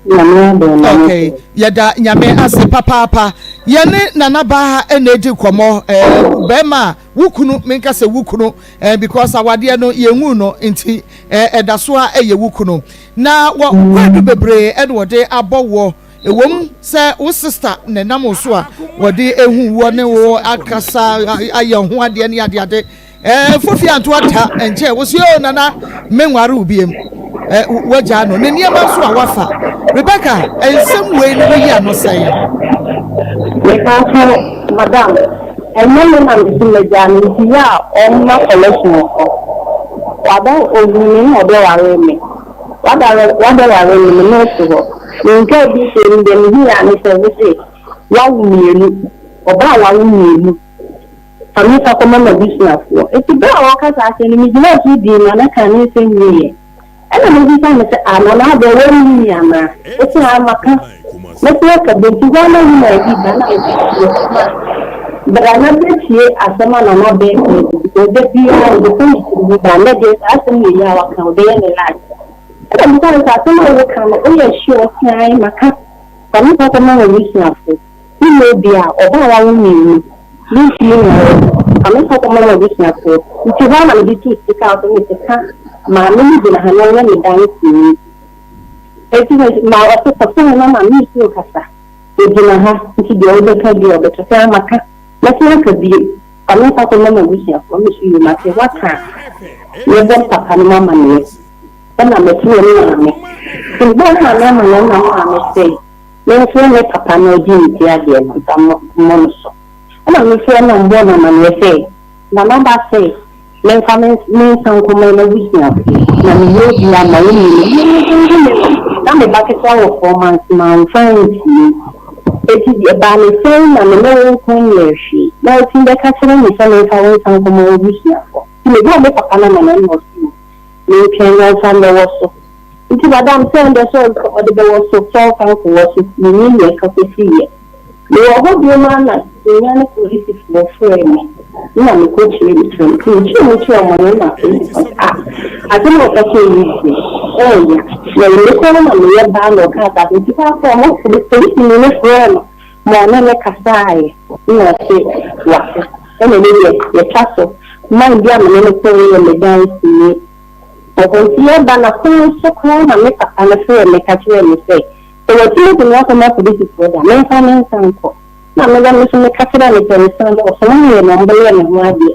Speaker 10: Nyame adom na
Speaker 2: Okay, yɛda Nyame ase papaapa. Yɛne Nana Baa na edi nkɔmmɔ. Eh, bɛrima a wo kunu, menka sɛ wo kunu, eh, because awadeɛ no yɛnwu no nti eh, ɛda so a ɛyɛ wo kunu. Na wɔ kwaadu bebree na wɔde abɔ woɔ. Ɛwom sɛ wo sista na ɛnam wo so a wɔde ehu woɔ ne wo akasa ayɛ ho adeɛ ne adeade. Ɛɛ Fofi anto ata nkyɛn wo so yoo nana menware wo biem. Ɛ wagyaa no ne nneɛma nso a wafa. Rebecca nsɛm wei no woyi ano sɛn?
Speaker 10: Mepatwo madam ɛnyɛ me na mese magyaa no nti yɛ a ɔmma collection wɔ hɔ. Wabɛ ohu me na ɔbɛware me. Wabɛware wabɛware me me ne wo te hɔ. Menkaa bi sei no deɛ mehui ara ne sɛ wose woawo mmienu, ɔbaa a wawo mmienu fa me fa kɔma m'abusuafoɔ. Nti berɛ a ɔreka saa asɛm no megyinaa so dii Nana kaa ne nsɛm wieeɛ. Ɛna mebisa no sɛ, Ah, Nana Addo, woanni me anaa? Ose, Ah, maka. Mɛsan aka bio. Nti hɔ ara na Wuma adi ba na mese, Yɛsoma. Bra na bɛtie asɛm a Nana bɛɛka yi, because da biara ɔde kɔ ne tiri mu ba, nnɛ deɛ saa asɛm wei a waka ɔbɛyɛ ne last. Ɛna mebisa no sɛ, asɛm a woka no, woyɛ sure? Ɔse, Ae, maka. Fa me kɔ kɔma w'abusuafo. Wonyɛ obi a, ɔba a wawo mmienu, mentumi nware wo. Fa me kɔ kɔma w'abusuafoɔ. Nti hɔ ara na mede too sika so, mese ka maame no gyina ha na ɔnyɛ me danseni. Enti me ma ɔse kɔto no na maame nso nkasa. Ɔgyina ha, nti deɛ wobɛka biara ɔbɛka. Sɛ maka, mɛsan aka bio. Fa me kɔ kɔma m'abusuafoɔ. Mese yoo mate, woaka a, mɛbɔ papa no amaneɛ. Ɛna mefrɛɛ me maame. Nti mebɔɔ me maame amaneɛ na me maame se memfrɛ me papa na ɔgye me ti adeɛ no mfa mmɔ no so. Ɛna mefrɛɛ no na mebɔɔ no amaneɛ sɛ Nana ba se memfa me nsa nkɔma n'abusuafoɔ na meyɛ obi a ma wɔnni me. Me me no na me ba ketewa wɔ 4 months mamfa ansie. Enti ɛbaa no sɛn na me ne wo nko nyɛɛ hwee na wotumi bɛka kyerɛ me sɛ memfa wo nsa nkɔma w'abusuafoɔ. Nti mebɔɔ me papa no amaneɛ na ɔse o mentwɛn na ɔmfa mmɛwɔ so. Nti madam sɛ ndɛ sɛ ɔde bɛwɔ so sɛ ɔmfa nkɔwɔ so mennim deɛ ɛka kɔsiiɛ. Mewɔ hɔ bio no ara na Sunyani polisifoɔ frɛɛ me na mekɔ kyerɛɛ mu kyerɛɛ wɔn. Nti mekyerɛɛ mu kyerɛɛ wɔn no na polisifoɔ sɛ ah asɛm a ɔka kyerɛɛ me yi deɛ ɛɛya. Na me koraa na meyɛ baa na ɔkaa saa asɛm nti saa kɔɔ hɔ polisini no frɛɛ no ma ɔne no kasaaeɛ na ɔse wate ɛna ɛno deɛ yɛtwa so. Man bi a me ne no kɔeɛ yɛ me danseni wɔ hɔ nti yɛreba no kwan so koraa na me papa no frɛɛ me ka kyerɛɛ me sɛ Sɛ watumi de me akɔma apolisifoɔ de a, memfa me nsa nkɔ. Na me ba no nso meka kyerɛɛ no sɛ nsa no, ɔsomaa yɛn na ɔmbɛyɛɛ me ho adeɛ.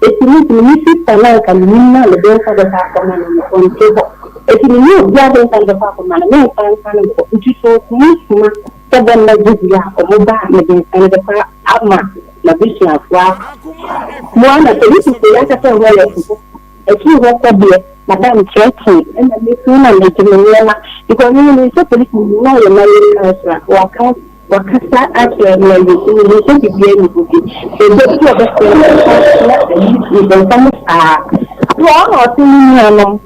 Speaker 10: Enti me nso, me ne sista no a anka menim no a mede nsa bɛkɔ akɔma no no, ɔnte hɔ. Enti me ne obiara de nsa no bɛkɔ akɔma no, memfa nsa no nkɔ. Nti sɛ ɔtumi soma sɛ bɛmmɛgye deɛ a, wɔba a, mede nsa no bɛkɔ ama m'abusuafoɔ afa. Mo ara na polisifoɔ yi ankasa hɔ yɛ fo. Akyiri hɔ kɔ deɛ madam threaten ɛna me firi na me gye me nneɛma because me menim sɛ polisi ni na ɔyɛ marriage counselor waka wakasa akyerɛ me awie nti menim sɛ biribiara nni hɔ bi ɛbɛ bi ɔbɛfrɛ me na ayi nsɛnsɛm saa so ɔna ɔse ne nuanom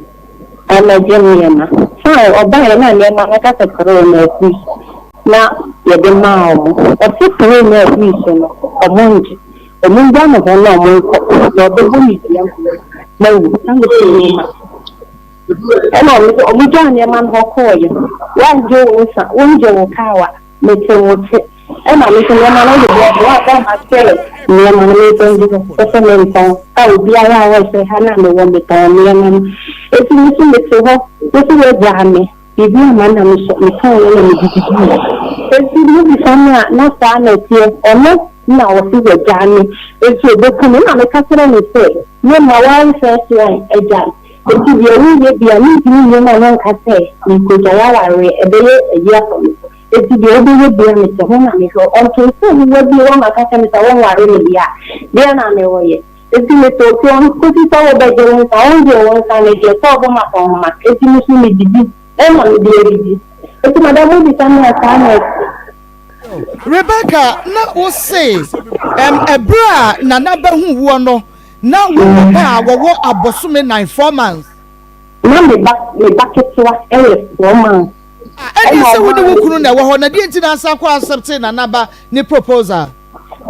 Speaker 10: ɛmɛgye nneɛma fine ɔbaeɛ na nneɛma no kasa pere na afiri so na yɛde maa ɔmo ɔse pere na afiri so no ɔmo ngye Wɔngya no hɔ na wɔnkɔ, na ɔbɛbɔ me dua mu mawu. Na mese nneɛma. Ɛna ɔno nso wɔgyaa nneɛma no hɔ kɔɔeɛ. Woangye wo nsa, wongye wo kaa a, mete wo te. Ɛna me nso nneɛma no wode brɛ me, woamfa amma sɛ nneɛma no memfa ngu hɔ sɛ mentɔn. A obiara a ɔrehwɛ ha no a mewɔ metɔn nneɛma no. Enti me nso mete hɔ, wo nso woagyaa me. Biribi amma na me nso metɔn no na mede didii. Enti mobisa me a, na saa na ɛteɛ. Ɔno na ɔse wagyaa me, enti ɔbɛku me. Ɛnna meka kyerɛɛ no sɛ, Memma w'aware first one agya me, enti deɛ woreyɛ biara mentumi nyɛ ma no nka sɛ merekɔgyae awareɛ, ɛbɛyɛ ayi afa me so. Enti deɛ wobɛyɛ biara mete ho na mehwɛ wo. Ɔntoo sɛ wowɔ bio ama ka kyerɛ me sɛ wonware me deɛ a, deɛn na mewɔ yɛ? Enti metoo toɔ kɔsi sɛ wobɛgye wo nsa, wongyee wo nsa no deɛ, sɛ ɔbɔ m'akɔnhoma. Enti me nso medidi, ɛna mede adidi. Enti madam wobisa me a, saa na ɛteɛ.
Speaker 2: Rebecca, na wo se ɛm ɛberɛ a Nana bɛhu woɔ no, na wo wɔ ba a wɔwɔ abosome nan, 4 months.
Speaker 10: Na me ba, me ba ketewa yɛ 4 months.
Speaker 2: Ah, ɛnneɛ sɛ wo ne wo kunu na ɛwɔ hɔ, na deɛ nti na asan kɔ acceptee Nana ba ne proposal?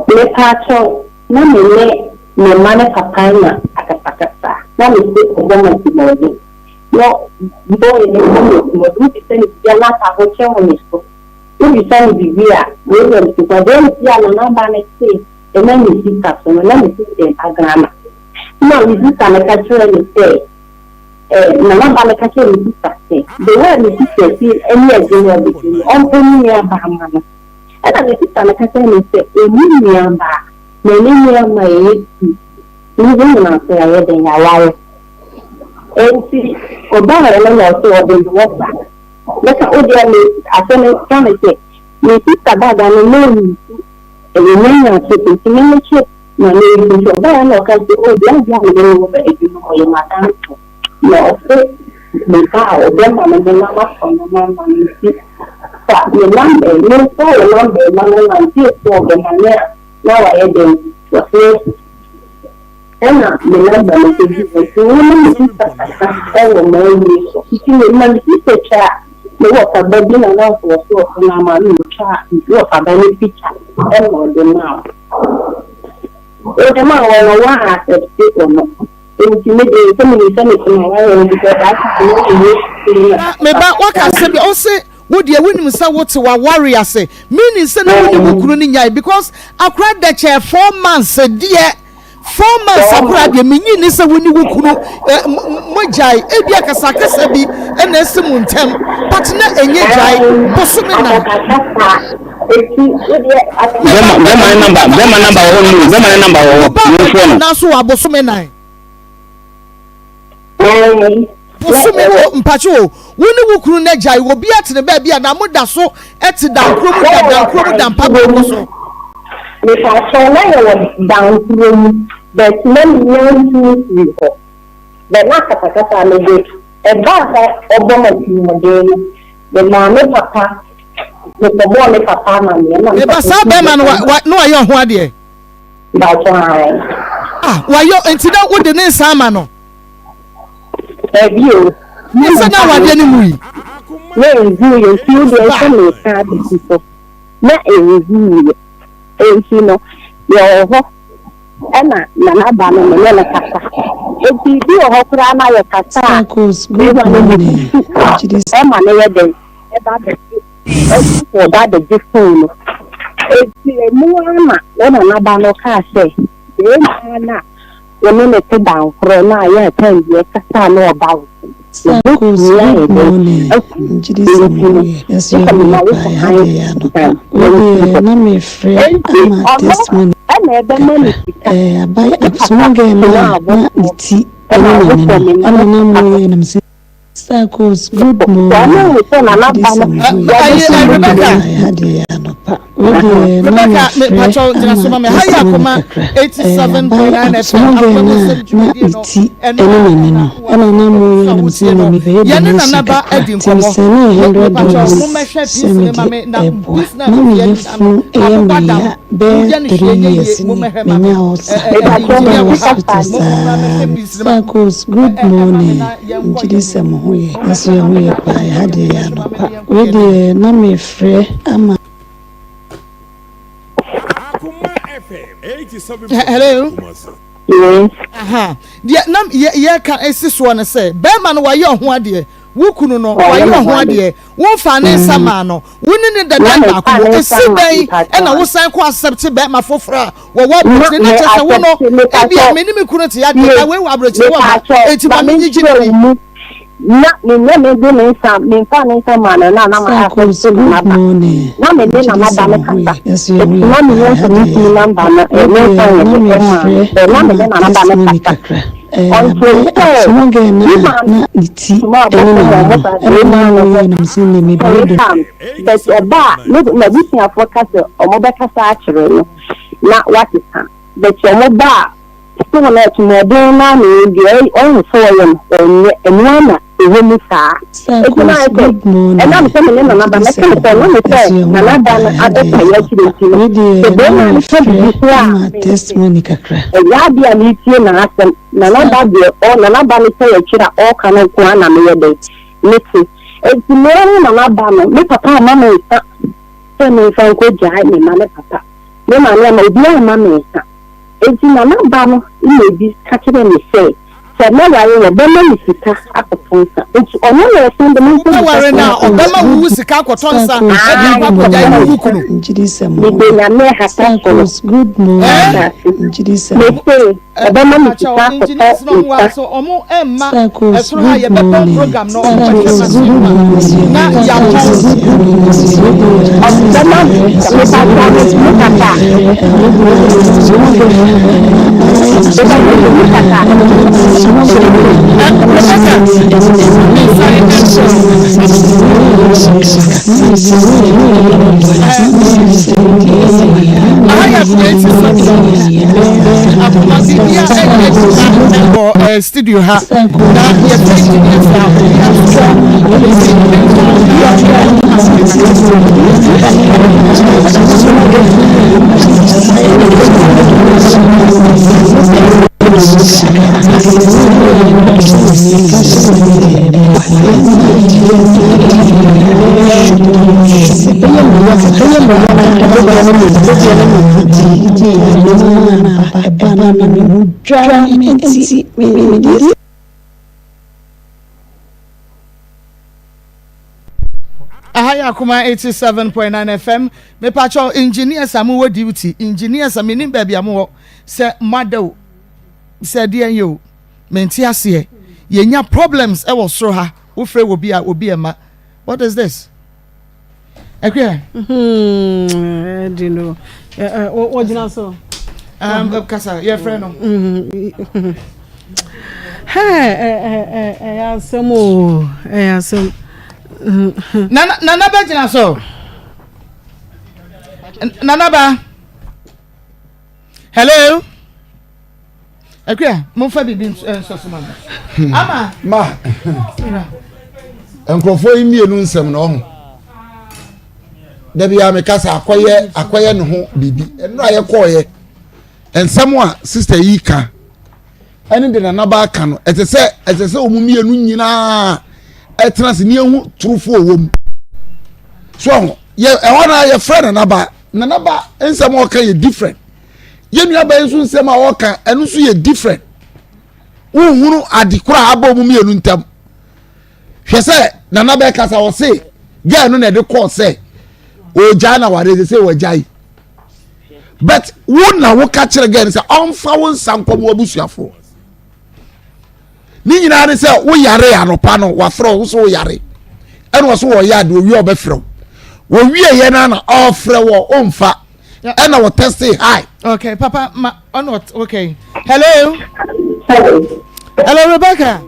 Speaker 10: Mepaakyɛw, na me ne me mma no papa anya akasakasa, na mese ɔbɔ me atirimuɔden. Na boy no bɔ me atirimuɔden, wobisa no biribi a na atahokyɛ wɔ ne so, wobisa no biribi a wei yɛ me sika. Deɛ nti a Nana Aba no te ɛna me sista so no, na me sista ba Ghana. Na me sista no ka kyerɛɛ me sɛ, eh, Nana Aba no ka kyerɛɛ me sista sɛ, the way a me sista si ani agye wɔ abɛdi no, ɔmpɛ ne nuabaa mma no. Ɛna me sista no ka kyerɛɛ me sɛ, ɔnni nuabaa. Na ne nua ma yɛyɛ sukuu ne yɛn nyinaa nso yɛayɛ dɛn yɛaware. Enti ɔbaeɛ no na ɔse ɔde me wɔ ba. Mɛka wo deɛ me asɛm no ka me sɛ me sista dada no na ɔyi su ɛyɛ nyanya so nti me me so na me yi nti ɔbaeɛ na ɔka sɛ o deɛ adeɛ a mede me wɔ ba adwuma mu ɔyɛ m'adamfo na ɔse me ba a ɔbɛma me ne nam asɔ no ma ma me nti fa me namba yi memfa wo namba yi ma no na nti sɛ ɔbɛma me a na wayɛ dɛn? Wafiri adi. Ɛna me namba no kɔduu hɔ nti me ne me sista kasa wɔ m'awie so. Nti me ma me sista twaa me wɔfa ba bi na na nka ɔso ɔso no ama no ɔtwaa me wɔfa ba no pikya ɛna ɔde maa wo. Ɔde maa wɔ no wa accept ɔno. Nti me deɛ sɛ menim sɛ mete ma wayɛ no because that time no na meyɛ
Speaker 2: Na me ba waka asɛm bi ɔse Wo deɛ wonim sɛ wote w'aware ase meaning sɛ na wone wo kunu no nyae because akora dɛkyɛɛ 4 months deɛ 4 months akora deɛ menyi ni sɛ wone wo kunu eh, mogyae ebi akasakasa bi ɛna ɛsi mo ntɛm but na ɛnyɛ gyae bosome nan.
Speaker 9: Bɛma ne number, bɛma number wɔ hɔ no, bɛma ne number wɔ hɔ.
Speaker 2: Ɔba nanso wɔ abosome nan. Bosome wo mpakye o, wo ne wo kunu no agyae, obi atene baabi a na mo da so te dankoro mu da dankoro mu da mpa baako so.
Speaker 10: Mepakyɛw na yɛwɔ dankoro mu but na menya ntumi mfiri hɔ but na akasakasa no de ɛbaa sɛ ɔbɔ m'atirimuɔden no memaa me papa mekɔbɔɔ me papa amaneɛ na me
Speaker 2: Meba
Speaker 10: papa
Speaker 2: saa
Speaker 10: sii
Speaker 2: bɛrima no
Speaker 10: me
Speaker 2: wa wa na wayɛ ɔho adeɛ.
Speaker 10: Mpakyɛw ae.
Speaker 2: Ah wayɔ nti na wode ne nsa ama no.
Speaker 10: Dabi o.
Speaker 2: Sɛ na awadeɛ no mu yi.
Speaker 10: Na ɛngu yɛ nti wo deɛ sɛ meka abɛsi so na ɛngu yɛ nti no yɛwɔ hɔ ɛna nana ba no me ne no kasa nti bi wɔ hɔ koraa na yɛ kasa a bɛrima no ne bufu ɛma no yɛ dɛn ɛba bɛgye ɛfo ɔba bɛgye fon no nti ɛmu ara na wo nana ba no kaa sɛ bɛrima no a wo ne no te dankorɔ na ayɛ a time bi ɛkasa a na ɔba wo so
Speaker 11: Sarkos
Speaker 10: wobɛtumi ayɛ
Speaker 11: good
Speaker 10: dɛn
Speaker 11: morning
Speaker 10: ahu
Speaker 11: megye di sɛ
Speaker 10: nti
Speaker 11: mo ho
Speaker 10: no
Speaker 11: yɛ yɛso
Speaker 10: gye
Speaker 11: yɛ
Speaker 10: sɛ
Speaker 11: ho
Speaker 10: mema
Speaker 11: yɛ
Speaker 10: wo
Speaker 11: paa
Speaker 10: kɔ
Speaker 11: ɛha
Speaker 10: kan
Speaker 11: deɛ yɛ anɔpa
Speaker 10: dan
Speaker 11: wei
Speaker 10: na
Speaker 11: deɛ
Speaker 10: wotumi
Speaker 11: na mefrɛ
Speaker 10: Enti
Speaker 11: ama
Speaker 10: ɔno
Speaker 11: testimony
Speaker 10: na ɛbɛma
Speaker 11: kakra
Speaker 10: no sika.
Speaker 11: ɛɛ aban
Speaker 10: Ne papa
Speaker 11: small girl no
Speaker 10: somaa
Speaker 11: a na ne
Speaker 10: abɔfoɔ
Speaker 11: ti
Speaker 10: ma
Speaker 11: ɛne n'ani
Speaker 10: abɔfoɔ
Speaker 11: no
Speaker 10: me ma
Speaker 11: ɛna
Speaker 10: no
Speaker 11: na
Speaker 10: sika
Speaker 11: moyɛ na mese Sarkos good
Speaker 10: Ɔno
Speaker 11: morning
Speaker 10: hu sɛ
Speaker 11: megye
Speaker 10: nana
Speaker 11: di
Speaker 10: ba
Speaker 11: sɛ
Speaker 10: no
Speaker 11: mo ho yɛ
Speaker 10: wɔde
Speaker 2: Ayi,
Speaker 11: yɛso
Speaker 2: eh,
Speaker 11: yɛ ho yɛ
Speaker 2: Rebecca.
Speaker 11: paa ɛha deɛ yɛ anɔpa wei deɛ na
Speaker 2: Rebecca, me
Speaker 11: mefrɛ
Speaker 2: patrɔ gyina so
Speaker 11: ama
Speaker 2: ma me. Ha yɛ
Speaker 11: testimony
Speaker 2: akoma
Speaker 11: kakra ɛɛ aban
Speaker 2: 87.9 FM.
Speaker 11: small girl
Speaker 2: Akoma
Speaker 11: no
Speaker 2: mu
Speaker 11: a
Speaker 2: nsɛm
Speaker 11: na
Speaker 2: dwumadie
Speaker 11: ne
Speaker 2: no
Speaker 11: ti
Speaker 2: ɛno
Speaker 11: ɛne n'ani
Speaker 2: ɛna
Speaker 11: no ɛna na
Speaker 2: wogu
Speaker 11: moyɛ
Speaker 2: so a
Speaker 11: na mese
Speaker 2: wotie
Speaker 11: na
Speaker 2: no.
Speaker 11: mebɛyɛ
Speaker 2: Yɛne
Speaker 11: donation
Speaker 2: Nana Ba
Speaker 11: kakra
Speaker 2: adi
Speaker 11: nti
Speaker 2: nkɔmmɔ.
Speaker 11: mesɛnee
Speaker 2: Me
Speaker 11: hundred
Speaker 2: patrɔ
Speaker 11: dollars
Speaker 2: mommɛhwɛ
Speaker 11: sɛ
Speaker 2: piece no
Speaker 11: mede
Speaker 2: ma me na
Speaker 11: ɛɛboa
Speaker 2: piece no a
Speaker 11: na
Speaker 2: mede
Speaker 11: me
Speaker 2: yɛ no
Speaker 11: yafunu ɛyɛ
Speaker 2: abobɔ
Speaker 11: me
Speaker 2: dam.
Speaker 11: ya bɛyɛ
Speaker 2: Moyɛ no
Speaker 11: three
Speaker 2: hwee nyɛ yie.
Speaker 11: years ni
Speaker 2: Mommɛhwɛ ma me.
Speaker 11: menya
Speaker 2: Ɛ
Speaker 11: ulcer
Speaker 2: ɛ ɛ
Speaker 10: Mepakyɛw
Speaker 11: meda
Speaker 2: engineer wɔ ha.
Speaker 11: hospital
Speaker 2: Mo mommra
Speaker 11: saa
Speaker 2: mmɛhwɛ piece no ma
Speaker 11: Sarkos
Speaker 2: ɛ
Speaker 11: good
Speaker 2: ɛ ɛma me
Speaker 11: morning
Speaker 2: na yɛnkɔ
Speaker 11: megye di
Speaker 2: yɛn
Speaker 11: sɛ
Speaker 2: anim.
Speaker 11: mo ho yɛ yɛso
Speaker 2: Mommɛhwɛ
Speaker 11: yɛ
Speaker 2: ma
Speaker 11: ho
Speaker 2: me
Speaker 11: yɛ
Speaker 2: na
Speaker 11: paa
Speaker 2: yɛnkɔ
Speaker 11: ɛha
Speaker 2: yɛn
Speaker 11: deɛ
Speaker 2: anim.
Speaker 11: yɛ
Speaker 2: Mommɛhwɛ ma me
Speaker 11: anɔpa
Speaker 2: na yɛnkɔ
Speaker 11: wei
Speaker 2: yɛn anim.
Speaker 11: deɛ na mefrɛ ama
Speaker 2: Hello.
Speaker 10: Yes.
Speaker 2: Aha. Deɛ na yɛka esi soɔ no sɛ bɛrima no wayɛ ɔho adeɛ wo kunu no
Speaker 10: Wayɛ
Speaker 2: wayɛ
Speaker 10: me ho
Speaker 2: ɔho
Speaker 10: ade.
Speaker 2: adeɛ womfaa ne nsa maa no wo ne ne
Speaker 10: Na
Speaker 2: dada
Speaker 10: memfaa
Speaker 2: baako
Speaker 10: ne
Speaker 2: mu
Speaker 10: nsa
Speaker 2: esi
Speaker 10: ma
Speaker 2: dɛn
Speaker 10: mepakyɛw
Speaker 2: ɛna
Speaker 10: a.
Speaker 2: wosan kɔ accept bɛrima foforɔ a wɔwɔ
Speaker 10: Na
Speaker 2: aburokyire na
Speaker 10: me
Speaker 2: kyerɛ sɛ wo no
Speaker 10: accept
Speaker 2: ebia
Speaker 10: mepakyɛw
Speaker 2: me ne me kunu te adeɛ
Speaker 10: tie
Speaker 2: na wei wɔ aburokyire wɔ ha
Speaker 10: mepakyɛw
Speaker 2: eti
Speaker 10: ma
Speaker 2: ma me nyigye
Speaker 10: menkyerɛ
Speaker 2: ne
Speaker 10: wo
Speaker 2: ni.
Speaker 10: mu na me nyɛ me de me nsa memfaa ne nsa maa no na na ma
Speaker 11: Sarkos
Speaker 10: accept
Speaker 11: good
Speaker 10: nana ba
Speaker 11: morning
Speaker 10: na me ne
Speaker 11: megye di
Speaker 10: nana
Speaker 11: sɛ
Speaker 10: ba no
Speaker 11: mo ho
Speaker 10: kasa
Speaker 11: yɛ yɛso yɛ ho
Speaker 10: eti
Speaker 11: yɛ
Speaker 10: na
Speaker 11: paa
Speaker 10: menya
Speaker 11: ɛha
Speaker 10: sɛ me
Speaker 11: deɛ yɛ
Speaker 10: kunu
Speaker 11: anɔpa
Speaker 10: namba no
Speaker 11: wei
Speaker 10: ɛ me nsa
Speaker 11: deɛ
Speaker 10: nyɛ
Speaker 11: na
Speaker 10: de ɛmaa no
Speaker 11: mefrɛ
Speaker 10: bɛ na me
Speaker 11: ama
Speaker 10: ne nana ba no
Speaker 11: testimony
Speaker 10: kasa
Speaker 11: kakra ɛɛ
Speaker 10: until
Speaker 11: aban
Speaker 10: sɛ
Speaker 11: small girl no
Speaker 10: me
Speaker 11: a
Speaker 10: maame
Speaker 11: na ne ti
Speaker 10: soma
Speaker 11: ɛne
Speaker 10: abɔfo ma
Speaker 11: n'ani
Speaker 10: ɔmo
Speaker 11: no
Speaker 10: ba
Speaker 11: ɛna
Speaker 10: bɛrima
Speaker 11: na
Speaker 10: no
Speaker 11: moyɛ
Speaker 10: hɔ
Speaker 11: na mese nnɛ mebɛyɛ
Speaker 10: ɔre kam but ɔba a ne n'abusuafoɔ ka sɛ ɔmo bɛkasa akyerɛ no na wasesa but ɔmo ba a still no atirimuɔden no ara na ɛwɔ deɛ ɔhu sɛ ɔyɛ no ɔnyɛ ɛno ara na ɛwɔ mu saa eti na
Speaker 11: Sarkos
Speaker 10: ayɛ sɛ
Speaker 11: good morning
Speaker 10: ɛnam sɛ me ne nana ba
Speaker 11: megye di
Speaker 10: mɛka
Speaker 11: sɛ
Speaker 10: no
Speaker 11: mo
Speaker 10: sɛ
Speaker 11: ho
Speaker 10: na
Speaker 11: yɛ
Speaker 10: me sɛ
Speaker 11: yɛso yɛ ho
Speaker 10: nana
Speaker 11: yɛ
Speaker 10: ba
Speaker 11: paa
Speaker 10: no
Speaker 11: ɛha deɛ
Speaker 10: abɛpa
Speaker 11: yɛ
Speaker 10: yɛ akyerɛ
Speaker 11: anɔpa
Speaker 10: nti no
Speaker 11: wei
Speaker 10: sɛ
Speaker 11: deɛ na
Speaker 10: bɛrima no ka
Speaker 11: mefrɛ
Speaker 10: biribi koraa a
Speaker 11: ama
Speaker 10: mente
Speaker 11: testimony kakra
Speaker 10: ɛyɛ adeɛ a metie n'asɛm nana ba deɛ ɔ nana ba no sɛ yɛkyerɛ a ɔka no nko ara na meyɛ dɛn mete eti me ne nana ba no me papa ama me nsa sɛ memfa nkɔgyae me ma ne papa me maame ama obiara amma me nsa Enti Nana ba no na ebi ka kyerɛɛ me sɛ, sɛ mɛware no, ɔbɛma me sika akɔtɔ nsa. Enti ɔno na ɔsan de me nsa sika
Speaker 2: Wobɛware no a,
Speaker 11: Sarkos
Speaker 2: ɔbɛma wo
Speaker 11: good
Speaker 2: wo sika akɔtɔ nsa
Speaker 11: Sarkos
Speaker 2: de
Speaker 11: good
Speaker 2: akɔ akɔgyae
Speaker 11: morning
Speaker 2: wo wo kunu.
Speaker 11: megye di sɛ mo ho
Speaker 10: Mede
Speaker 11: yɛ
Speaker 10: Nyame hata soro
Speaker 11: Sarkos good morning
Speaker 2: Eh?
Speaker 10: asase.
Speaker 11: megye di sɛ mo
Speaker 10: Mese, ɔbɛma me
Speaker 2: Mepakyɛw,
Speaker 10: sika akɔtɔ
Speaker 2: engineers no ɔmo wɔ ha
Speaker 10: nsa.
Speaker 2: so ɔmo mma
Speaker 11: Sarkos
Speaker 2: ɛsoro ha
Speaker 11: good
Speaker 2: yɛbɛpɔn
Speaker 11: morning
Speaker 2: program no ɔmo bɛhwɛ
Speaker 11: Sarkos
Speaker 2: machine
Speaker 11: good
Speaker 2: no a
Speaker 11: morning
Speaker 2: na
Speaker 11: Sarkos
Speaker 2: yɛapɔn.
Speaker 11: good morning wei deɛ na
Speaker 10: Ɔbɛma me
Speaker 11: mefrɛ
Speaker 10: sika, mepakyɛw
Speaker 11: ama
Speaker 10: metumi kasa a?
Speaker 11: testimony kakra
Speaker 10: Mepakyɛw metumi kasa a?
Speaker 2: Rebecca, me nsa ɛnfrɛ wo. Aha yɛ creative akoma bibia ɛnyɛ adwuma wɔ eh, studio ha na yɛfrɛ engineers a obi asosɔ Aha yɛ Akoma 87.9 FM. Mepakyɛw engineers a mowɔ duty, engineers a menim baabi a mowɔ sɛ moada o, sɛ deɛn yɛ o, mente aseɛ. Yɛnya problems ɛwɔ soro ha, wofrɛ wɔ bi a obi ɛma. What is this? Akua.
Speaker 5: Ɛdi no, wɔgyina so.
Speaker 2: Kasa, yɛfrɛ no.
Speaker 5: Ɛyɛ asɛm o, ɛyɛ asɛm.
Speaker 2: Nana nana bɛgyina so. Nana ba. Hello. Akua, momfa biribi nsɔ so ma me. Hmm. Ama.
Speaker 6: Ma. Nkurɔfoɔ yi mmienu nsɛm na ɔho. Dabi a meka sɛ akɔyɛ akɔyɛ ne ho biribi. Ɛnura yɛkɔɔyɛ. Nsɛm a sista yi ka ɛne de nanaba aka no ɛsɛ sɛ ɛsɛ sɛ wɔn mmienu nyinaa. ɛtena ase ne ehu torofo wɔ mu so ɔho yɛ ɛhɔ na yɛfrɛ nanaba nanaba nsɛm a ɔka yɛ different yɛn nuaba yi nso nsɛm a ɔka ɛno nso yɛ different wohunu ade koro a abɔ mu mmienu ntam hwɛ sɛ nana bɛkasa ɔse girl no na ɛde kɔɔ sɛ ɔgyaa na ware sɛ sɛ wɔgyae but wo na woka kyerɛ girl no sɛ ɔmfa wo nsa nkɔm w'abusuafoɔ ne nyinaa ne sɛ woyare anɔpa no wafrɛ wo so woyare ɛna ɔso wɔyɛ ade owie ɔbɛfrɛ wo wɔwie yɛ no na ɔfrɛ wɔ ɔmfa ɛna wɔ tɛste hi.
Speaker 2: okay papa ma ɔna okay hello hello hello Rebecca.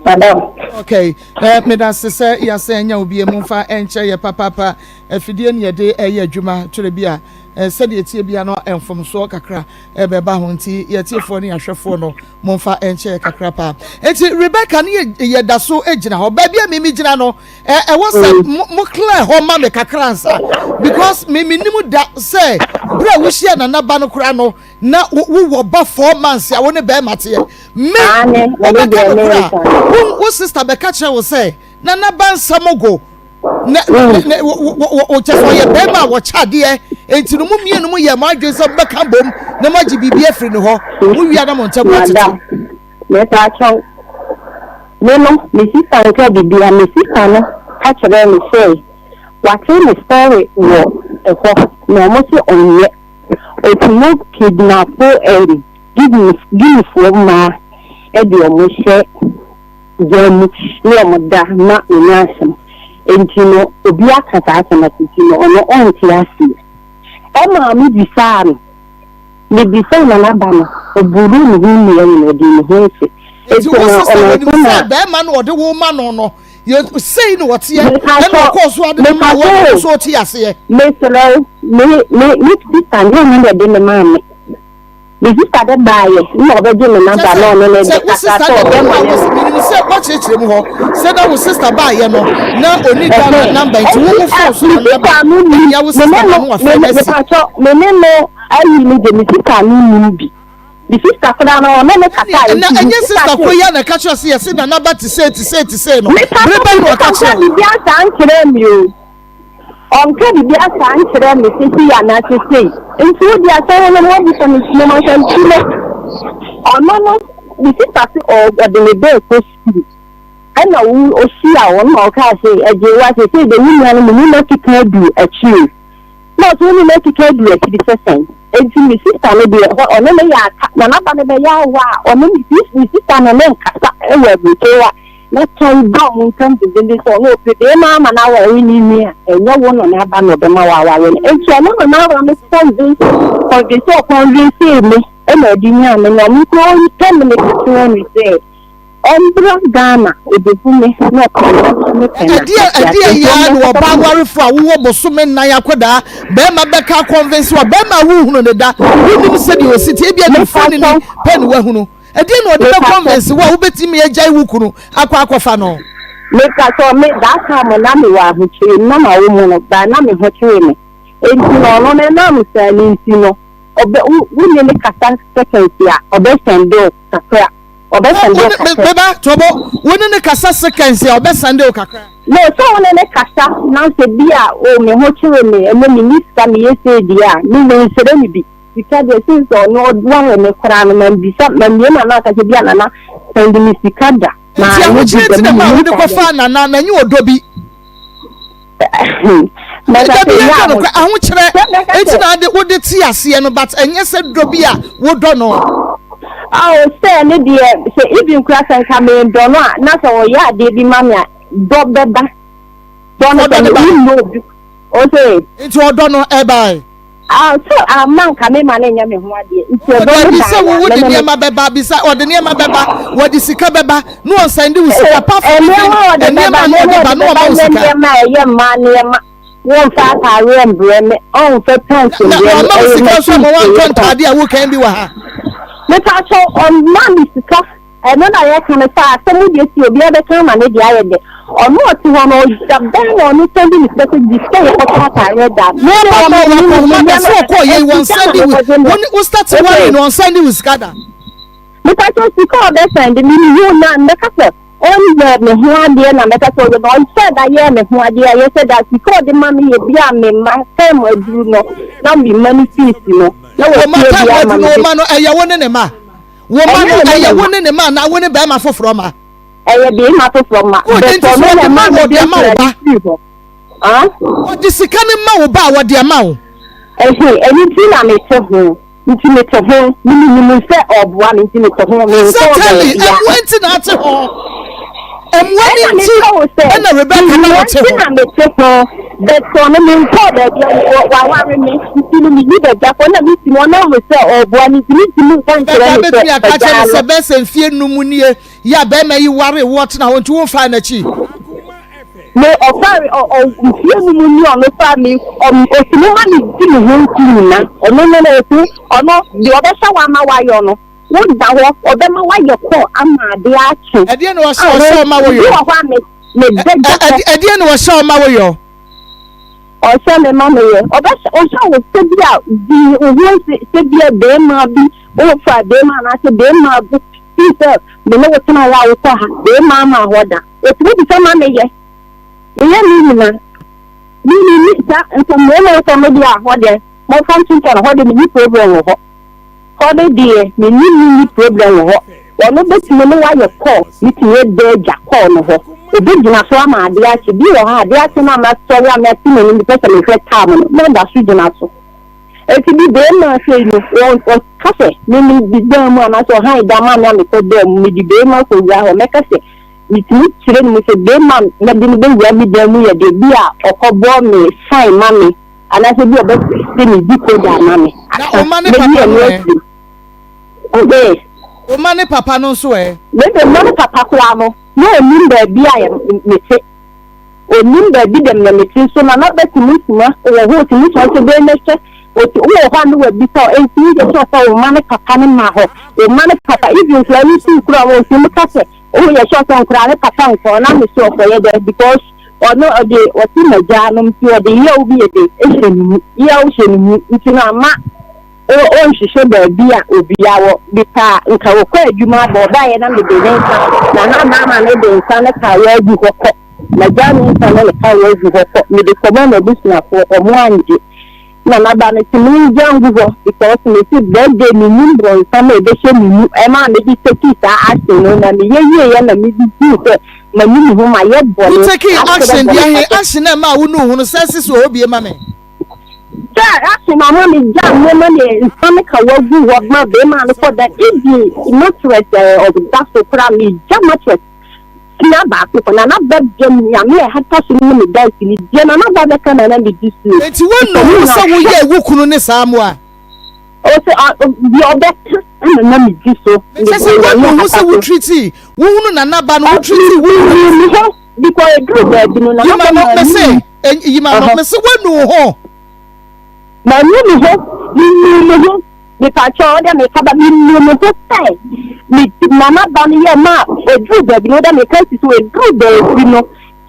Speaker 10: Madam.
Speaker 2: Okay, eh, meda se sɛ yɛasɛ anya obi mu mfa ɛnkyɛ yɛ papaapa afidie ne yɛde ɛyɛ adwuma twerɛ bi a eh, sɛdeɛ tie bia no mfomsoɔ kakra ɛbɛba ho nti yɛtiefoɔ ne yɛahwɛfoɔ no momfa ɛnkyɛ yɛ kakra paa nti Rebecca ne yɛda so gyina hɔ baabi a mimi gyina no ɛwɔ sɛ mo clear hɔ ma me kakra nsa because mimi nim da sɛ berɛ a wohyia nana ba no koraa no na wowɔ ba 4 months a wo ne bɛrima teɛ me wobɛka no kora wo wo sister bɛka kyerɛ wo sɛ nana ba nsɛm go na na wo kyɛ sɛ ɔyɛ bɛrima a wɔkyɛ adeɛ nti no mo mmienu mo yɛ mo adwene sɛ mobɛka bom na moagye biribi afiri ne hɔ mo wia na mo ntam atete.
Speaker 10: Madam, mepa kyɛw. Me no, me sister nka bibia, me sister no ka kyerɛɛ me sɛ wate ne story wɔ ɛhɔ na ɔmo se ɔnyɛ. Otumi kidnap ɛm Guineafoɔ mmaa de ɔmo hyɛ gya mu ne ɔmo da ma ɔnya asɛm. Nti no obi aka saa asɛm no nti no ɔno ɔnte aseɛ. Ɛmaa me bisaa no, me bisaa nana ba no, ɔburu ne ho nnua nyina ɔdii ne ho nse.
Speaker 2: Nti wo sister wɔ nim sɛ bɛrima no ɔde wo ma no no yɛ sei na ɔteɛ ɛna ɔkɔɔ so ade no ma wɔ no so ɔte aseɛ.
Speaker 10: Mesrɛ wo, me me me sister nyɛ ɔno na ɛde me maa me. Me sister de baayɛ na ɔbɛgye me number na ɔne ne
Speaker 2: de
Speaker 10: kasa sɛ ɔbɛma ne.
Speaker 2: Menim sɛ wɔkyerɛkyerɛ mu hɔ sɛ na wo sister baayɛ no na ɔni Ghana number nti wo wo phone so na number ɛnia wo sister ba no wafrɛ no asi.
Speaker 10: Me ne no ayi ne de me sister no nim bi. Me sister koraa no ɔne ne kasa
Speaker 2: a. Na ɛnyɛ sister koro yi a na ɛka kyerɛ sɛ yɛse nana ba te sei te sei te sei no. Bere bɛn na ɔka kyerɛ wo?
Speaker 10: Mepa kyɛw, me sister nka biribi asaa nkyerɛ me o. Ɔnka biribi asaa nkyerɛ me sesei anaa sesei. Nti wo deɛ asɛm no moabisa me nti moma sɛ nti no ɔno no me sister se ɔde me bɛɛ kɔ sukuu ɛna wo ɔhyia wo na ɔkaa se Agyewa sesei de wo nua no me ne no akeka adu akyire na ɔse wo ne no akeka adu akyiri sɛ sɛn nti me sister no deɛ ɔne no yɛ aka na n'aba no bɛyɛ awa a ɔne me sister no ne nkasa wɔ aburokyire hɔ a Na tan ba wɔn ntam dendenden sɛ ɔno ɔpɛ barima ama no aware ne nua a, ɛnyɛ wo na n'aba na ɔbɛma woaware no. Enti ɔno na n'aba no convince, convince, ɔconvincee me ɛna ɔde nyaa me na ɔno koraa ɔpɛ me no ka kyerɛɛ me sɛ ɔmbra Ghana ɔbɛhu me na ɔpɛ me nso mepɛ no.
Speaker 2: Ɛdeɛ ɛdeɛ yi ara na ɔbaa warefo a wowɔ bosome nnan akwadaa bɛrima bɛka akɔnvinse wa bɛrima a wohunu ne da wonim sɛdeɛ ɔsi te ebia ne mfonini pɛ ne wahunu. Ɛdeɛn na ɔde bɛ convince wo a wobɛtumi agyae wo kunu akɔ akɔfa no?
Speaker 10: Mepatɔ me that time na me wɔ ahokyere mu na ma wo mu no but na me ho kyere me enti no ɔno no ɛnam saa no nti no ɔbɛ wo wo ne no kasa seconds a ɔbɛ sɛnde wo kakra ɔbɛ sɛnde wo kakra.
Speaker 2: Me ba tobo wo ne no kasa seconds a ɔbɛ sɛnde wo kakra.
Speaker 10: No sɛ wo ne no kasa na sɛ bi a oh me ho kyere me ɛnɛ me ni sika me yɛ sei deɛ a me me nsrɛ no bi. Sika deɛ since ɔno ɔware me koraa no mambisa mambie m'ano anka sɛ bia nana sɛnde me sika da.
Speaker 2: Nti ahokyere nti na ɛmaa wode kɔfaa nana na ɛnyɛ ɔdɔ bi. Dabi yɛnka nokorɛ ahokyerɛ nti na ade wode te aseɛ no but ɛnyɛ sɛ dɔ bi a wodɔ no.
Speaker 10: Awo sɛ ne deɛ sɛ even koraa sɛ nka mendɔ no a na sɛ ɔyɛ adeɛ bi ma me a dɔ bɛba. Dɔ no sɛ wonnɔ obi ose.
Speaker 2: Nti ɔdɔ no ɛbae.
Speaker 10: Ah, so amma nka me ma no nyɛ me ho adeɛ. Nti ɔdɔ no
Speaker 2: Dabi
Speaker 10: baa
Speaker 2: sɛ
Speaker 10: ya,
Speaker 2: wo wode
Speaker 10: me ne me.
Speaker 2: nneɛma bɛba, bisa ɔde nneɛma bɛba, wɔde sika bɛba, na ɔnsan de wo sika apart from even
Speaker 10: Nneɛma a ɔde
Speaker 2: nneɛma
Speaker 10: bɛba,
Speaker 2: a na
Speaker 10: nneɛma
Speaker 2: ɔde
Speaker 10: a
Speaker 2: ba
Speaker 10: ɔde
Speaker 2: na
Speaker 10: bɛba
Speaker 2: ɔma wo
Speaker 10: nyɛ
Speaker 2: sika.
Speaker 10: nneɛma a ɛyɛ mmaa nneɛma. Wɔmfa ataareɛ mbrɛ me, ɔmfa pants
Speaker 2: Na
Speaker 10: mbrɛ me,
Speaker 2: wama wo
Speaker 10: ɛyɛ
Speaker 2: sika nso ama
Speaker 10: machine
Speaker 2: woantɔ
Speaker 10: yɛ tɔn.
Speaker 2: ntaade a wokan bi wɔ ha.
Speaker 10: Mepakyɛw, ɔmma me sika. Ɛno na yɛka no sɛ asɛm deɛ si obiara bɛka ama ne deɛ ayɛ dɛ. Ɔno ɔte hɔ no ɔda bɛn na ɔno sɛnde ne sika sɛ gye sika yɛkɔtɔ ataareɛ da. Me
Speaker 2: Wo ba ma
Speaker 10: me
Speaker 2: wakɔhoma da sɛ ɔkɔɔ yei wɔn
Speaker 10: sika na
Speaker 2: sɛnde wo
Speaker 10: mekɔgye no.
Speaker 2: wo ne wo start
Speaker 10: Okay.
Speaker 2: worry no ɔnsɛnde wo sika da.
Speaker 10: Mepakyɛw sika a ɔbɛsɛnde me mehu no a mɛka sɛ. Ɔnyɛ me ho adeɛ na mɛka sɛ ɔyɛ na ɔhyɛ da yɛɛ me ho adeɛ a yɛhyɛ da sika ɔde ma me yɛ bi a me mma term aduru no na me mma no fees no na
Speaker 2: Wo mma
Speaker 10: watua
Speaker 2: term
Speaker 10: bi
Speaker 2: aduru
Speaker 10: ama
Speaker 2: no
Speaker 10: me
Speaker 2: wo mma no ɛyɛ wo ne ne mma? Wo mma
Speaker 10: Ɛnyɛ
Speaker 2: no
Speaker 10: me ne
Speaker 2: ɛyɛ
Speaker 10: ne
Speaker 2: wo
Speaker 10: mma.
Speaker 2: ne ne mma anaa wo ne bɛrima foforɔ mma?
Speaker 10: Ɛyɛ bɛrima foforɔ mma
Speaker 2: Good,
Speaker 10: but
Speaker 2: nti sɛ
Speaker 10: ɔno na
Speaker 2: ɔde ma
Speaker 10: ɛma
Speaker 2: wo
Speaker 10: mede
Speaker 2: ɔde ama wo
Speaker 10: nkwadaa
Speaker 2: ba?
Speaker 10: no firi hɔ. Ah?
Speaker 2: Ɔde sika no ma wo ba a ɔde ama wo?
Speaker 10: Ɛhe, ɛno nti na mete ho. Nti mete ho, me menim sɛ ɔboa me nti mete ho, menkɔɔ
Speaker 2: Exactly,
Speaker 10: baabia.
Speaker 2: ɛmoa nti na ate ho. Ɛmoa
Speaker 10: Ɛna
Speaker 2: no nti
Speaker 10: meka wo sɛ,
Speaker 2: ɛna Rebecca na
Speaker 10: mmoa
Speaker 2: wɔte
Speaker 10: nti
Speaker 2: ho.
Speaker 10: na mete ho, but ɔno menkɔɔ baabia, waware me nti no menni baabi akɔ, na mesi no ɔnam sɛ ɔboa me nti mentumi nka nkyerɛ
Speaker 2: Rebecca
Speaker 10: no sɛ
Speaker 2: bɛtumi aka akyerɛ
Speaker 10: magyaa
Speaker 2: no sɛ
Speaker 10: no.
Speaker 2: bɛyɛ sɛ mfie num nie yɛ a bɛrima yi ware woɔ tena hɔ nti womfaa n'akyi.
Speaker 10: Me ɔfare ɔ ɔ mfie no mu ni ɔno fa me ɔ otumi ma me di me ho nku nyina ɔno no no otumi ɔno deɛ ɔbɛhyɛ wo ama wayɔ no wo da hɔ ɔbɛma wayɛ kɔ ama adeɛ akye
Speaker 2: Ɛdeɛ na ɔhyɛ
Speaker 10: a
Speaker 2: ɔhyɛ ɔma
Speaker 10: wo
Speaker 2: woyɔ?
Speaker 10: bi wɔ hɔ a me me da gya hɔ.
Speaker 2: Ɛdeɛ na ɔhyɛ ɔma woyɔ?
Speaker 10: Ɔhyɛ me ma meyɛ ɔbɛhyɛ ɔhyɛ wo sɛ bi a di wo ho nse sɛ bi a bɛrima bi wofa bɛrima anaasɛ bɛrima bi fi sɛ me ne wo tena yɛ a wokɔ ha bɛrima ama hɔ da. Otumi bisa ma meyɛ. Meyɛ ne nyina. Me me ni sa nso mmarima nsɛm no deɛ a hɔ deɛ momfa nto nkyɛn hɔ deɛ menni problem wɔ hɔ. Hɔ no deɛ menni menni problem wɔ hɔ. Ɔno bɛtumi ne wayɛ call metumi ada agya call no hɔ. Ɔbɛgyina so ama adeɛ akye. Bi wɔ hɔ a adeɛ akye no a masɔre a mate m'ani mepɛ sɛ mehwɛ time no na ɔda so gyina so. Enti bi barima afei no ɔka sɛ me me dan mu anaasɛ ɔhan dan ma me a mekɔ dan mu mede barima kɔwura hɔ mɛka sɛ Mitumi kyerɛ no mu sɛ barima a mɛde no bɛwura me dan mu yɛ deɛ bi a ɔkɔbɔ me fine ma me anaasɛ bi a ɔbɛte me decoder ama me.
Speaker 2: Na
Speaker 10: Asa,
Speaker 2: wo mma ne
Speaker 10: mɛyi
Speaker 2: papa
Speaker 10: ɛno
Speaker 2: no ɛ?
Speaker 10: afiri mu. Ɔbɛɛ.
Speaker 2: Wo mma ne papa no nso ɛ?
Speaker 10: Me de mma ne papa koraa no, na ɔnnim baabi a mete. Ɔnnim baabi dɛm na mete nso na na bɛtumi soma wɔ hɔ, ɔtumi soma sɛ bɛɛ mɛhwɛ. Ɔti wowɔ hɔ a na wabisa wo, enti woyɛ sure sɛ wo mma ne papa no ma hɔ? Wo mma ne papa, even nkwadaa no sukuu koraa wɔtumi ka sɛ Oh yɛ sure sɛ nkoraa ne papa nkɔ na me sure ɔkɔyɛ dɛ because ɔno ɔde ɔte magyaa nom nti ɔde yaw bi yɛ de hyɛ ne mu yaw hyɛ ne mu nti no ama ɔnhwehwɛ baabi a obia wɔ bika nka ɔkɔ adwuma aba ɔbaeɛ na mede ne nsa na na baama no de nsa ne kawa agu hɔ kɔ magyaa ne nsa ne ne kawa agu hɔ kɔ mede kɔma m'abusuafoɔ ɔmo angye Na n'aba no se mengya ngu hɔ because mese that day mennim bronsam a ɛbɛhyɛ me mu ɛmaa mede tekii saa action no na meyɛ wieɛ na mede huu sɛ manu me ho mayɛ
Speaker 2: Wo
Speaker 10: bɔne
Speaker 2: tekii
Speaker 10: asrɛ
Speaker 2: action
Speaker 10: bɔne
Speaker 2: deɛ he
Speaker 10: fakyɛ.
Speaker 2: action a ɛmaa wo nuu ho no sɛ sisi wɔ hɔ bie ma me.
Speaker 10: Sɛ action ama me gya nneɛma ne nsa ne kawa gu hɔ ma beema no kɔ da even mattress a ɔda so koraa megya mattress Sia baako pɛ, Nana ba dwam Nyame a ɛhata so no ne me danseni, deɛ Nana ba bɛka na na medi so o.
Speaker 2: Enti wonnu ho sɛ woyɛɛ wo kunu ne saa mmoa?
Speaker 10: Ɔsɛ deɛ ɔbɛka na na medi so.
Speaker 2: Mekyɛ sɛ wonnu ho sɛ wo treatii wo hunu Nana ba no, wo treatii wo kunu
Speaker 10: ne saa. Because eduru baabi no Nana ba
Speaker 2: maa mi. Yima no, mese wonnu ho.
Speaker 10: Mannu me ho, mennu me ho. Mepakyɛw, wo dɛ meka ba menu me ho sɛ me nana ba no yɛ ma eduru baabi no wo dɛ meka si so eduru baabi no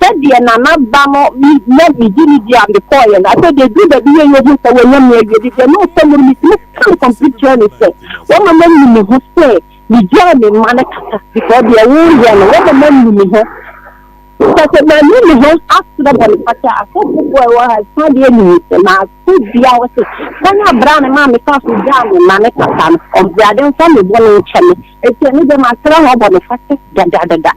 Speaker 10: sɛdeɛ nana ba no me na megye ne di a mekɔɔyɛ no afei deɛ eduru baabi yɛ yɛ hu sɛ wɔanya me awie de deɛ na ɔsɛ mu no metumi ka no complete kyerɛ ne sɛ wɔma manu me ho sɛ megyaa me mma no kasa because deɛ woyɛ no wɔma manu me ho Sɛ sɛ mannu me ho asrɛ bɔnefakyɛ a, asɔfo a ɛwɔ ha fa deɛ nim sɛ maso dua wɔ se kwan a bra no maa mefaa so gyaa me mma no kasa no, Ɔbrade mfa me bɔne nkyɛ me. Enti ɛno deɛ masrɛ hɔ bɔnefakyɛ dadadada.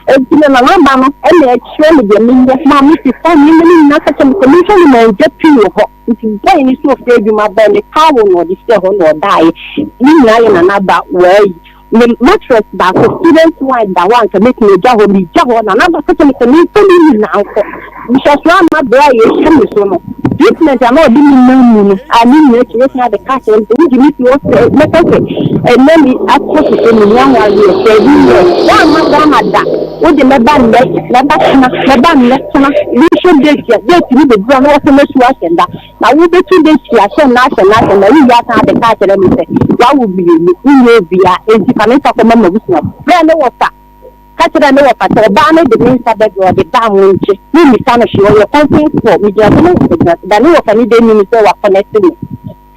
Speaker 10: Enti me nana ba no na ɛkyerɛ me deɛ menyɛ ma mesesa nneɛma no nyinaa ka kyerɛ me sɛ menhwɛ no mangya pii wɔ hɔ. Nti boy no so ɔfiri adwuma bae ne towel na ɔde hyɛɛ hɔ na ɔdaeɛ. Ne nyinaa yɛ nana ba waayi. Me mattress baako student wine da hɔ a anka mɛtumi agya hɔ, megya hɔ na na ka kyerɛ me sɛ memfa ne nyinaa nkɔ. Nhwɛsoɔ amma berɛ a yɛhyɛ me so no, treatment a na ɔde me nam mu no, a ne nyinaa akyi wɛsan abɛka akyerɛ me sɛ wogye me fi hɔ sɛ mɛka sɛ ɛnɛ me akɔ so sɛ menni awareɛ, daabi nyɛ, woamma Ghana da, wode mɛba nnɛ, mɛba kyena, mɛba nnɛ kyena, menhwɛ date a, date no bɛduru a na wɔsɛ mɛsu ahyɛ da. Na wubetu de hyia sɛ nna ahyɛ nna ahyɛ nna, wowie asan abɛka akyerɛ me sɛ woawo mmienu, wonyɛ obiara, enti fa me nsa kɔma m'abusuafo. Frɛɛ ne wɔfa, ka kyerɛɛ ne wɔfa sɛ, Ɔbaa no de me nsa bɛbrɛ, ɔde ba a mongye, mommisa no hwee, ɔyɛ kɔntɛnfoɔ. Megyina so ne wɔfa gyina so da, ne wɔfa no de nnim sɛ wakɔnɛte me.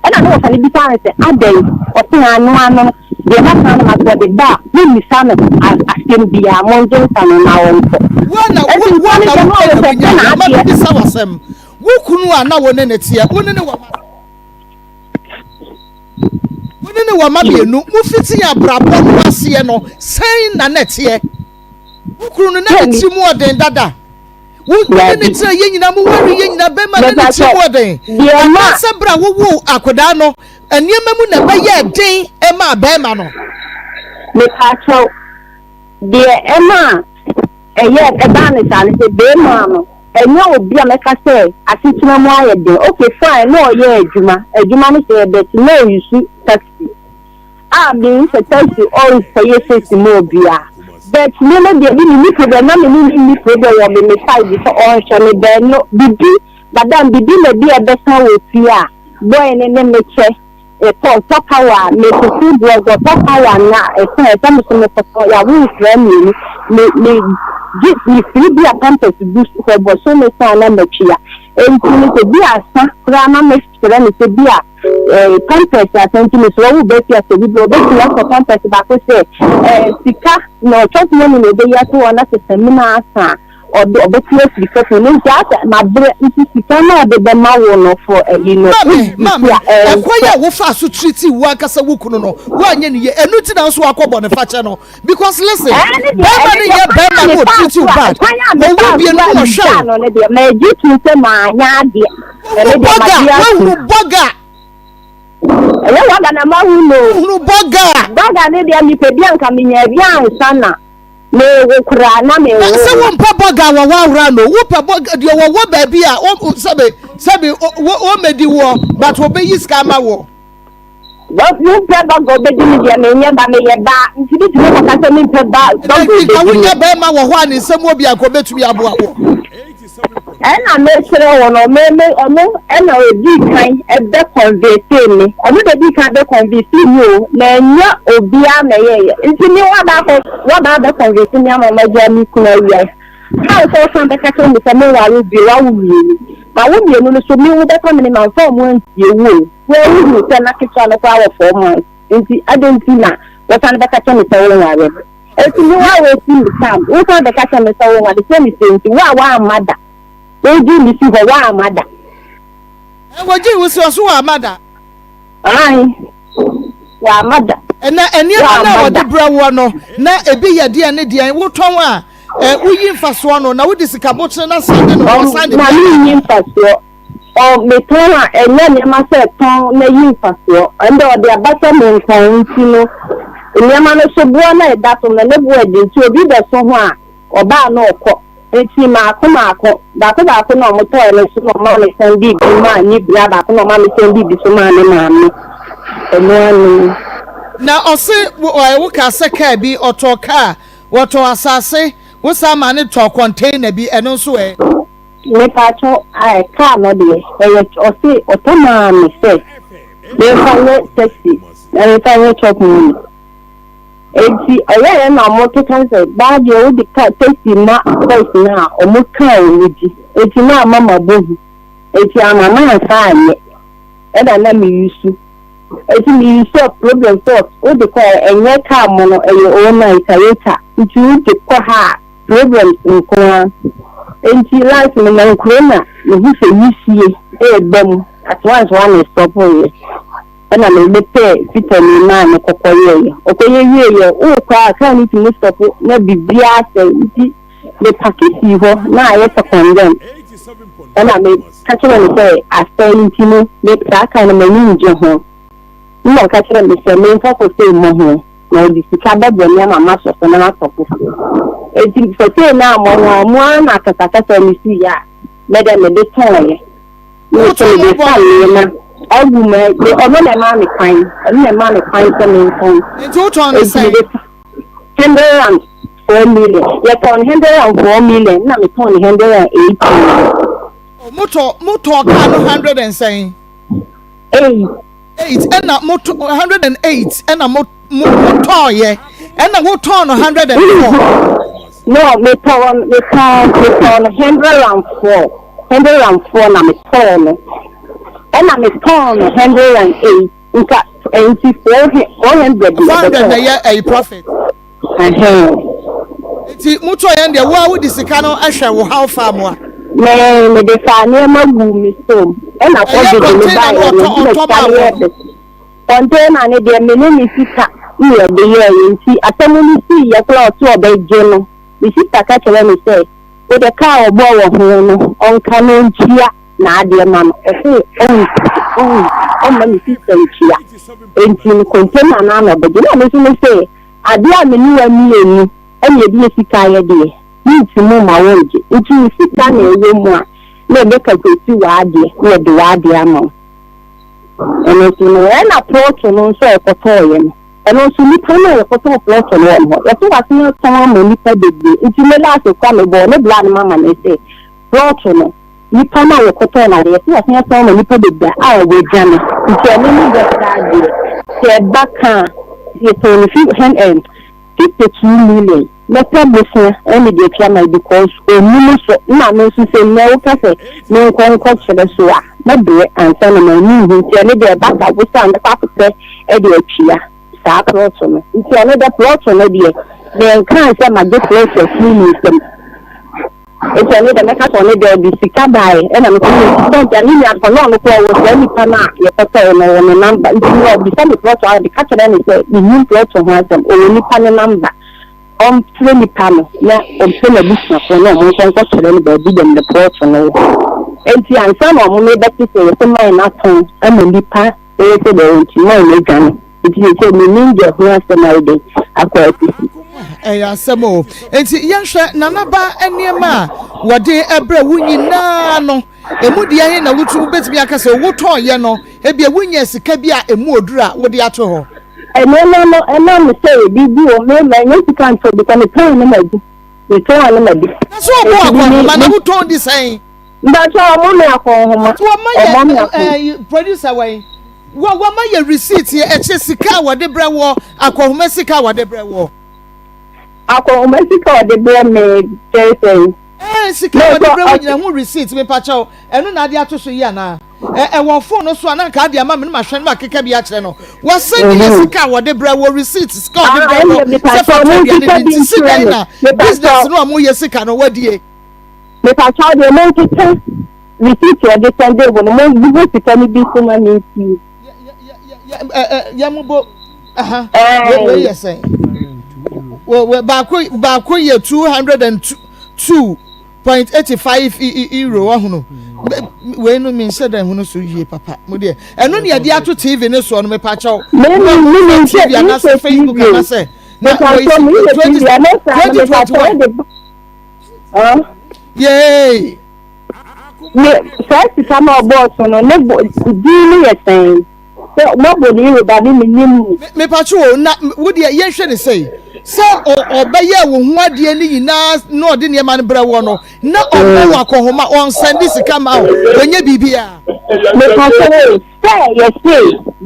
Speaker 10: Ɛnna ne wɔfa no bisaa no sɛ, Adɛn? Ɔse, Ano ano no. Deɛ maka no ma sɛ ɔde ba a, mommisa no asɛm biara, mongye mfa no na ɔnkɔ.
Speaker 2: Wo na wo
Speaker 10: Enti
Speaker 2: wo
Speaker 10: nipa no
Speaker 2: na
Speaker 10: deɛ na
Speaker 2: wopɛ
Speaker 10: ɔyɛ
Speaker 2: na
Speaker 10: sɛ
Speaker 2: wonya
Speaker 10: sɛ
Speaker 2: yɛ ma
Speaker 10: n'adeɛ.
Speaker 2: mebisa wo asɛm. Wo kunu a na wo ne no teɛ, wo ne no wɔ mma Wo ne no wɔ mma mmienu, mofiti abrabɔ no aseɛ no, sɛn na na ɛteɛ? Wo kunu no na ne tiri mu ɔden dada? Wo ne ne tena yɛ nyinaa, mo wari yɛ nyinaa, bɛrima ne ne tiri mu ɔden? Anaasɛ berɛ a wowoo akwadaa no, nneɛma mu na ɛbɛyɛɛ den maa bɛrima no?
Speaker 10: Mepakyɛw, deɛ ɛmaa ɛyɛɛ ɛbaa no saa ne sɛ, bɛrima no, ɛnyɛ obi a mɛka sɛ asetena mu ayɛ den. Okay, fine, na ɔyɛ adwuma, adwuma no sɛ but na ɔyusu taxi. A mehu sɛ taxi ɔnkɔyɛ safety ma obiara. But me no deɛ me menni problem, na me ne no nni problem wɔ me me side sɛ ɔnhwɛ me bɛn no bibi, madam bibi na bi a ɛbɛsa wɔ fie a, boy no ne me kyɛ. Ɛtɔ tɔ kawa a mekoto boɔ gɔ tɔ kawa na ɛsɛ ɛsɛ me so mekɔtɔ yawo mfra mmienu me me gye me firi bi a pampers gu hɔ bɔ so me san na matwia enti no sɛ bi asa koraa na me frɛ no sɛ bi a eh, pampers asa nti mesrɛ wo bɛsi asɛ bi bi ɔbɛtumi akɔ pampers baako sɛ eh, sika na ɔtɔ money na ɔbɛyi ato hɔ na sɛ samina asa a ɔde ɔbɛte afiri kɛse no nti asɛ mabrɛ nti sika no a ɔde bɛma wo no for ayi no
Speaker 2: Maame,
Speaker 10: wodi
Speaker 2: maame,
Speaker 10: so a
Speaker 2: ɛkwan
Speaker 10: ɛnsɔ.
Speaker 2: a wofaa so treatii wo ankasa wo kunu no, woanyɛ no yie. Ɛno nti na wo nso woakɔ bɔne fakyɛ no. Because listen,
Speaker 10: Ɛne deɛ
Speaker 2: bɛrima
Speaker 10: ɛne
Speaker 2: no
Speaker 10: deɛ
Speaker 2: nyɛ
Speaker 10: kwan
Speaker 2: bɛrima
Speaker 10: a
Speaker 2: na
Speaker 10: mefaa
Speaker 2: ɔtreat
Speaker 10: so
Speaker 2: wo
Speaker 10: a
Speaker 2: bad.
Speaker 10: kwan a
Speaker 2: Wɔn
Speaker 10: mefaa
Speaker 2: bie
Speaker 10: so
Speaker 2: no
Speaker 10: a
Speaker 2: na ɔhwɛ
Speaker 10: megyaa
Speaker 2: wo.
Speaker 10: no no deɛ magye tom sɛ manyɛ adeɛ ɛne
Speaker 2: Wohunu
Speaker 10: deɛ
Speaker 2: bɔga,
Speaker 10: magye atom.
Speaker 2: woahunu bɔga.
Speaker 10: Ɛnyɛ bɔga na mahu no o.
Speaker 2: Wohunu bɔga.
Speaker 10: Bɔga ne deɛ mepɛ bi anka menya bi ansa na Mewo koraa na mewo.
Speaker 2: Na sɛ wompɛ bɔga wɔ w'awora no, wopɛ bɔga deɛ wɔwɔ baabi a sɛbe sɛbe wɔmmɛdi woɔ but wɔbɛyi sika ama woɔ.
Speaker 10: Wompɛ bɔga ɔbɛdi me deɛ menyɛ ba meyɛ baa nti bi tumi kɔka sɛ mempɛ ba bɔga ɔbɛdi me.
Speaker 2: Nka wonya bɛrima wɔ hɔ a ne nsam wɔ bi a nka ɔbɛtumi aboa woɔ.
Speaker 10: Ɛna mesrɛ wo no, me me ɔno ɛna odii kan ɛbɛ convince me, ɔno na odii kan bɛ convince me o, na ɛnyɛ obiara na ɛyɛɛyɛ, nti me waba akɔ waba abɛ convince me ama magyaa me kunu awia, how sɛ wosan bɛka kyerɛ me sɛ menware wo bio, wawo mmienu, mawo mmienu no so me wobɛfa me ne mamfa ɔmo ansie wo o, woahunu sɛ na ketewa no koraa wɔ 4 months, nti adɛn nti na wosan bɛka kyerɛ me sɛ wonware me. Enti me wo a wosi me sam, wosan bɛka kyerɛ me sɛ wo ade sɛ me sɛ nti, wo a woamma da. Wogyee me si hɔ, woamma da.
Speaker 2: Ɛ wogyee wo si hɔ so woamma da.
Speaker 10: Ae, woamma da.
Speaker 2: Na nneɛma no a wɔde brɛ woɔ no, na ebi yɛ deɛn ne deɛn? Wotɔn a, ɛ woyi mfasoɔ no, na wode sika bokyere no asan de no, wɔsan de bi
Speaker 10: Ma
Speaker 2: aka
Speaker 10: menyi
Speaker 2: ho.
Speaker 10: mfasoɔ. Ɔ metɔn a ɛnyɛ nneɛma sɛ tɔn na yi mfasoɔ. Ɛnde ɔde aba sɛ mentɔn nti no nneɛma no so boɔ no a ɛda so no ne boɔ ɛden nti obi bɛso ho a ɔba a na ɔkɔ. Nti maako maako, baako baako na wɔtɔɛ no nso na ɔmaa me san dii bi maa ne bra baako na ɔmaa me san dii bi so maa ne maame. Ɛno ara no.
Speaker 2: Na ɔse wo ɛ wokaa sɛ kaa bi ɔtɔɔ kaa, wɔtɔɔ asase, wo san maa no tɔɔ container bi ɛno nso ɛ?
Speaker 10: Mepakyɛw ae car no deɛ ɛyɛ ɔse ɔtɔ maa me sɛ menfa nyɛ taxi na menfa nyɛ chop money enti ɔyɛɛyɛ na ɔmo keka sɛ baa deɛ wode car taxi ma boys no a ɔmo kaa ɔmo di enti na ama mabɔ hu enti ama manfa anyɛ ɛna na me use enti me use a problem sɛ wode kɔ ɛnyɛ car mo no ɛyɛ all night Toyota nti wode kɔ ha a Problems nko ara nti last me nam kuro na mehu sɛ wisie reba mu at once wa na stop yɛ ɛna me me pɛɛ fitani maa no kɔkɔ yɛɛyɛ ɔkɔyɛ wie yɛ wokɔ a kaa no tumi stop na biribiara sɛe nti me pake sii hɔ na ayɛ sɛ condemn ɛna me ka kyerɛ no sɛ asɛe nti no me saa kaa no m'ani ngye ho na ɔka kyerɛ me sɛ memfa kɔsɛ mmɔ ho na ɔde sika bɛbrɛ me ama masɔ so na matɔ foforɔ. Enti sɛsei no a mɔ no ɔmo ara na akasakasa no siiɛ a mɛdɛ mede tɔɔeɛ. Na ɔsɛ mede fa nneɛma agu ma ɔno na ɛmaa me kwan, ɔno na ɛmaa me kwan sɛ mentɔn.
Speaker 2: Nti wotɔn no
Speaker 10: Enti
Speaker 2: sɛn?
Speaker 10: mede fa 104 million. Yɛtɔn 104 million na metɔn no 108 million.
Speaker 2: Oh, motɔ motɔɔ kaa no hundred and sɛn?
Speaker 10: Eight.
Speaker 2: Eight ɛna mo to 108 ɛna mo mo tɔɔyɛ ɛna wo tɔn no 104.
Speaker 10: No, me tɔn me tɔn me tɔn no 104 104 na me tɔn no ɛna me tɔn no 108 nka. Nti 400
Speaker 2: 400 na ɛyɛ ɛyi profit. Nti motɔ yɛn deɛ wo a wode sika no hwɛ wo how far mu a.
Speaker 10: Me mede fa nneɛma gu me som ɛna
Speaker 2: ɛyɛ
Speaker 10: kɔde de me
Speaker 2: container
Speaker 10: baeɛ
Speaker 2: no
Speaker 10: no
Speaker 2: ɔtɔ
Speaker 10: nti na
Speaker 2: ɔtɔ
Speaker 10: sika
Speaker 2: maa
Speaker 10: no
Speaker 2: wɔ
Speaker 10: yɛ
Speaker 2: no.
Speaker 10: bɛ. Container no deɛ me ne me sika ne yɛde yɛɛyɛ nti asɛm no sii yɛ koraa ɔse ɔbɛgye no me sista ka kyerɛ me sɛ wode kaa ɔbɔɔ wɔ ho no ɔnka no ntua n'adeɛ ma no ɔse ɔmma me sista ntua nti no container no ana ɔbɛgye na me nso me se adeɛ a me ne wa mmienu ɛna yɛde yɛ sika yɛ deɛ mentumi mma wongye nti wo sika na ɛwɔ mu a na yɛbɛ calculate w'adeɛ na yɛde w'adeɛ ama wo. Ɛno nso no, ɛna plɔto no nso a yɛkɔtɔɔeɛ no, ɛno nso nnipa no a yɛkɔtɔɔ plɔto no wɔ no hɔ, yɛse wasen atɔn ama nnipa bebree. Nti me last koraa mebɔɔ ne bra no m'amaneɛ sɛ plɔto no, nnipa no a yɛkɔtɔɔ no adeɛ, yɛse wasen atɔn ama nnipa bebree a wɔadwane. Nti ɛno ne bɛsa adeɛ. Sɛ ɛba ka a, yɛtɔn no fi hɛn ɛm. 52 million mɛpɛ bosea ɛne deɛ tua my because ɔnim so na me nso sɛ nnɛ woka sɛ menkɔ nkɔ kyerɛ so a mɛbrɛ ansa na m'ani nhu nti ɛne deɛ ɛba sa bosea mɛkɔ akɔpɛ ɛde atua saa plot no nti ɛne deɛ plot no deɛ menkaa sɛ magye plot afiri ne nsam. Nti ɔno deɛ mɛka sɛ ɔno deɛ ɔde sika baeɛ ɛna me sɛ sika nti ne nua no ɔno koraa ɔwɔ saa nipa no a yɛkɔtɔɔ no ɔwɔ ne number nti no ɔbisa me plɔto a meka kyerɛ no sɛ mennim plɔto ho asɛm ɔwɔ nipa no number ɔmfrɛ nipa no na ɔmfrɛ n'abusuafoɔ na ɔmo nkɔ nkɔkyerɛ no baabi dɛm ne plɔto no wɔ nti ansa na ɔmo mebɛte sɛ yɛsɛ man no atɔn ama nipa Ɛyɛ sɛ dɛn nti na wɔadwane? Enti seesei minnim deɛ ho asɛm ayɛ dɛn akɔ akɔsi.
Speaker 2: Ɛyɛ asɛm o. Enti yɛnhwɛ Nana Ba nneɛma a wɔde brɛ wo nyinaa no, emu deɛ he na wotu wobɛtumi aka sɛ wotɔeɛ no, ebia wonyaa sika bi a emu oduru a wode ato hɔ?
Speaker 10: Nneɛma no, ɛnam sɛ ebi gu hɔ, me mannya sika ntɔ bi, sɛ metɔn a na madi, metɔn a na madi.
Speaker 2: Na sɛ wɔbɔ akɔnhoma na wotɔn di sɛn?
Speaker 10: Mpatsɔ ɔmo me akɔnhoma.
Speaker 2: Wɔma
Speaker 10: Ɔmo me
Speaker 2: yɛ
Speaker 10: akɔn.
Speaker 2: ɛɛ producer wɛn. Wɔ wɔma yɛ receipt yɛ ɛkyerɛ sika a wɔde brɛ wɔ akɔnhoma sika a wɔde brɛ wɔ.
Speaker 10: Akɔnhoma sika a ɔde brɛ me kyerɛ sɛn?
Speaker 2: Ɛɛ sika a wɔde brɛ wɔ nyina ho receipt mepakyɛw ɛno na ade ato so yi anaa? Ɛ ɛwɔ phone no so a na nka ade ama me no mahwɛ no makeka bi akyerɛ no. Wɔsɛn yɛ sika a wɔde brɛ wɔ receipt sika a wɔde brɛ wɔ sɛ fa tɔ aduane di nti si dɛn na business no a moyɛ sika no wɔadie.
Speaker 10: Mepakyɛw deɛ monkeka receipt a ɔde sɛndee wo no mombubu sika no bi so ma mentie.
Speaker 2: Yɛ mo bo aha wei yɛ sɛn baako baako yɛ 202.85 euro ɔhono wei no menhyɛ dɛ hono so yie papa mo deɛ ɛno ne yɛde ato tv ne soɔ no mepakyɛw tv anaasɛ facebook anaasɛ na wei 2021 Yay!
Speaker 10: Ne saa sika no ɔbɔɔ so no ne bo din no yɛ sɛn? Sɛ moabɔ ne Yoruba ne menim mu.
Speaker 2: Mepatwo o na wo deɛ yɛnhwɛ ne sɛi sɛ ɔbɛyɛ wo ho adeɛ no nyinaa na ɔde nneɛma no brɛ woɔ no na ɔmmɔ wo akɔnhoma ɔnsɛnde sika ma wo ɔnyɛ biribiara.
Speaker 10: Mepatwo o sɛ yɛse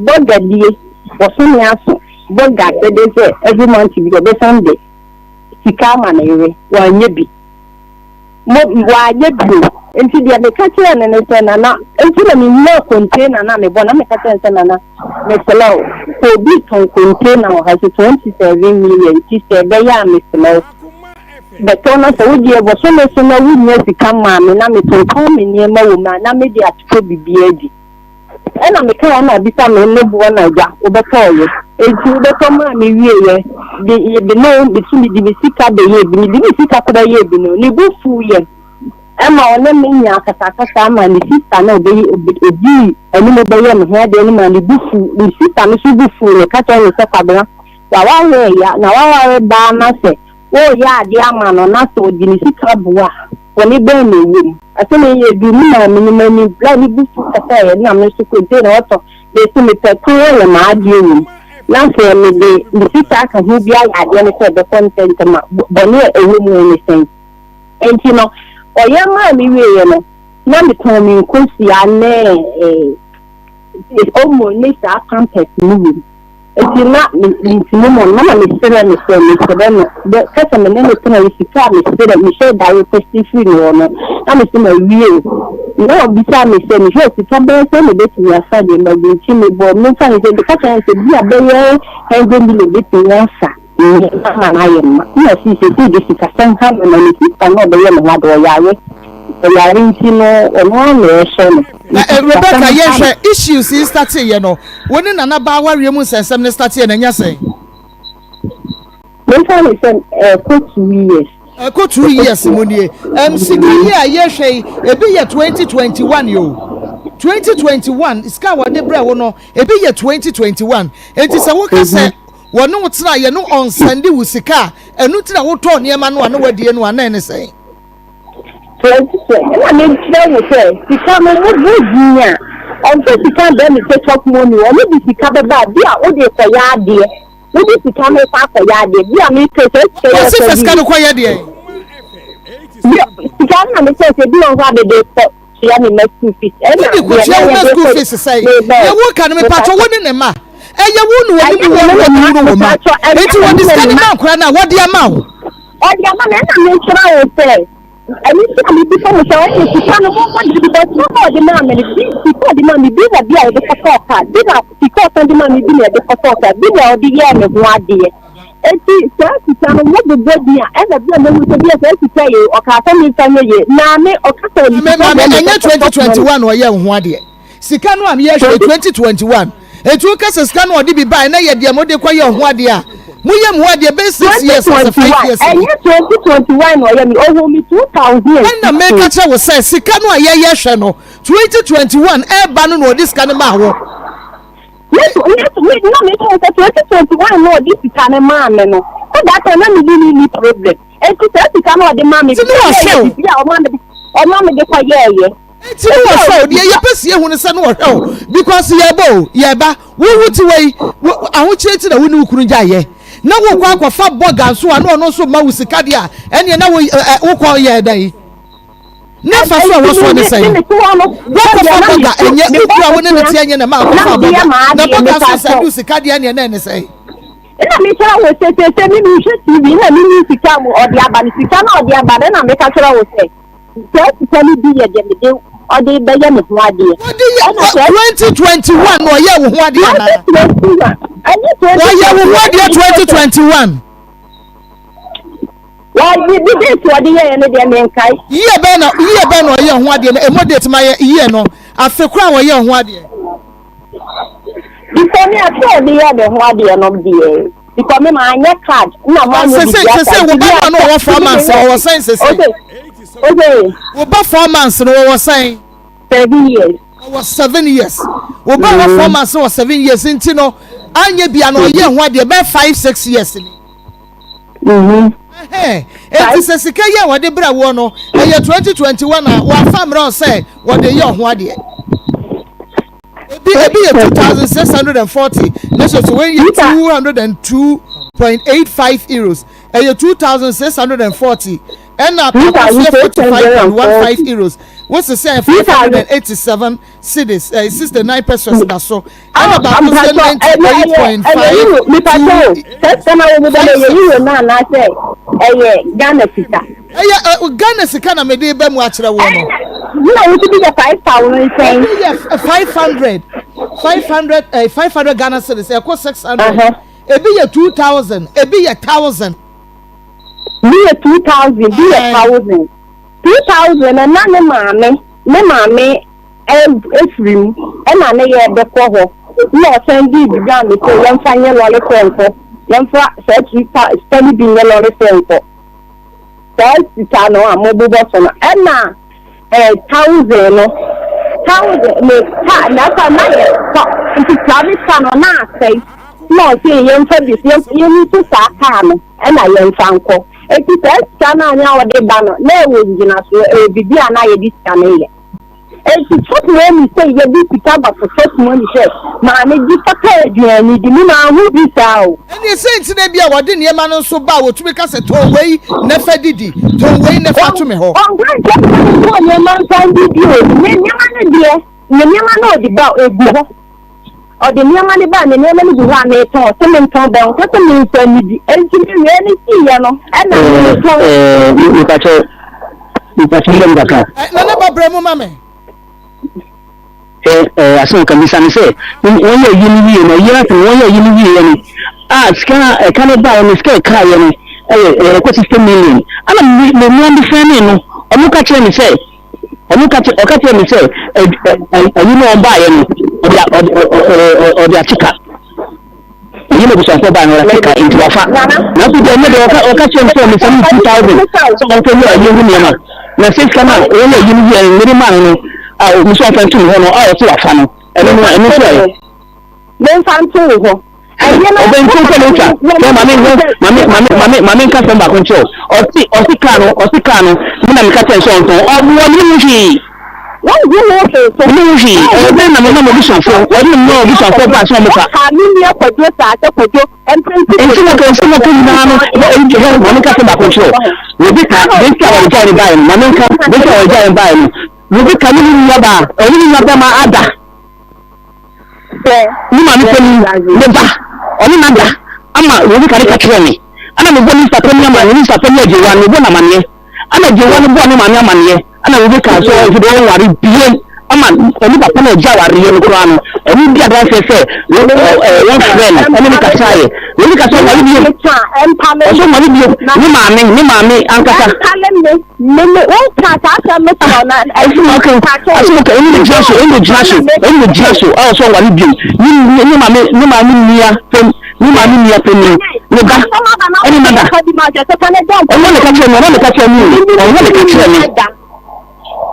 Speaker 10: bɔga die bɔsome aso bɔga bɛde sɛ every month bi ɔbɛsan de sika ama ne yere, wanyɛ bi. Mo, wanyɛ bi o. Nti deɛ meka kyerɛɛ no ne sɛ, Nana, nti na menyaa container no a mebɔ, na meka kyerɛɛ no sɛ, Nana, mesrɛ wo, sɛ obi retɔn container wɔ ha sɛ 27 million, nti sɛ ɛbɛyɛ a mesrɛ wo, bɛtɔ na sɛ wodeɛ bosome so na wonnya sika maa me na metontɔn me nneɛma wɔ mu a, na mede atotɔ biribi adi. Ɛna mekae na bisa me ne boɔ na agya wobɛtɔɔyɛ enti wobɛtɔ maa me wieɛ de de no meso mede me sika bɛyɛɛ bi mede me sika koraa yɛɛ bi no ne bo fuiɛ ɛma ɔne me nyaa akasakasa ama ne sista no ɔbɛyɛ ɔdii anim bɛyɛ me ho adeɛ no ma ne bo fu ne sista no so bo fuu no ka kyerɛ no sɛ Kwabena waware ya na waware baa na sɛ Woreyɛ adeɛ ama no na sɛ ɔde ne sika boa a, bɔne bɛn na ɛwɔ mu? Asɛm yi yɛ duru me maame no m'anim berɛ a ne bo fu kasaeɛ na me nso container ɔtɔ mese mepɛ kwan ayɛ m'adeɛ wɔ mu na sɛ mede me sika aka ho bi ayɛ adeɛ no sɛ ɛbɛkɔ ntɛmntɛm a, bɔne a ɛwɔ mu ne sɛn? Enti no, ɔyɛ maa me wieeɛ no, na metɔn me nkosua ne eh, omo ne saa pampers no wɔ mu. Nti na mentumi mɔ no, na mesrɛ no sɛ mesrɛ no dɛ kɛsɛ me ne no tena yi sika a mesrɛ mehyɛ da request firi ne hɔ no na mese mawie o. Na ɔbisaa me sɛ mehwɛ sika bɛyɛ sɛn na ɛbɛtumi afa deɛ mawie nti mebɔɔ memfa no sɛ meka kyerɛ no sɛ bi a bɛyɛ 100 million bɛtumi afa nneɛma ama no ayɛ mma. Na ɔsii sɛsei de sikasɛm ha no na ne sista no a ɔbɛyɛ ne ho ade ɔyare ɔyare nti no ɔno ara na ɛhwɛ no.
Speaker 2: Na eh, Rebecca yɛnhwɛ issues yi startee yɛ no, wo ne Nana Baa awareɛ mu nsɛnsɛm no startee yɛ no ɛnyɛ sɛn?
Speaker 10: Memfa no sɛ ɛkɔ 2 years.
Speaker 2: Ɛkɔ 2 years mu nie. Sika yi a yɛhwɛ yi, ebi yɛ 2021 yi o. 2021 sika a wɔde brɛ wo no, ebi yɛ 2021. Enti sɛ woka sɛ wɔne wo tena yɛ no ɔnsɛnde wo sika a, ɛno nti na wotɔɔ nneɛma no a na wadie no a, na ɛne sɛn?
Speaker 10: 20 ɛna mekyerɛ wo sɛ sika no mo bɔ din a ɔmfa sika mbrɛ me sɛ chop money ɔmo de sika bɛba a bi a wode kɔyɛ adeɛ wode sika no kɔ akɔyɛ adeɛ bi a mepɛ sɛ sika yɛ
Speaker 2: Ɔse fa sika no kɔyɛ deɛ?
Speaker 10: Sika no na mesɛ sɛ bi wɔ hɔ a mede kɔ tua me ma school fees ɛna
Speaker 2: Wode kɔtua wo ma school fees sɛn? Deɛ woka no mepatwɔ wo ne ne ma ɛyɛ wo na wɔnim wo ne wɔnim no wo ma enti wɔde sika no ma nkora no a wɔde ama wo.
Speaker 10: Ɔde ama me ɛna mekyerɛ wo sɛ ɛno nti na mebisa mo sɛ ɔmo sika no mommɔ de bi bɛsɛ na ɔde maa me no bi sika ɔde maa me bi na bi a yɛde kɔtɔɔ kaa bi na sika ɔsan de maa me bi na yɛde kɔtɔɔ kaa bi na ɔde yɛɛ me ho adeɛ eti saa sika no mo bobɔ bi a ɛna bi a mo sɛ bi a saa sika yi ɔkaa sɛ memfa nyɛ yie maame ɔka sɛ ɔde sika
Speaker 2: Maame ɛnyɛ 2021 ɔyɛ wo ho adeɛ. Sika no a yɛhwɛ 2021 Enti woka sɛ sika no ɔde bi bae na yɛ deɛ mode kɔyɛ ɔho adeɛ a, moyɛ mo ho adeɛ bɛyɛ six years asɛ five years ni.
Speaker 10: Ɛnyɛ 2021 na ɔyɛ me, ɔwɔ me 2016.
Speaker 2: Ɛna meka kyerɛ wo sɛ sika no a yɛyɛ hwɛ no 2021 ɛreba no na ɔde sika no maa wo.
Speaker 10: Me me me na meka wo sɛ 2021 na ɔde sika no maa me no, so that time na me ne no nni problem. Enti saa sika no ɔde maa me
Speaker 2: Nti ne wɔhwɛ wo.
Speaker 10: biribi a ɔma me ɔma me de kɔyɛɛyɛ.
Speaker 2: Nti ne wɔhwɛ wo deɛ yɛpɛ si ehu no sɛ ne wɔhwɛ wo because yɛba o yɛba wo wo ti wɔ yi wo ahokyere ti na wo ne wo kunu gya yɛ na wo kɔ akɔfa bɔga nso a na ɔno nso ma wo sika deɛ a ɛneɛ na wo ɛ wokɔ yɛ dɛn ne fa so a wɔsoɔ ne sɛn wɔkɔfa bɔga ɛnyɛ wo kura wo ne ne teɛ nyɛ na ma akɔfa bɔga na bɔga nso sɛ du sika deɛ ɛneɛ na ɛne sɛn.
Speaker 10: Nna mekyerɛ wo sɛ seesei me mehwɛ TV nna menni sika a ɔde aba no, sika no a ɔde aba no nna meka kyerɛ wo sɛ saa sika no bi yɛ deɛ mede ɔde bɛyɛ me ho adeɛ.
Speaker 2: Wɔde yɛ 2021 na ɔyɛ wo ho adeɛ anaa?
Speaker 10: 2021 ɛnyɛ 2021.
Speaker 2: Wɔyɛ wo ho adeɛ 2021.
Speaker 10: Wɔde bi date wɔde yɛɛ no deɛ menkae.
Speaker 2: Yie bɛn na yie bɛn na ɔyɛ ho adeɛ no emu date ma yɛ yie no afe koraa wɔyɛ ho adeɛ.
Speaker 10: Before me afe a ɔde yɛɛ me ho adeɛ no deɛ because me maa nyɛ card na maa nyɛ
Speaker 2: bibi asa. Sese wo ba no ɔwɔ 4 months ɔwɔ sɛn sese.
Speaker 10: Ose.
Speaker 2: Wo ba 4 months no wɔwɔ sɛn.
Speaker 10: 7 years.
Speaker 2: Ɔwɔ 7 years. Wo ba wɔ 4 months wɔ 7 years nti no anyɛ bia no ɔyɛ ho adeɛ bɛɛ 5, 6 years ni. Eti sɛ sika yi a wɔde brɛ woɔ no ɛyɛ 2021 a wɔafa mmerɛ sɛ wɔde yɛ ɔho adeɛ. Ebi ebi yɛ 2,640 ne so so wɔn yɛ €202.85, ɛyɛ 2,640 ɛna baako nso yɛ €45.15, wosisi ɛyɛ 587 cedis 69 pesewas da so, ɛna baako nso yɛ 98.5.
Speaker 10: Sɛ na wɔn bɛ yɛ euro na anaasɛ ɛyɛ Ghana sika.
Speaker 2: Ɛyɛ Ghana sika na mede bɛ mu akyerɛ wɔn no.
Speaker 10: Na wɔn ti bi yɛ 5,000 sɛn.
Speaker 2: Ebi yɛ 500 500 500 Ghana cedis ɛkɔ 600, ebi yɛ 2,000, ebi yɛ 1,000.
Speaker 10: Bi yɛ 2,000, bi yɛ 1,000. 2,000 na na ne maame efiri mu ɛna ne yɛ bɛkɔ hɔ na ɔsan di bi mi sɛ yɛmfa nyɛ lorry fare nkɔ, yɛmfa saa sika no bi nyɛ lorry fare nkɔ, saa sika no a mobobɔ so no. Ɛna 1,000 no, 1,000 ne kaa na ɛfa na yɛ kɔ nti private car no na asɛe na ɔsɛ yɛmfa bi yɛn nso saa kaa no ɛna yɛmfa nkɔ. Eti saa sika no a nya wɔde ba no na ɛwɔ ngyinasoɔ, ɛwɔ biribi a na yɛde sika no yɛ. Eti chop money sɛ yɛde sika ba for chop money sɛ maame gye fata aduane di mi maa ho bi saa o.
Speaker 2: Ɛne sɛ nti na bi a wɔde nneɛma no nso ba a wɔtumi ka sɛ tɔn wei na fa didi, tɔn wei na fa to me hɔ.
Speaker 10: Ɔnka nkyɛn sɛ tɔn nneɛma nfa didi o, ne nneɛma no deɛ, ne nneɛma no ɔde ba egu hɔ. Ɔde nneɛma no baa, me nneɛma no gu hɔ a meretɔn, ɔse mentɔn bɛn, ɔka sɛ memfa nnidi. Enti me wei no siiɛ no, ɛna meretɔn.
Speaker 9: Ɛɛ, mepakyɛ, mepakyɛ mbɛ mu kakra.
Speaker 2: Nana ba brɛ mu ma me.
Speaker 9: Ɛ ɛɛ asɛm ka bisa no sɛ, wɔn yɛ ayi no wie no, ayi ase no, wɔn yɛ ayi no wie no, a sika a ɛka no baeɛ no, sika ɛkaeɛ no, ɛyɛ ɛkɔ 60 million. Ɛna me me mmea bi fɛn me no, wɔn ka kyerɛ me sɛ, Ɔno ka kyerɛ ɔka kyerɛ me sɛ ayi no ɔbaeɛ no ɔde ɔde ɔde akye ka. Ɛyi na abusuafoɔ baeɛ no ɔde akye ka nti wafa. Nanso deɛ ɛnyɛ deɛ ɔka ɔka kyerɛ me sɛ ɔmesɛ no 2000 sɛ ɔmfa yi ayi ho nneɛma. Na sɛ sika no a wɔyɛ ayi no yɛ mmere maa no no a ɔmo sɛ ɔmfa nto me hɔ no a ɔse wafa no ɛno no ɛno nso ɛ.
Speaker 10: Memfa nto wo hɔ. Ɛyɛ na
Speaker 9: Ɔbɛn nti sɛ metwa sɛ maame nhwɛ maame maame maame maame nka sɛm baako nkyerɛ wo ɔsi ɔsi kaa no ɔsi kaa no me na meka kyerɛ sɛ ɔntɔn ɔboa me ho hwee
Speaker 10: Wɔn ho ho hwee so.
Speaker 9: Me ho hwee ɛyɛ dɛn na mema m'abusuafoɔ wɔde me ma m'abusuafoɔ baa sɛ wɔn fa.
Speaker 10: Ɔka me nua Kwadwo saa sɛ Kwadwo mprenti.
Speaker 9: Nti na kɛnsi na kɛ nyinaa no ɛhɛ maame nka sɛm baako nkyerɛ wo Rebecca bɛsi a wɔde gyae ne baeɛ no maame nka bɛsi a wɔde gyae ne baeɛ no Rebecca ne ne nua baa ɔne ne nua bɛma ada.
Speaker 10: Sɛ
Speaker 9: ne maame panin, ne ba, ɔne no ada ama Rebeka no ka kyerɛɛ me. Ɛna mebɔɔ ne sista panin amanneɛ, ne sista panin Agyewa no, mebɔɔ no amanneɛ. Ɛna Agyewa no bɔɔ ne maame amanneɛ. Ɛna Rebeka nso ɔnso deɛ ɔnware bio ama ɔne papa no agya awareɛ no koraa no, ɛno di adanseɛ sɛ wɔfrɛɛ no ɛne no kasaeɛ. Rebeka sɛ ɔnware bio, ɔsɛ ɔnware bio, ne maame, ne maame ankasa.
Speaker 10: Meme wo ka saa asɛm no kyerɛ na
Speaker 9: ɛsɛ ɔka asɛm ɔka ɛne ne gyina so ɛne ne gyina so ɛne ne gyina so a ɔsɛ ɔware bio ne ne ne maame ne maame nua pɛm ne maame nua pɛm ne ba ɛne nada ɔno ne ka kyerɛ me ɔno ne ka kyerɛ me ɔno ne ka kyerɛ me.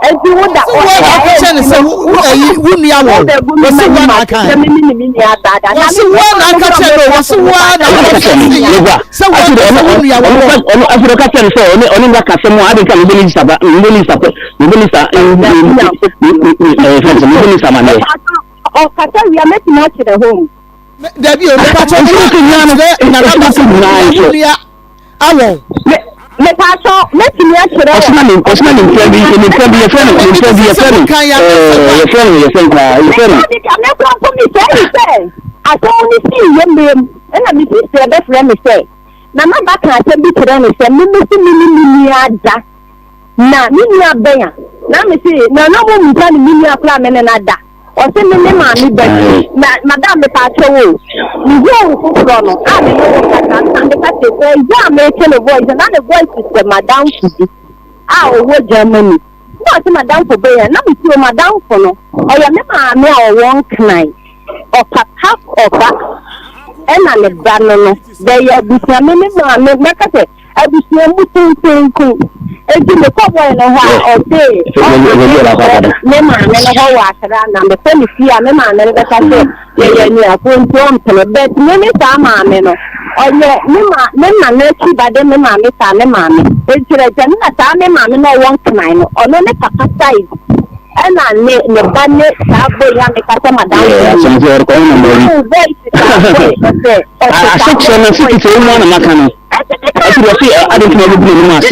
Speaker 10: Enti wo da
Speaker 2: Sɛ wo na ɔka kyerɛ no sɛ wo ayi wo nua wɔ wɔsi wo na aka wɔsi wo na aka kyerɛ no wɔsi wo na aka kyerɛ no sɛ wo sɛ wo nua wɔ hɔ.
Speaker 9: Ɔno afei ɔka kyerɛ no sɛ ɔne ɔne nua kasa mu a adi nka mebɔ ne sisa ba mebɔ ne sisa pɛ mebɔ ne sisa ɛɛ fɛn sɛ mebɔ ne sisa amaneɛ.
Speaker 10: Ɔkasa wia mɛtumi akyerɛ hɔ mu.
Speaker 2: Dabi o mepa kyɛw kyerɛ nana ba sɛ wo nua awɔ.
Speaker 10: Mepatɔ mɛtumi akyerɛ wɔ.
Speaker 9: Ɔsoma ne ɔsoma ne nfɛn bi ne nfɛn bi yɛfrɛ no ne nfɛn bi yɛfrɛ no ɛɛ yɛfrɛ no yɛfrɛ no koraa yɛfrɛ no.
Speaker 10: Ɛna me kura mpo mi sɛ ɛyi sɛ asɛm no sii yɛ mmerɛ mu ɛna me sisi ɛbɛfrɛ me sɛ nana ba ka asɛm bi kyerɛ ne sɛ me me si me ne me nua da na me nua bɛn a na me si na na mo mmusa ne me nua koraa me ne na da. Ɔse me ne maame ba bi na madam mepaakyɛw o mehuu wo foforɔ no a me ne wo kasa no na meka kyerɛ sɛ ɛyɛ a mete ne voice na ne voice sɛ madamfo bi a ɔwɔ Germany na ɔse madamfo bɛyɛ na mese o madamfo no ɔyɛ me maame a ɔwɔ Nkran ɔpapa ɔba ɛna ne ba no no bɛyɛ abusua me ne maame mɛka sɛ Abusua mu tenten. Enti mekɔ boy no hɔ a, ɔse ɔma me maame no hɔ wɔ Accra na mekɔ ne fie a me maame no bɛka sɛ yɛyɛ anuafoɔ nti ɔmpene. But me ne saa maame no, ɔyɛ me ma me nana akyi ba de me maame saa me maame. Enti agya no na saa me maame no a ɔwɔ Nkran no, ɔno ne papa side ɛna ne ne ba ne saa boy yi a meka sɛ madamfo no. Mehu voice saa boy no sɛ ɔte saa
Speaker 9: Asekyerɛ no asekyerɛ wo mu a na maka no. Ɛti deɛ ɔse ade nti na ɔbɛbu n'anim ase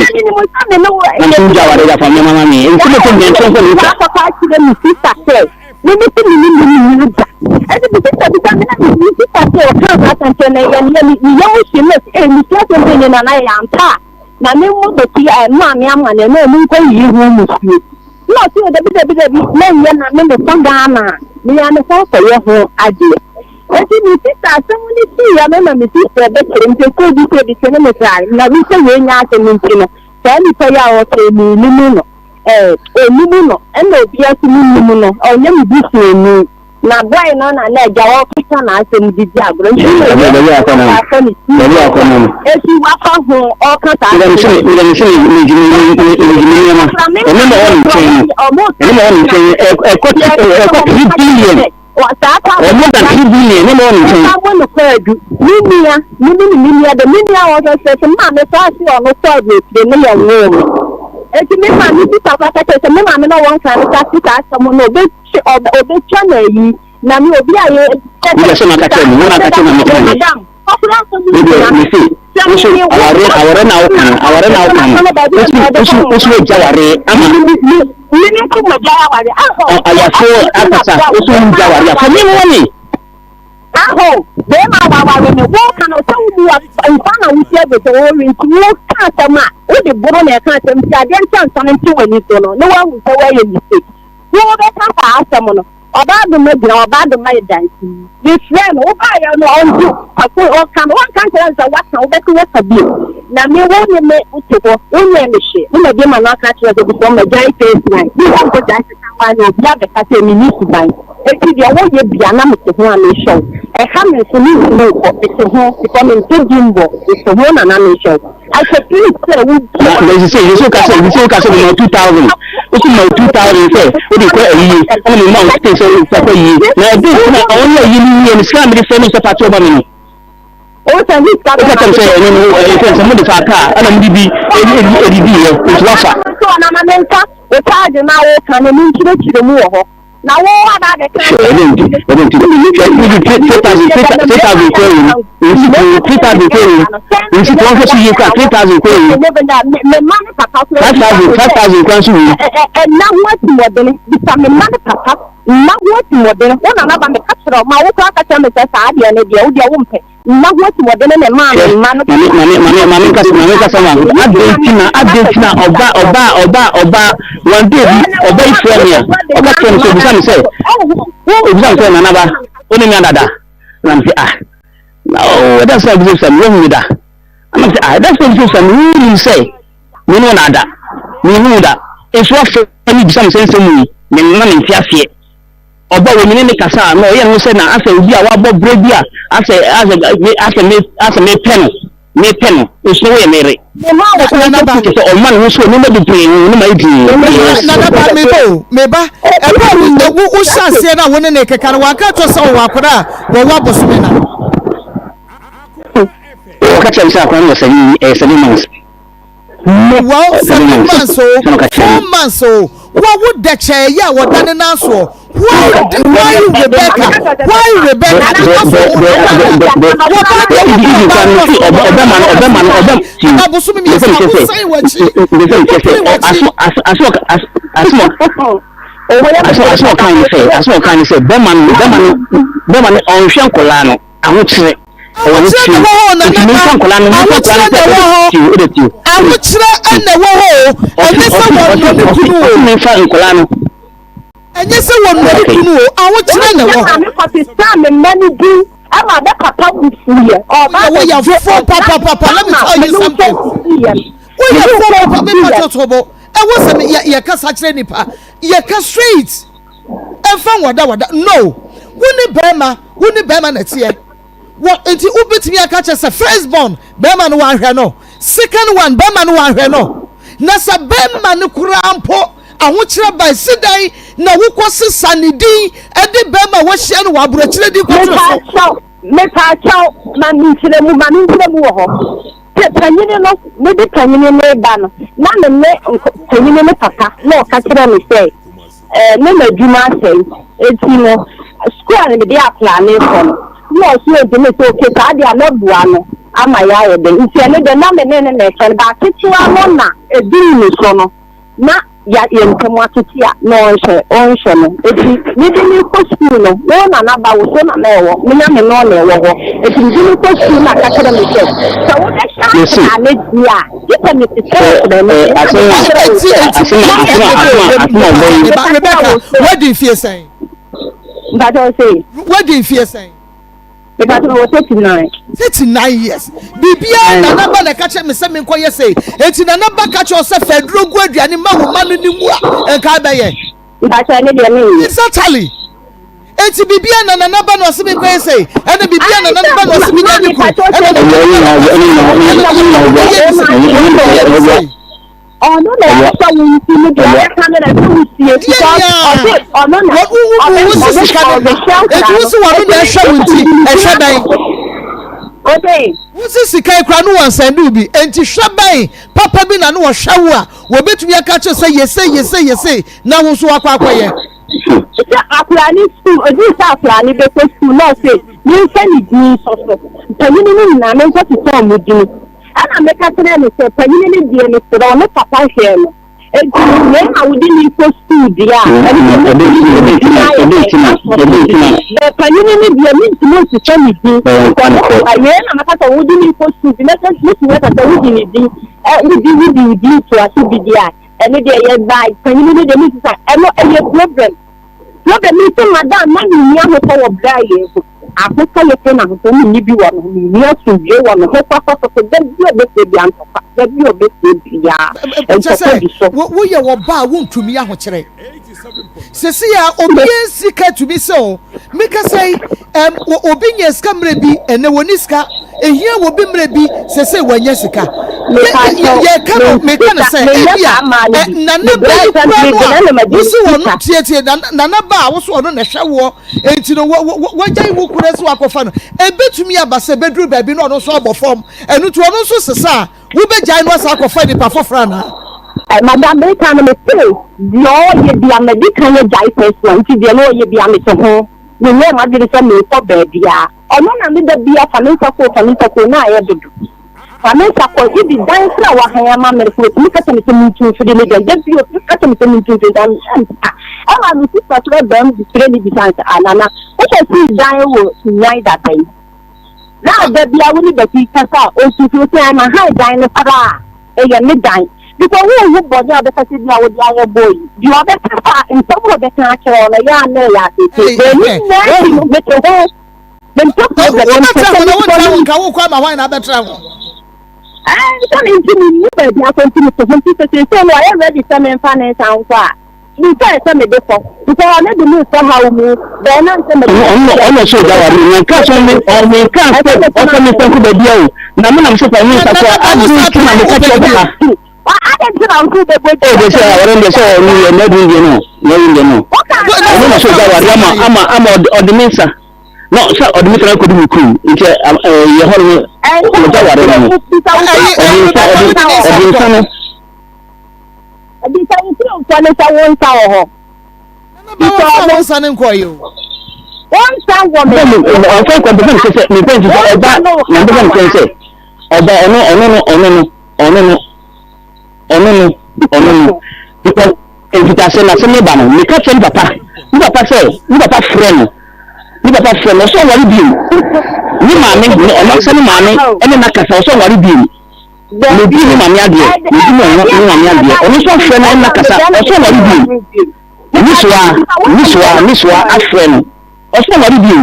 Speaker 9: na nso wogya aware de afa nneɛma ma me nti mete mmea nkyɛn sɛ metwa.
Speaker 10: Akɔka akyerɛ me sista sɛ me me se me ne me nua da ɛti me sista bisa me na me sista sɛ ɔka saa asɛm kyerɛ na ɛyɛ me me yam hye me sɛ me si asɛm bɛ ne na na ɛyɛ ampa a na me mmɔ bɛti a ɛmaa me ama ne na ɔmo nkɔ yiyi ho musuo na ɔse dabi dabi dabi na ɛnyɛ na me me kɔ Ghana me ya me kɔ kɔyɛ ho adeɛ. Enti me sista asɛm no sii ano na me sista bɛkyerɛ me sɛ sɛ bi sɛ bi sɛ ne me saa na me sɛ wei nyɛ asɛm nti no saa nipa yi a ɔka yi mennim no ɛɛ ɔnnim no ɛna obia nso mennim no ɔnyɛ me busuani na boy no na na agya ɔkeka n'asɛm de di agorɔ nti na
Speaker 9: Baabi akɔ no
Speaker 10: wafa ne ti
Speaker 9: baabi akɔ no
Speaker 10: esi wafa ho ɔka saa
Speaker 9: meda me sɛ meda me sɛ megyina nneɛma ɛne ma ɔne nkyɛn no ɛne ma ɔne nkyɛn ɛkɔ ɛkɔ 3 billion Ɔmo da 3 billion ne ma ɔne nkyɛn.
Speaker 10: Ɔmo no kwaadu me nua me ne ne me nua de me nua wɔ sɛ sɛ maame saa se ɔno kɔ aburokyire ne yɛ nwoo me eti me maame sista kɔ akɛkyɛ sɛ me maame na ɔwɔ nkran no sa se saa asɛm no ɔbɛtwa ɔbɛtwa na ayi na me obi a yɛ
Speaker 9: Wode asɛm aka kyerɛ me, wo na aka kyerɛ na meka ne. Wode me se, woso aware aware na woka no, aware na woka no. Wosi wosi wosi wagya ware ama. Ayafoɔ akasa, woso wogya ware afa me mmɔ me.
Speaker 10: Aho, bɛrima a waware no, woka no sɛ wobu nsa na wosi agu sɛ wɔwe nti woka asɛm a wode boro na ɛka asɛm nti adeɛ nkyɛ nsa no nte w'ani so no na woahu sɛ woayɛ mistake. Wobɛka saa asɛm no, ɔbaa doma gyina hɔ, ɔbaa doma yɛ danseni. Mefrɛɛ no, wobaeɛ no ɔnto pako ɔka no, woanka nkyerɛ no sɛ woaka, wobɛte woaka bio. Na me wo ne me wote hɔ, wonyɛɛ me hwee. Me na bɛma no aka akyerɛ sɛ because magyae first line. Me wankɔgyae second line na obi abɛka sɛ menni suban. Enti deɛ woyɛ bia na mete ho a mehwɛ wo. Ɛha me nso mentumi nkɔ, mete ho because mente bimbɔ, mete ho na na mehwɛ wo. I said please sɛ wo
Speaker 9: Na na sisi sisi woka sɛ sisi woka sɛ mema 2000 wosi ma 2000 sɛ wode kɔ ayie ɛna mema wo sika sɛ wode kɔ ayie na ɛde na ɔyɛ ayie no wie no sika a mede fɛ no sɛ pato ɔba me no
Speaker 10: Woka
Speaker 9: kyerɛ me sɛ ɛno no ɛfɛ sɛ mode fa kaa ɛna mode bi ɛdidi yɛ nti wafa.
Speaker 10: Na menka wo charge na woka no menkyerɛkyerɛ mu wɔ hɔ. Na wo aba abɛka
Speaker 9: Hwɛ, ɛdɛn nti? Ɛdɛn nti? Hwɛ, wode 3000 3000 kɔ ayi no, nsi to 3000 kɔ ayi no, nsi to ɔhwɛ so yie kora 3000 kɔ ayi no, 5000 5000 kora nso wei.
Speaker 10: Ɛnna ho atimɔdene, bisa me mma ne papa, mma ho atimɔdene, wo nana ba meka kyerɛ wo, ma wo koraa ka kyerɛ me sɛ saa adeɛ no deɛ, wo deɛ wompɛ. Mma ho atimuɔden ne maa me mma no.
Speaker 9: Mame mame mame mame nkasa mame nkasa ma adɛn nti na adɛn nti na ɔba ɔba ɔba ɔba one day bi ɔba yi frɛ me a ɔka kyerɛ me sɛ obisa me sɛ obisa me sɛ nanaba wo ne me adada na me sɛ ah na ɔwɔ ɛda sɛ obisa bisa me wohu me da na me sɛ ah ɛda sɛ obisa bisa me wonim sɛ me ne wo na ada me hu da nso afɛ me bisa me sɛ nsɛm yi me na me nte aseɛ. Ɔba wɔ me ne ne kasa a na ɔyɛ ne ho sɛ na asɛ obi a wabɔ brɛ bi a asɛ asɛ me asɛ me asɛ mepɛ no mepɛ no nso na woyɛ me yere.
Speaker 2: Nana ba.
Speaker 9: Kyɛ sɛ ɔma ne ho so nneɛma bebree ho ne ma yɛ dii.
Speaker 2: Nana ba meba o meba ɛberɛ a wo wo hyɛ aseɛ no a wo ne ne keka no wanka kyerɛ sɛ ɔwɔ akwadaa a wɔwɔ abosome na.
Speaker 9: Ɔka kyerɛ me sɛ akwadaa no wɔ seven ɛyɛ 7 months.
Speaker 2: Well, 7 months o, 4 months o, wawo dɛkyɛɛ yi a wɔda ne nan soɔ. Why, why Rebecca? Why Rebecca? Because wo wɔba deɛ wɔba ɔba no so ɔba abosom 3 wosan w'akyi, wopere w'akyi.
Speaker 9: Aso ɔkan ne sɛ aso ɔkan ne sɛ bɛma no bɛma no bɛma no ɔnhwɛ nkɔlaa no ahokyerɛ.
Speaker 2: Ahokyerɛ na ɛwɔ hɔ o nana ba, ahokyerɛ na ɛwɔ hɔ, ahokyerɛ na ɛwɔ hɔ o, ɛnyɛ sɛ wɔnnɔ ne kunu o. Ɛnyɛ sɛ wɔnnɔ ne kunu o, ahokyerɛ na ɛwɔ hɔ. Woyɛ fo papapapa, let me tell you something. Woyɛ fo papa, me pa kyɛ bo. Ɛwɔ sɛ yɛ kasa kyerɛ nipa, yɛ ka straight. Ɛnfa nwada wada, no. Wo ne bɛrima, wo ne bɛrima na ɛteɛ. Wɔ nti wobɛtumi aka kyerɛ sɛ first born bɛrima no wanhwɛ no, second one bɛrima no wanhwɛ no. Na sɛ bɛrima no koraa mpo ahokyerɛ bae si dan na wokɔ sesa ne din de bɛrima a wahyia no wɔ aborɔkyerɛ din kɔtoro so.
Speaker 10: Mepaakyɛw, ma me nkyerɛmu, ma me nkyerɛmu wɔ hɔ. Sɛ panyini no, mede panyini no reba no, na me ne panyini no papa na ɔka kyerɛ me sɛ, eh, ne n'adwuma asɛe. Eti no, sukuu a mede akwadaa no rekɔ no, na ɔso enti me sɛ, okay, saa deɛ a mɛboa no ama yɛayɛ dɛn. Nti ɛno deɛ na me ne no na ɛhwɛ no, but ketewa no na ɛduru ne so no, na ya yɛn ntam atete a na ɔnhwɛ ɔnhwɛ no eti mede no kɔ sukuu no wo na na ba wo so na na ɛwɔ me na me no na ɛwɔ hɔ eti mede no kɔ sukuu na ka kyerɛ me sɛ sɛ wobɛhyɛ akwadaa no deɛ a gye sɛ mesesɛ akwadaa no deɛ na meka kyerɛ wo sɛ
Speaker 2: na Rebecca wadi mfie sɛn?
Speaker 10: Mpakyɛ wo sei?
Speaker 2: Wadi mfie sɛn?
Speaker 10: Mepatɔ mewɔ 39.
Speaker 2: 39 years. Biribiara nana ba na ɛka kyerɛ me sɛ menkɔ yɛ sei. Eti nana ba ka kyerɛ sɛ fa aduro gu aduane ma wo ma no ne mu a nka bɛyɛ.
Speaker 10: Mpatɔ ɛne deɛ menyɛ.
Speaker 2: Exactly. Eti biribiara na nana ba na ɔse menkɔ yɛ sei. Ɛna biribiara na nana ba na ɔse menya ne kunu. Ɛna nana ba na ɔse meyɛ ne sei.
Speaker 10: Ɔno na ɛsɛ wo nti no deɛ ɔbɛka no na ɛsɛ wo sie because ɔde ɔno na
Speaker 2: ɔbɛ ɔbɛ ɔbɛhyɛ nkora no. Eti wosi wɔn na ɛhwɛ wo nti ɛhwɛ bɛn.
Speaker 10: Ose.
Speaker 2: Wosi sika ekura no wɔn sɛn do bi enti hwɛ bɛn papa bi na no wɔhwɛ wo a wɔbɛtumi aka kyerɛ sɛ yese yese yese na wo nso wakɔ akɔyɛ.
Speaker 10: Sɛ akora ne sukuu odii sɛ akora ne bɛkɔ sukuu na ɔse menfa ne din nsɔ so mpanyini no nyinaa menkɔ sesa ɔmo din. Ɛnna meka kyerɛɛ no sɛ, Panyin no deɛ, mesrɛ wo, ne papa hwɛɛ no. Enti wei na wode me kɔ sukuu deɛ a, ɛno deɛ mɛtumi de me din ayɛ dɛn asɔ so bi. Bɛ panyini no deɛ mentumi nsesa ne din because wei na mɛka sɛ wode me kɔ sukuu nti mɛka mɛtumi aka sɛ wode ne din ɛ wode wode wo din toa so bi deɛ a ɛno deɛ yɛ ba panyini no deɛ mensesa ɛno ɛyɛ problem. Problem ne sɛ madam na menni ahotɔ wɔ berɛ a yɛn ho. Ahotɔ yɛ fɛ na ahotɔ menni bi wɔ ne ho, menni asomdwoeɛ wɔ ne ho kwasasasa, da bi a ɔbɛfrɛ biara ntɔkwa, da bi a ɔbɛfrɛ biara ntɔkwa di so.
Speaker 2: Woyɛ ɔbaa a wontumi ahokyerɛ. Sɛsi a obi sika tumi sɛ o, mekasa yi, ɛm, obi nya sika mmerɛ bi, ɛnɛ wɔni sika, ehia wɔ bi mmerɛ bi, sɛsɛ wanya sika. Yɛka no, meka no sɛ, ebi a, nana ba yi kura no a, wosi wɔn, tietie, nana ba a wosi ɔno na ɛhwɛ woɔ, Enti no, wagyae wo kura sɛ wakɔfa no. Ebetumi aba sɛ ebeduru baabi na ɔno nso abɔ fam. Ɛno nti, ɔno nso sesa a, wobegyae no asan akɔfa nipa foforo anaa?
Speaker 10: Madam, meka no mese deɛ ɔyɛ bia madi kan agyae first one nti deɛ na ɔyɛ bia mete ho menyɛɛ m'adwene sɛ merekɔ baabiaa ɔno na me da bia fa me nsa kɔ fa me nsa kɔ na ayɛ dodo. Fa me nsa kɔ, ibi dan koro a wahan ama me no, otumi ka kyerɛ me sɛ muntu mfiri ne dan. Da bi otumi ka kyerɛ me sɛ muntu mfiri dan no. Ampa. Ɛma me sista frɛ bɛn bi frɛ ne bisa no sɛ, ah Nana, wokɔsii dan wɔ Sunyani da bɛn? Na da bi a wo ne Bɛti kasa a, osu firi sɛ mahan dan no koraa a, ɛyɛ me dan. Because wonhu bɔne a wobɛka sɛ bi a wode ayɛ boy yi. Deɛ ɔbɛka fa, nsɛm a ɔbɛka akyerɛ wo no, ɛyɛ a na ɛyɛ aseesei. Bɛn ne nyinaa akyi no, mete ho.
Speaker 2: Wobɛtra ho na wontra ho nka wokɔ ama hwan na abɛtra ho?
Speaker 10: Sɛ me nti menni baabi akɔ nti mete ho nti sɛ seesei no ɔyɛ ready sɛ memfa ne nsa nkɔ a mesɛe sɛ mede kɔ because ɔno de me kɔ haw mu bɛn na nsɛ mede
Speaker 9: ɔno sɛ ɔgya ware me nka sɛ me ɔmenka sɛ ɔsɛ me nsa nkɔ baabi a o na menam sɛ fa me nsa kɔ a ade nti na meka kyerɛ papa
Speaker 10: Adɛn nti na wo nso wobɛbɔ
Speaker 9: dua? Ɛde sɛ aware deɛ sɛ ɔno yɛ n'adun deɛ no n'adun deɛ no ɔno na sɛ ɔgya ware ama ama ama ɔde me nsa na sɛ ɔde me nsa na kɔdi me kurom nti yɛ hɔ no ɔgya ware no ɔde nsa ɔde ɔde nsa no.
Speaker 10: Bisa wo kuromfoɔ no sɛ wo nsa wɔ hɔ.
Speaker 2: Bisa wɔn nsa no nkɔɔ yɛ o.
Speaker 10: Wo nsa wɔ me.
Speaker 9: Ɔnsa nkɔ mpɛ sɛ sɛ mepɛ nti sɛ ɔba na mpɛ sɛ mepɛ sɛ ɔba ɔno ɔno no ɔno no ɔno no ɔno no ɔno no because mfitase na sɛ meba no meka kyerɛ ne papa ne papa sɛ ne papa frɛ no ne papa frɛ no ɔsɛ ɔware bio ne maame ne ɔno sɛ ne maame ɛne n'akasa ɔsɛ ɔware bio medi ne maame adeɛ medi ne ɔno ne maame adeɛ ɔno nso afrɛ no ɛne n'akasa ɔsɛ ɔware bio ne soa ne soa ne soa afrɛ no ɔsɛ ɔware bio.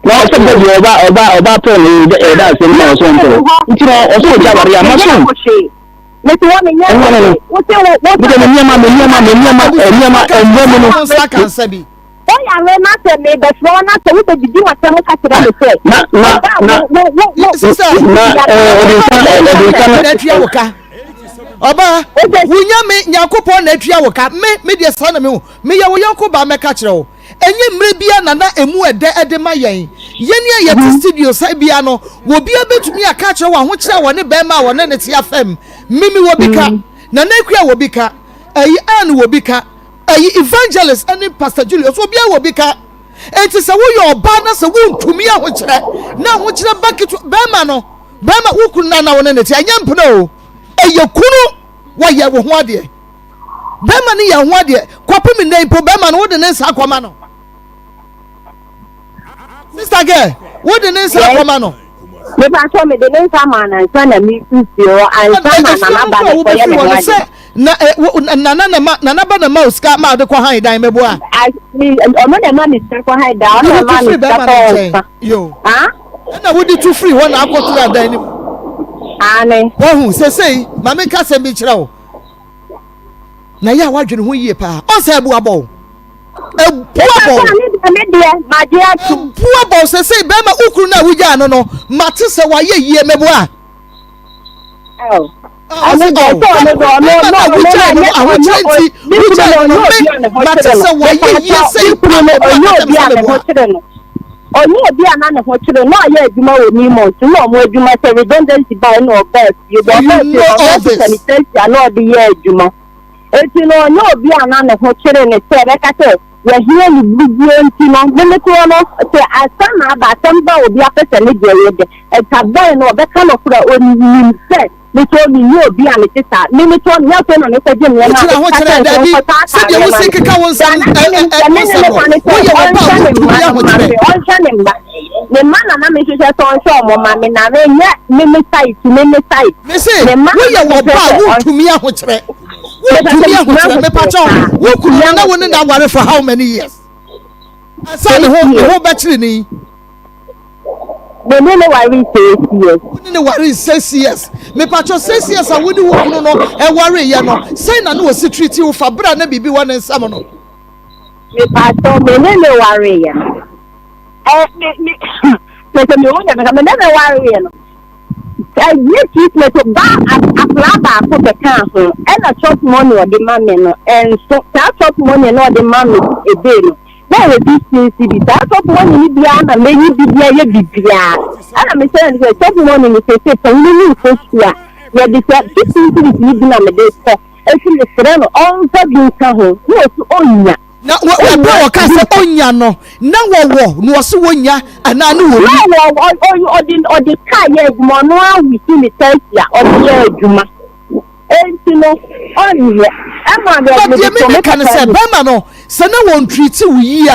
Speaker 9: Na ɔsɛ bɛ deɛ ɔba ɔba ɔba pɛ no ɛda ɛda asɛm na ɔsɛ ɔmpɛ nti na ɔsɛ ɔgya aware ama so ɛno no no mede me nneɛma me nneɛma me nneɛma nneɛma ɛnyɛ mu no
Speaker 10: woyare na sɛ mebɛfrɛ wo na sɛ wobɛdidi w'asɛm ka kyerɛ me sɛ
Speaker 9: na na na na ɔde nsa ɔde nsa
Speaker 2: no atua wo ka ɔbaa wonya me nyankopɔn na atua wo ka me me deɛ saa na me ho meyɛ wo yɔnko baa mɛka kyerɛ wo Ɛnyɛ mmerɛ biara na na ɛmu ɛdɛ de ma yɛn. Yɛn a yɛte studio saa biara no, obiara bɛtumi aka akyerɛ wo ahokyerɛ a wɔne barima a wɔne no te afam. Mimi wɔ bi ka, Nana Akua wɔ bi ka, ɛyi Ann wɔ bi ka, ɛyi Evangelist ne Pastor Julius, obiara wɔ bi ka. Enti sɛ woyɛ ɔbaa na sɛ wontumi ahokyerɛ, na ahokyerɛ ba ketewa, barima no, barima, wo kunu no a na wo ne no te, ɛnyɛ mpena o, ɛyɛ kunu, wɔyɛ wo ho adeɛ. Bɛrima no yɛ ho adeɛ kɔpem nnɛ mpo bɛrima no wode ne nsa akɔma no. Sister girl wode ne nsa akɔma no.
Speaker 10: Mepa kyɛw mede ne nsa maa no ansa na metu fie hɔ ansa na nana ba no kɔyɛ ne ho ade.
Speaker 2: Na nana na ma nana ba na ma o sika ma ɔde kɔ han dan mɛboa.
Speaker 10: Ɔno na ɛma me sika kɔ han dan ɔno na ɛma me sika kɔ nsa.
Speaker 2: Yo. Ɛna wode tu firi hɔ na akɔtena dan no mu.
Speaker 10: Aane.
Speaker 2: Wahu sesei ma menka asɛm bi nkyerɛ wo. Na yɛ a wadwene ho yie paa. Ɔn sɛ abu abɔ wo. Abu abɔ wo. Abu abɔ wo sesei bɛrima wo kunu no a wogyaa no no mate sɛ wayɛ yie meboa. Ɔse ɔw. Bɛrima no a wogyaa no no ahokyerɛ nti wogyaa no no me mate sɛ wayɛ yie sei paa meboa ka kyerɛ me sɛ meboa.
Speaker 10: Ɔnyɛ obi a na ne ho kyere na ɔyɛ adwuma wɔ Newmont na ɔmo adwuma sɛ redundancy bae na ɔbaa fie
Speaker 2: So
Speaker 10: but
Speaker 2: you
Speaker 10: ɔbaa fie
Speaker 2: know
Speaker 10: no
Speaker 2: all
Speaker 10: ɔno
Speaker 2: this?
Speaker 10: ɔte sanitɛsi a na ɔde yɛ adwuma eti no ɔnyɛ obi a na ne ho kyere ne sɛ ɛbɛka sɛ. Yɛhia ne biribiara nti no, me me toɔ no, sɛ asɛm na aba, asɛm ba a obi apɛ sɛ ne deɛ yɛ dɛ, ɛta bɛn no ɔbɛka nɔkorɛ a ɔnim sɛ me toɔ menni obi a mete saa, me me toɔ no, nyɛ afei na mekɔgye nneɛma a
Speaker 2: Wokyerɛ
Speaker 10: meka
Speaker 2: ahokyerɛ
Speaker 10: kyerɛ no sɛ
Speaker 2: daabi
Speaker 10: ɔnkɔtɔ
Speaker 2: sɛdeɛ
Speaker 10: ataadeɛ ma
Speaker 2: wosi
Speaker 10: me.
Speaker 2: keka wo
Speaker 10: Sɛ
Speaker 2: nsɛm
Speaker 10: anaa
Speaker 2: ɛ
Speaker 10: me
Speaker 2: ɛ
Speaker 10: ne
Speaker 2: ɛ
Speaker 10: sɛ
Speaker 2: wo
Speaker 10: me ne
Speaker 2: nsɛm
Speaker 10: me
Speaker 2: no
Speaker 10: ka ne sɛ
Speaker 2: woyɛ ɔba a
Speaker 10: ɔnhwɛ ne
Speaker 2: wontumi
Speaker 10: mma no ma
Speaker 2: ahokyerɛ.
Speaker 10: me, ɔnhwɛ ne mma, ne mma na na mehwehwɛ sɛ ɔnhwɛ wɔn ma me na menyɛ me me side, me me side,
Speaker 2: Mese
Speaker 10: ne mma na
Speaker 2: woyɛ
Speaker 10: mehwehwɛ
Speaker 2: ɔba a
Speaker 10: sɛ ɔnhwɛ.
Speaker 2: wontumi ahokyerɛ wontumi ahokyerɛ mepakyɛw wo kunu no na wo ne no aware for how many years ansa ne ho ne ho bɛkyere ne yi.
Speaker 10: Me ne no ware six years.
Speaker 2: Wo ne no ware six years mepakyɛw six years a wo ne wo kunu no ɛware yɛ no sɛn na ne ɔsi treat wo fa bere a na biribi wɔ ne nsam no.
Speaker 10: Mepakyɛw me ne no ware yɛ no ɛ me me sɛ me wo nyɛ me ne no ware yɛ no. Ɛnyɛ treatment o, ba akwadaa baako bɛkaa ho, ɛna chop money ɔde ma me no ɛnso, saa chop money no ɔde ma me ebee no, na ɛyɛ 15 cedi, saa chop money no biara na mɛyi bi de ayɛ bibiara, ɛna mesrɛ no sɛ chop money no seesei panyin no nkɔ sukuu a, yɛde sɛ 15 cedis no bi na mede kɔ, enti mesrɛ no ɔmfa bi nka ho, na ɔse ɔnnya.
Speaker 2: Na wɔ wɔ bere a wɔkaa sɛ onnya no, na wɔwɔ na wɔse wonnya anaa ne wɔnni?
Speaker 10: Na wɔ ɔ ɔ ɔde ɔde kaa yɛ adwuma, ɔno ara wusu ne taxi a ɔde yɛ adwuma. Enti no ɔnyɛ. Ɛma deɛ
Speaker 2: But
Speaker 10: mede
Speaker 2: deɛ me
Speaker 10: to me
Speaker 2: meka ne
Speaker 10: papa
Speaker 2: sɛ
Speaker 10: anim.
Speaker 2: bɛrima no sɛ na wɔn treat wo yie a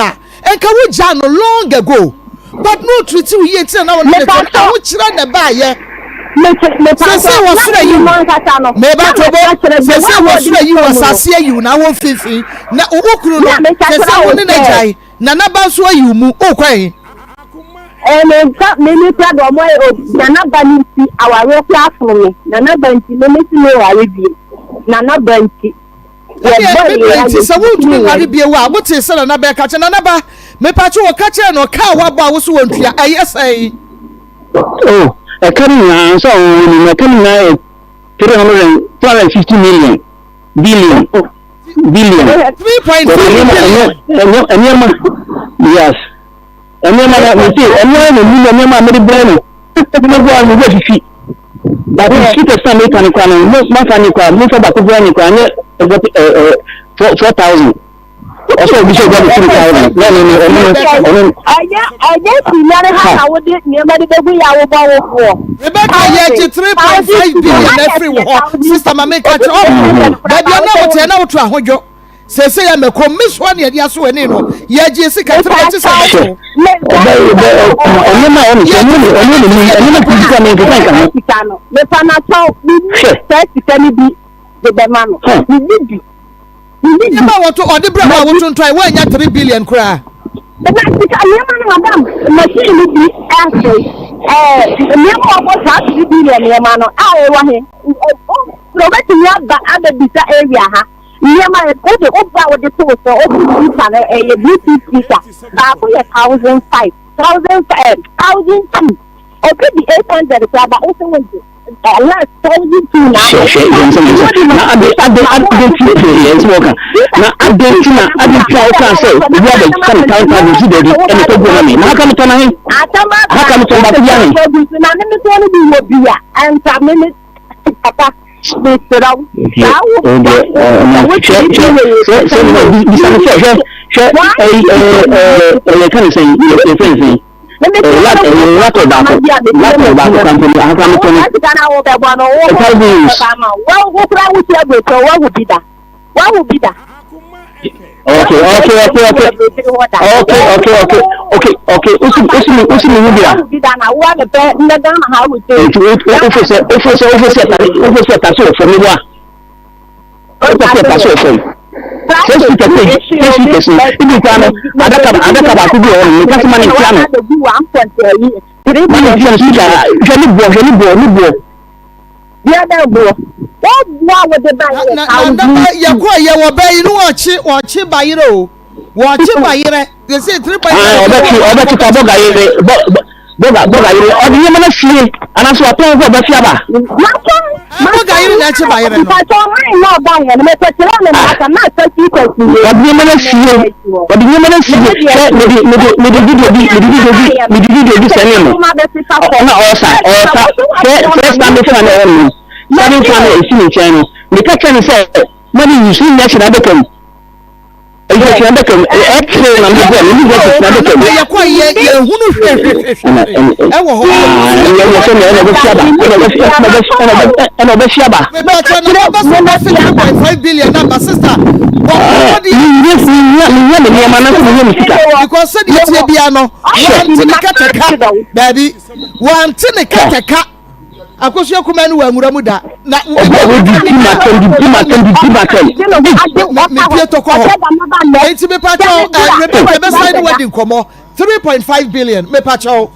Speaker 2: nka wo gyaa no long ago but na ɔtreat wo yie nti na na wo ne ne te no
Speaker 10: Mepatɔ
Speaker 2: ahokyerɛ na ɛbaayɛ.
Speaker 10: mete mepatɔ
Speaker 2: Sese
Speaker 10: na
Speaker 2: wɔsoro ayi
Speaker 10: me
Speaker 2: wo.
Speaker 10: mu ankasa no
Speaker 2: Meba
Speaker 10: na
Speaker 2: tobo.
Speaker 10: meka kyerɛ the
Speaker 2: Sese
Speaker 10: way a wɔde
Speaker 2: wɔsoro
Speaker 10: me
Speaker 2: ayi wo
Speaker 10: fa mu no
Speaker 2: asase ayi wo na awɔ mfimfini na wo wo kunu no
Speaker 10: na meka
Speaker 2: sese
Speaker 10: kyerɛ
Speaker 2: wo
Speaker 10: wo
Speaker 2: ne no
Speaker 10: sɛ
Speaker 2: agyae na n'aba nso ayi wo mu wokɔ he?
Speaker 10: Ɛɛ me nsa me me kura de ɔmo ayɛ o nana ba ne nti awareɛ kura afono me nana ba nti me me si me ware bio nana ba nti
Speaker 2: Ɛdeɛ
Speaker 10: yɛbɔ
Speaker 2: me
Speaker 10: yɛ
Speaker 2: berɛ
Speaker 10: ya
Speaker 2: nti
Speaker 10: yɛ
Speaker 2: sɛ wontumi
Speaker 10: si me
Speaker 2: nware
Speaker 10: ware.
Speaker 2: bio a wotee sɛ nana bɛka kyerɛ nana ba mepatwo wɔka kyerɛ no ɔka a wabɔ a wo so wɔntua ɛyɛ sɛn?
Speaker 9: Oh, ɛka no nyinaa nso a wɔwɔ nim ɛka no nyinaa yɛ 300 350 million billion billion.
Speaker 2: 3.5 billion.
Speaker 9: Nneɛma yes nneɛma na mete nneɛma na nim nneɛma a mede brɛ no mede brɛ no mede fifi baako sweetest na meka no kora no mo mafa ne kora mofa baako brɛ ne kora nyɛ ɛbɔ ɛɛ 4,000. Ɔsɛ obi sɛ ɔgya ne 3,000 na ɔno no ɔno no ɔno.
Speaker 10: Ɛnyɛ ɛnyɛ senior ha na wode nneɛma de bɛgu yɛ a wobɔ wo boɔ.
Speaker 2: Rebecca yɛgye 3.5 billion afiri wo hɔ sister ma menka kyerɛ ɔho baabi a na woteɛ na woto ahodwo sese yɛ mɛkɔ mmesoa ne ɛde aso w'ani no yɛgye sika tiri ɛte sɛ mɛto.
Speaker 9: Ɔbɛ ɔbɛ nneɛma a ɔno sɛ ɔno ne ɔno ne mu nneɛma pii sika ne nkeka nka ho.
Speaker 10: Sika no mepa na kyɛw
Speaker 9: Hwɛ.
Speaker 10: saa sika no bi de bɛma no medi bi.
Speaker 2: Nneɛma a wɔto ɔde brɛ wo a wotontɔn woannya 3 billion koraa.
Speaker 10: Na sika nneɛma no madam machine no bi asɛe ɛɛ nneɛma a wɔbɔ saa 3 billion nneɛma no a ɛwɔ he na obetumi aba abɛbisa area ha nneɛma wode woba wode to so wote speaker no ɛyɛ bluetooth speaker baako yɛ 1005 1000 1002 obi di 800 koraa ba wosɛ wogye.
Speaker 9: Hwɛ hwɛ yɛn nsɛm sɛ na ade ade ade ti yɛn nsɛm ɔka na ade ti na ade ti a ɔka sɛ obi abɛ ka ne tan tan si dɛbi ɛna tɔ gu ma mi na aka mi tɔn ahe aka mi tɔn baako bi ahe.
Speaker 10: Na ne mi tɔn bi wɔ bi a ɛnta mi mi papa mi sira wo.
Speaker 9: Hwɛ hwɛ sɛ sɛ bisa mi sɛ hwɛ hwɛ ɛyi ɛɛ ɛyɛ ka ne sɛn yɛ fɛn sɛn. Laptop baako laptop baako kampo no ahokora no tɔ no 1,000 euros. Okay, okay, okay, okay. Okay, okay, okay, okay, okay. Usi usi mi usi mi wubi a. Nti ofo sɛ ofo sɛ ofo sɛ ofo sɛ tase wɔ fam wa. Wopɛ sɛ ɛta so wɔ fam. Sɛ speaker sɛ sɛ speaker sɛ ibi kura no adaka adaka baako bi wɔ hɔ no meka sɛ ma ne ntia no. Ma ne ntia no speaker hwɛ ne boɔ hwɛ ne boɔ ne boɔ.
Speaker 10: Deɛ bɛ boɔ. Wɔn boɔ a wɔde ba yɛ
Speaker 2: na na na yɛkɔ yɛ wɔ bɛ yi no wɔkye wɔkye bayerɛ o wɔkye bayerɛ they say 3.5.
Speaker 9: Ɔbɛkye ɔbɛkye ta bɔga yere bɔ Bɔga bɔga yere ɔde nneɛma no asie anaasɛ watɔn kɔ ɔbɛfi aba.
Speaker 10: Matɔn
Speaker 2: Bɔga yere na ɛkye ba yere no.
Speaker 10: Mpatɔ ɔman na ɔba yɛ no mekɔkyerɛ ne maka na asɛ sika sie.
Speaker 9: Ɔde nneɛma no asie ɔde nneɛma no asie hwɛ mede mede mede video bi mede video bi mede video bi sɛne no ɔna ɔsa ɔsa sɛ sɛ standing fan na ɛwɔ no standing fan na ɛsi ne nkyɛn no meka kyerɛ no sɛ ma ne use ne nyɛ hyɛ n'adaka mu. Nkyɛ adaka mu x-ray na mede brɛ no ne verses na adaka mu.
Speaker 2: Yɛkɔ yɛ yɛhunu hwehwehwehwɛ ɛwɔ hɔ.
Speaker 9: Ɛnna ɛna ɛna ɔbɛfi aba ɛna ɔbɛfi ɛna ɔbɛfi ɛna ɔbɛfi aba.
Speaker 2: Mepatwa na ɔbɛ so bɛfi 3.5 billion na ba sista.
Speaker 9: Mehia mehia me nneɛma na nso mehia me sika.
Speaker 2: Because sɛdeɛ tie bia no wɔnte ne kɛtɛka baabi wɔnte ne kɛtɛka. Akosua kumaa no wɔ nwura mu da. Na
Speaker 9: Ɔbɛ wo di di ma tɛm di di ma tɛm di di ma tɛm.
Speaker 2: Me pie tɔkɔ hɔ. Enti me pa kyɛw ɛ Rebecca yɛ bɛ san ne wadi nkɔmɔ 3.5 billion me pa kyɛw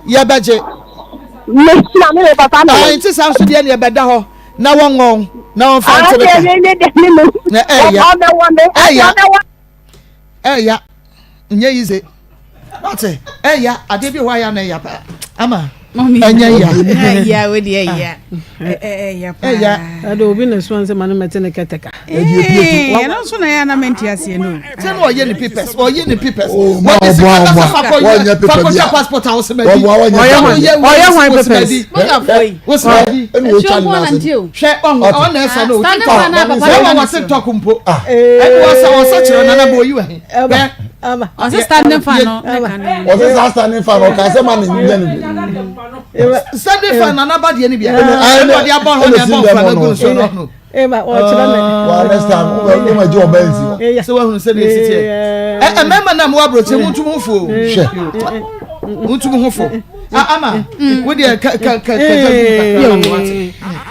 Speaker 2: yɛ bɛ gye. Ɛɛ nti saa nso deɛ ne yɛ bɛ da hɔ na wɔn ngɔn na wɔn fa nti ne ka. Na ɛya ɛya ɛya nyɛ yize. Wate ɛya adeɛ bi wɔ ayɛ na ɛya paa ama ɛnyɛ ya.
Speaker 12: Ɛya o deɛ ɛya ɛya paa.
Speaker 2: Ɛya.
Speaker 5: Ɛde obi na esuan sɛ ma no mɛte ne kɛtɛka.
Speaker 12: Ɛno nso na ɛyɛ anam nti aseɛ no.
Speaker 2: Sɛ na ɔyɛ ne papers ɔyɛ ne papers.
Speaker 6: Oh, ma ɔboa ɔboa wɔnyɛ paper bi a
Speaker 2: fakɔtwa passport a ɔsɛ ma di.
Speaker 6: Ɔboa wɔnyɛ
Speaker 5: ɔyɛ ɔyɛ hwan papers.
Speaker 6: Ɛna otwa ne nan ase.
Speaker 2: Hwɛ ɔn ɔn na ɛsa no o tiktok ɛwɔ wɔ tiktok mpo ɛna ɔsa ɔsa kyerɛ nana bɔ oyi wɔ he.
Speaker 12: Ɔsɛ standing fan no.
Speaker 6: Ɔsɛ saa standing fan ɔka sɛ ma ne nyɛ ne
Speaker 2: bi. Standing fan nana ba deɛ ne bia. Ɛna ɔde abɔ hɔ na ɛbɔ nfa na gu nsuo no no.
Speaker 5: Eba ɔkyerɛ me.
Speaker 6: Wa next time wo ma gye ɔbɛn si hɔ.
Speaker 2: Sɛ wahunu sɛ deɛ esi teɛ. Ɛ mmarima na mo aburokyi mo ntum ho fo.
Speaker 6: Hwɛ.
Speaker 2: Mo ntum ho fo. Ama wo deɛ ka ka ka ka.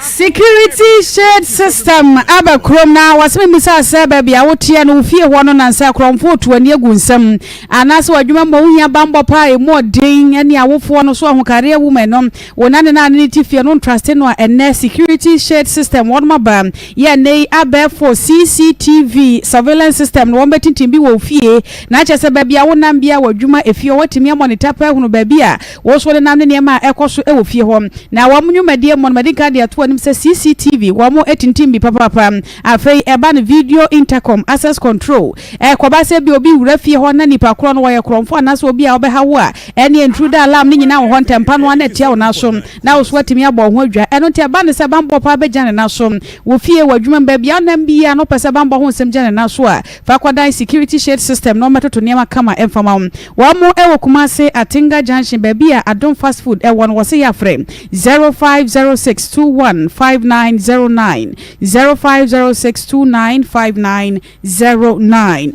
Speaker 12: Security shade system aba kurom na wɔse memmisa sɛ baabi a woteɛ no wo fie hɔ no nansa korɔmfo reto ani agu nsam anaasɛ w'adwuma mu wohia bammɔ paa a emu ɔden ɛne awofoɔ no so ahokareɛ woman no wo nane no a ne ne te fie no ntraste no a ɛnnɛ security shade system wɔnom aba yɛ ɛnnɛ yi abɛɛfo CCTV surveillance system no wɔn bɛtintim bi wɔ wo fie na kyerɛ sɛ baabi a wonam biara w'adwuma efie hɔ watumi amɔnita paa ahunu baabi a Wo nso wonenam ne nneɛma a ɛkɔ so wɔ fie hɔ. Na wɔn nnwumadie mu no, madi kan de ato anim sɛ CCTV, wɔtintim bi papaapa. Afei ɛba no video intercom, access control. Ɛkɔba sɛ ebia obi wura fie hɔ na nipa korɔ no ɔyɛ korɔmfoɔ anaasɛ obi a ɔbɛha wo a, ɛnneɛ intruder alarm no nyinaa wɔ hɔ ntɛmpa no ara na atia wo nan so na wo nso woatumi abɔ wo ho adwa. Ɛno nti ɛba no sɛ bammɔ paa bɛgyina ne nan so. Wo fie, w'adwuma mu, baabi a wonam biara no wopɛ sɛ bammɔ ho nsɛm gyina ne nan so a, Fa kɔdan security shade system na wɔmmɛtoto nneɛma kama mfa ma wo. Wɔn wɔ Kumasi, Atenga junction baabi a Adom fast food wɔ no wɔse yɛafrɛ 0506215909, 0506295909.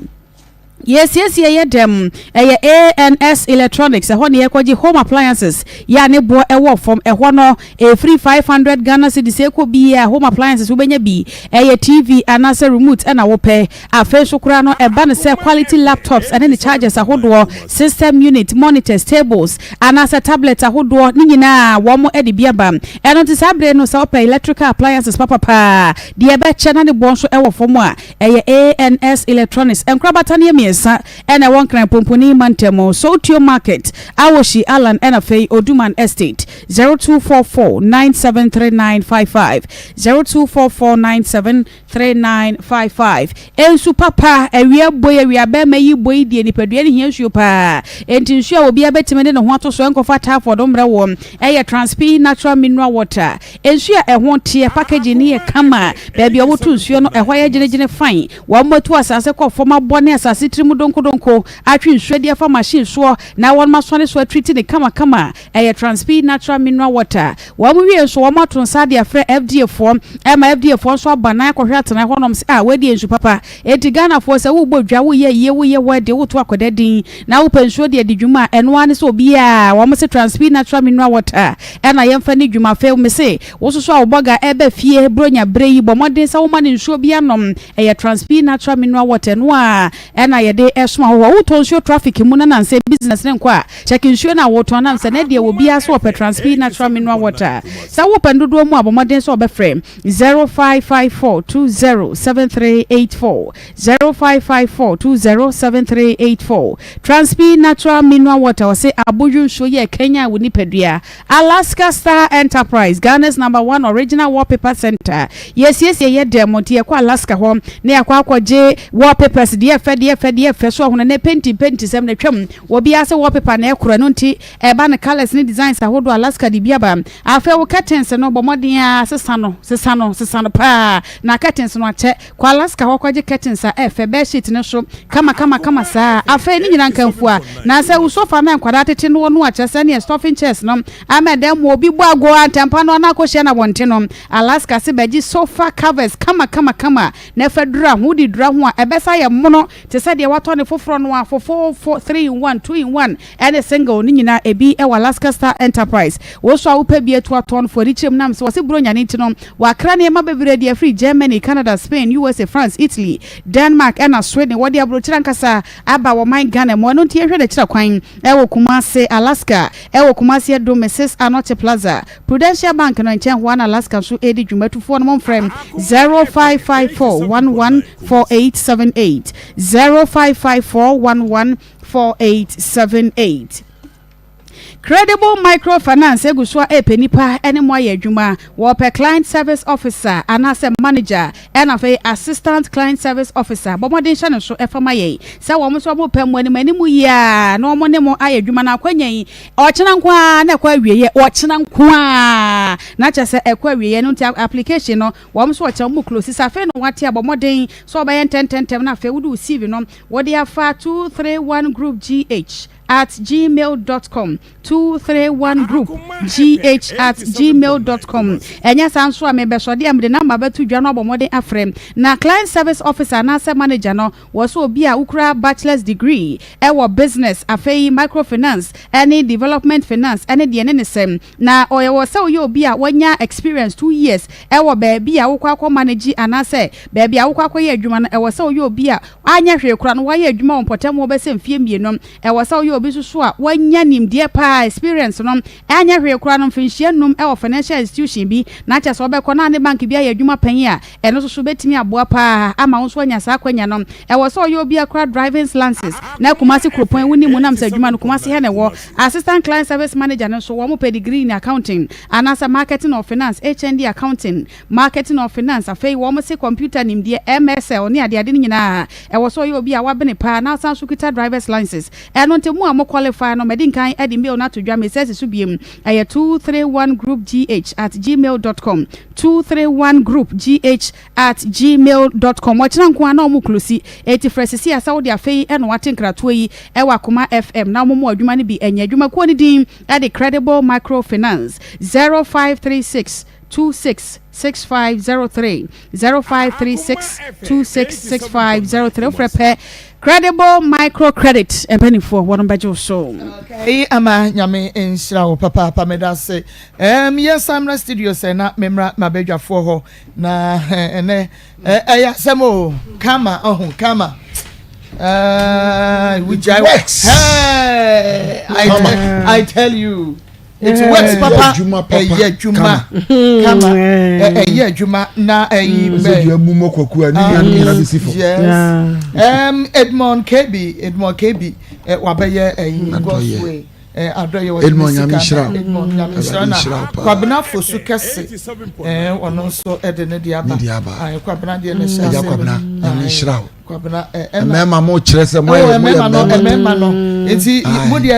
Speaker 12: Yɛsiesie yɛ dɛm, ɛyɛ ANS Electronics, ɛhɔ na yɛkɔgye home appliances yɛ a ne boɔ wɔ fam, ɛhɔ no Ɛfiri 500 Ghana cedis rekɔ biara, home appliances wobɛnya bi, ɛyɛ TV anaasɛ remote na wopɛ. Afei nso koraa no, ɛba no sɛ quality laptops ne ne chargers ahodoɔ, system unit, monitors, tables anaasɛ tablets ahodoɔ, ne nyinaa wɔn de bi aba. Ɛno nti saa bere no sɛ wopɛ electrical appliances papapaa, deɛ ɛbɛkyɛ na ne boɔ nso wɔ fam a, ɛyɛ ANS Electronics. Nkorabata no yɛ mmiɛnsa na ɛwɔ Nkran Pomponi mantam, Sowutuo Market, Awoshie Allan ɛna afei Oduman Estate. 0244 973955 0244 973955 Nsu papa, awia boi, awia bɛrima yi boi deɛ nipadua no hia nsuo paa. Enti nsuo a obiara bɛtumi de ne ho ato so ɛnkɔfa typhoid mmrɛ woɔ ɛyɛ Transpi Natural Mineral Water. Nsuo a ɛho teɛ, packaging no yɛ kama, baabi a wɔto nsuo no ɛhɔ yɛ gyenegyene fine. Wɔatu asase kɔ fam abɔ ne asase tirim donkodonko, atwe nsuo de afa machine soɔ na wɔn asɔne so atriti no kamakama. Ɛyɛ Transpeed Natural Mineral Water. Wɔn wie nso, wɔn ato nsa de afrɛ FDA foɔ ɛma FDA foɔ nso aba nan akɔhwɛ atenae hɔ nom sɛ ah wei deɛ nsu papa. Enti Ghana foɔ sɛ worebɔ dwa, woreyɛ ayie, woreyɛ wedding, woreto akwadaa din na wopɛ nsuo de adi dwuma a, ɛno ara ne sɛ obiara wɔn se Transpeed Natural Mineral Water ɛna yɛmfa nni dwuma. Afei mese wo nso so a wo bɔga ɛreba fie Buronya berɛ yi, bɔ mmɔden sɛ woma no nsuo bi anom. Ɛyɛ Transpeed Natural Mineral Water, ɛno ara ɛna yɛde ɛsom ahɔhoɔ. Wotɔ nsuo traffic mu na nansɛ business no nkɔ a, Check nsuo no a wotɔn nam sɛ nɛ deɛ wɔ biara so wɔpɛ Transpeed natural mineral water. Sɛ wopɛ no dodoɔ mu a bɔ mmɔden sɛ wɔbɛfrɛ 0554 20 7384, 0554 20 7384. Transpeed natural mineral water ɔse abodwo nsuo yi a ɛkanyan wo nipadua. Alaska Star Enterprise, Ghana's number one original wallpaper center. Yɛsiesie yɛ dɛm nti yɛkɔ Alaska hɔ na yɛakɔ akɔgye wallpapers deɛ ɛfɛ deɛ ɛfɛ deɛ. adeɛ fɛ so ahono ne penti penti sɛm na twam. Obiara sɛ wallpaper na ɛkorɔ ɛno nti ɛba no colours ne designs ahodoɔ Alaska de bi aba. Afei wo curtains no bɔ mmɔden ara sesa no sesa no sesa no paa na curtains no akyɛ. Kɔ Alaska hɔ kɔgye curtains a ɛfɛ bed sheet no so kama kama kama saa. Afei ne nyinaa nkamfua na sɛ wo sofa no a nkwadaa tete noɔ no a kyerɛ sɛ neɛ stuffing chairs no ama ɛdan mu obi bɔ agoo a ntɛmpa no ana akɔhyia no abɔnten no. Alaska se bɛgye sofa covers kama kama kama na fa dura ho wode dura ho a ɛbɛsa ayɛ mono te sɛ deɛ watɔ no foforɔ no ara fofoofo, three in one, two in one, ɛne single no nyinaa ebi wɔ Alaska Star Enterprise. Wo nso a wopɛ bi atu atɔn fo ani kyerɛ mu nam sɛ wɔse Buronya no nti no wɔakra nneɛma bebree de afiri Germany, Canada, Spain, USA, France, Italy, Denmark ɛna Sweden. Wɔde aburokyire ankasa aba wɔ man Ghana mu. Ɛno nti yɛnhwɛ n'akyira kwan wɔ Kumasi, Alaska, ɛwɔ Kumasi Adum, Mrs. Anokye Plaza, Prudential Bank no nkyɛn hɔ ara na Alaska nso redi dwuma. Atufoɔ no momfrɛ 0554 11 4878, 0554 11 4878. Credible Microfinance gu so a ɛrepɛ nnipa ne mo ayɛ adwuma. Wɔrepɛ Client Service Officer anaasɛ Manager ɛna afei Assistant Client Service Officer. Bɔ mmɔden hyɛ no so fa ma yɛn sɛ wɔn nso wɔrepɛ mo anim anim yie a na wɔn ne mo ayɛ adwuma. Na akwanya yi ɔkyena nko ara na ɛkɔ awieɛ, ɔkyena nko ara na kyerɛ sɛ ɛkɔ awieɛ no nti application no wɔn nso ɔkyena wɔn close. Sɛ afei na wɔate a bɔ mmɔden sɛ wɔbɛyɛ ntɛntɛntɛm na afei wode wo CV no wode afa 231 group gh at gmail dot com 231 group gh at gmail dot com ɛnyɛ saa nso a mebɛsɔde a mede namba bɛto dwa no abɔ mmɔden afrɛ na client service officer anaasɛ manager no wɔ so obi a wokura bachelor's degree ɛwɔ business afei microfinance ɛne development finance ɛne deɛ ne ne sɛm na ɔyɛ wɔ sɛ woyɛ obi a wanya experience 2 years ɛwɔ baabi a wokɔ akɔ manage anaasɛ baabi a wokɔ akɔyɛ adwuma no. Ɛwɔ sɛ woyɛ obi a anyɛ hwee kora no wayɛ adwuma wɔ mpɔtam wɔ bɛsɛ mfie 2. Ɛwɔ sɛ woyɛ obi nso so a wanya nimdeɛ paa experience no anyɛ hwee kora no mfinhyia 5 ɛwɔ financial institution bi na kyɛ sɛ wɔbɛkɔ na ne bank bi ayɛ adwuma panyin a ɛno nso so bɛtumi aboa paa ama wo nso anya saa akwanya no. Ɛwɔ sɛ ɔyɛ obi akora driving license na Kumase kuropɔn wo mu nam sɛ adwuma no Kumase ha na ɛwɔ. Assistant client service manager no nso wɔn pɛ degree in accounting anaasɛ marketing or finance, HND accounting, marketing or finance. Afei wɔn se computer nimdeɛ MSL ne adeade no nyinaa ɛwɔ sɛ ɔyɛ obi a wabene paa na asan so kita drivers license. Ɛno nti mu a mo qualify no mɛdi nkan ɛde mail no ato dwa mesɛ si so biem ɛyɛ 231 group gh at gmail dot com, 231 group gh at gmail dot com. Ɔkyena nko a na ɔmo close eti frɛ sisi asa wode afei ɛna wate nkratoɔ yi ɛwɔ Akoma FM na ɔmo mo adwuma no bi ɛnyɛ adwumakuo no din ɛde Credible Microfinance. 0536 266503, 0536 266503. Wofrɛ pɛ Credible Microcredit mpanimfoɔ wɔn bɛgye wo so.
Speaker 2: Eyi ama Nyame nhyira wo papaapa. Meda ase. Yɛnsan mmra studio sɛ na memmra m'abadwafoɔ hɔ na ɛnɛ ɛyɛ asɛm o kama ɔho kama. Wogyae
Speaker 6: works.
Speaker 2: Hey, I tell you it works papa. Ɛyɛ adwuma kama, ɛyɛ adwuma na ɛyi
Speaker 6: bɛ. Sɛ mu mɔ kwaku a ne nua no nyina bɛsi fam.
Speaker 2: Yes, Edmond Kebi, Edmond Kebi wabɛyɛ ɛyi God's way adɔyɛ wɔde
Speaker 6: Edmond Nyame nhyira wo.
Speaker 2: Edmond Nyame nhyira na Kwabena Fosu kɛse ɔno nso ɛde ne de aba.
Speaker 6: Ne de aba.
Speaker 2: Kwabena deɛ ne hyɛ
Speaker 6: Agya
Speaker 2: ase.
Speaker 6: Kwabena Nyame nhyira wo.
Speaker 2: Kwabena ɛna
Speaker 6: mmarima mo kyerɛ sɛ moyɛ
Speaker 2: ɛwɔ
Speaker 6: moyɛ
Speaker 2: mmarima no
Speaker 6: mmarima.
Speaker 2: Mmarima no nti
Speaker 6: Aye.
Speaker 2: mo deɛ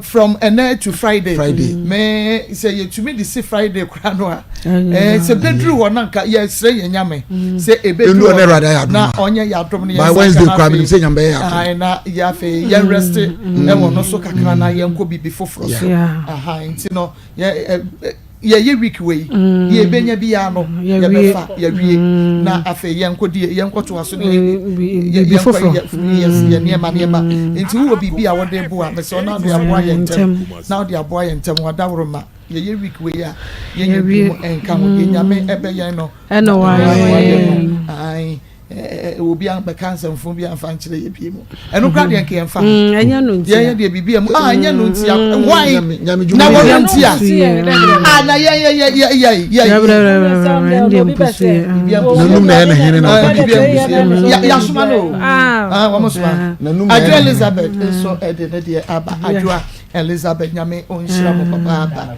Speaker 2: from ɛnɛ to Friday.
Speaker 6: Friday.
Speaker 2: Me sɛ yɛtumi de si Friday kora no a sɛ bɛduru hɔ na nka yɛsrɛ yɛn Nyame sɛ ebɛduru
Speaker 6: Ɛndu hɔ na Awurade ayɛ
Speaker 2: hɔ
Speaker 6: adom
Speaker 2: na
Speaker 6: a.
Speaker 2: ɔnyɛ yɛ adom no
Speaker 6: By
Speaker 2: yɛn nsa
Speaker 6: Wednesday
Speaker 2: nka
Speaker 6: koraa
Speaker 2: na
Speaker 6: menim sɛ Nyame bɛyɛ adom.
Speaker 2: Aye, na yɛ afei yɛn rest ɛwɔ no so kakra na yɛnkɔ biribi foforɔ so. Aha nti no yɛ ɛ ɛ yɛyɛ week wei yɛ ebenya bi ya no
Speaker 5: Yɛwie.
Speaker 2: yɛbɛfa yɛwie na afei yɛnkɔ di yɛnkɔ to aso ne
Speaker 5: Biribi
Speaker 2: yɛnkɔ
Speaker 5: foforɔ.
Speaker 2: Yes, yɛ nneɛma nneɛma nti wowɔ biribi a wɔde boa mesɛ ɔna de aboa yɛ ntɛm na ɔde aboa yɛ ntɛm wadaworo ma yɛyɛ week wei a yɛnyɛ bi
Speaker 5: Yɛwie.
Speaker 2: mu ɛnka ho deɛ Nyame ɛbɛyɛn no
Speaker 5: Ɛna
Speaker 2: na
Speaker 5: wayɛ.
Speaker 2: wayɛ no. Ae, obi ambɛka nsɛmfo bi amfa nkyerɛ yɛ bie mu ɛno kora deɛ nka yɛmfa ho.
Speaker 5: Ɛnyɛ no nti
Speaker 2: yɛyɛ deɛ biribi a mu ah ɛnyɛ no nti a why
Speaker 6: Nyame Nyame
Speaker 2: na
Speaker 6: dwuma
Speaker 2: wɔn
Speaker 6: yɛ.
Speaker 2: nti a ah na yɛ yɛ yɛ yɛ yɛ yɛ
Speaker 6: N'anum na ɛyɛ ne hene na ɔfa keka.
Speaker 2: Yasoma no o, ah wɔn soma.
Speaker 6: N'anum na
Speaker 2: Adwoa
Speaker 6: ɛyɛ ne hene.
Speaker 2: Elizabeth nso ɛde ne deɛ aba. Adwoa. Elizabeth Nyame ɔnhyira mo papaapa.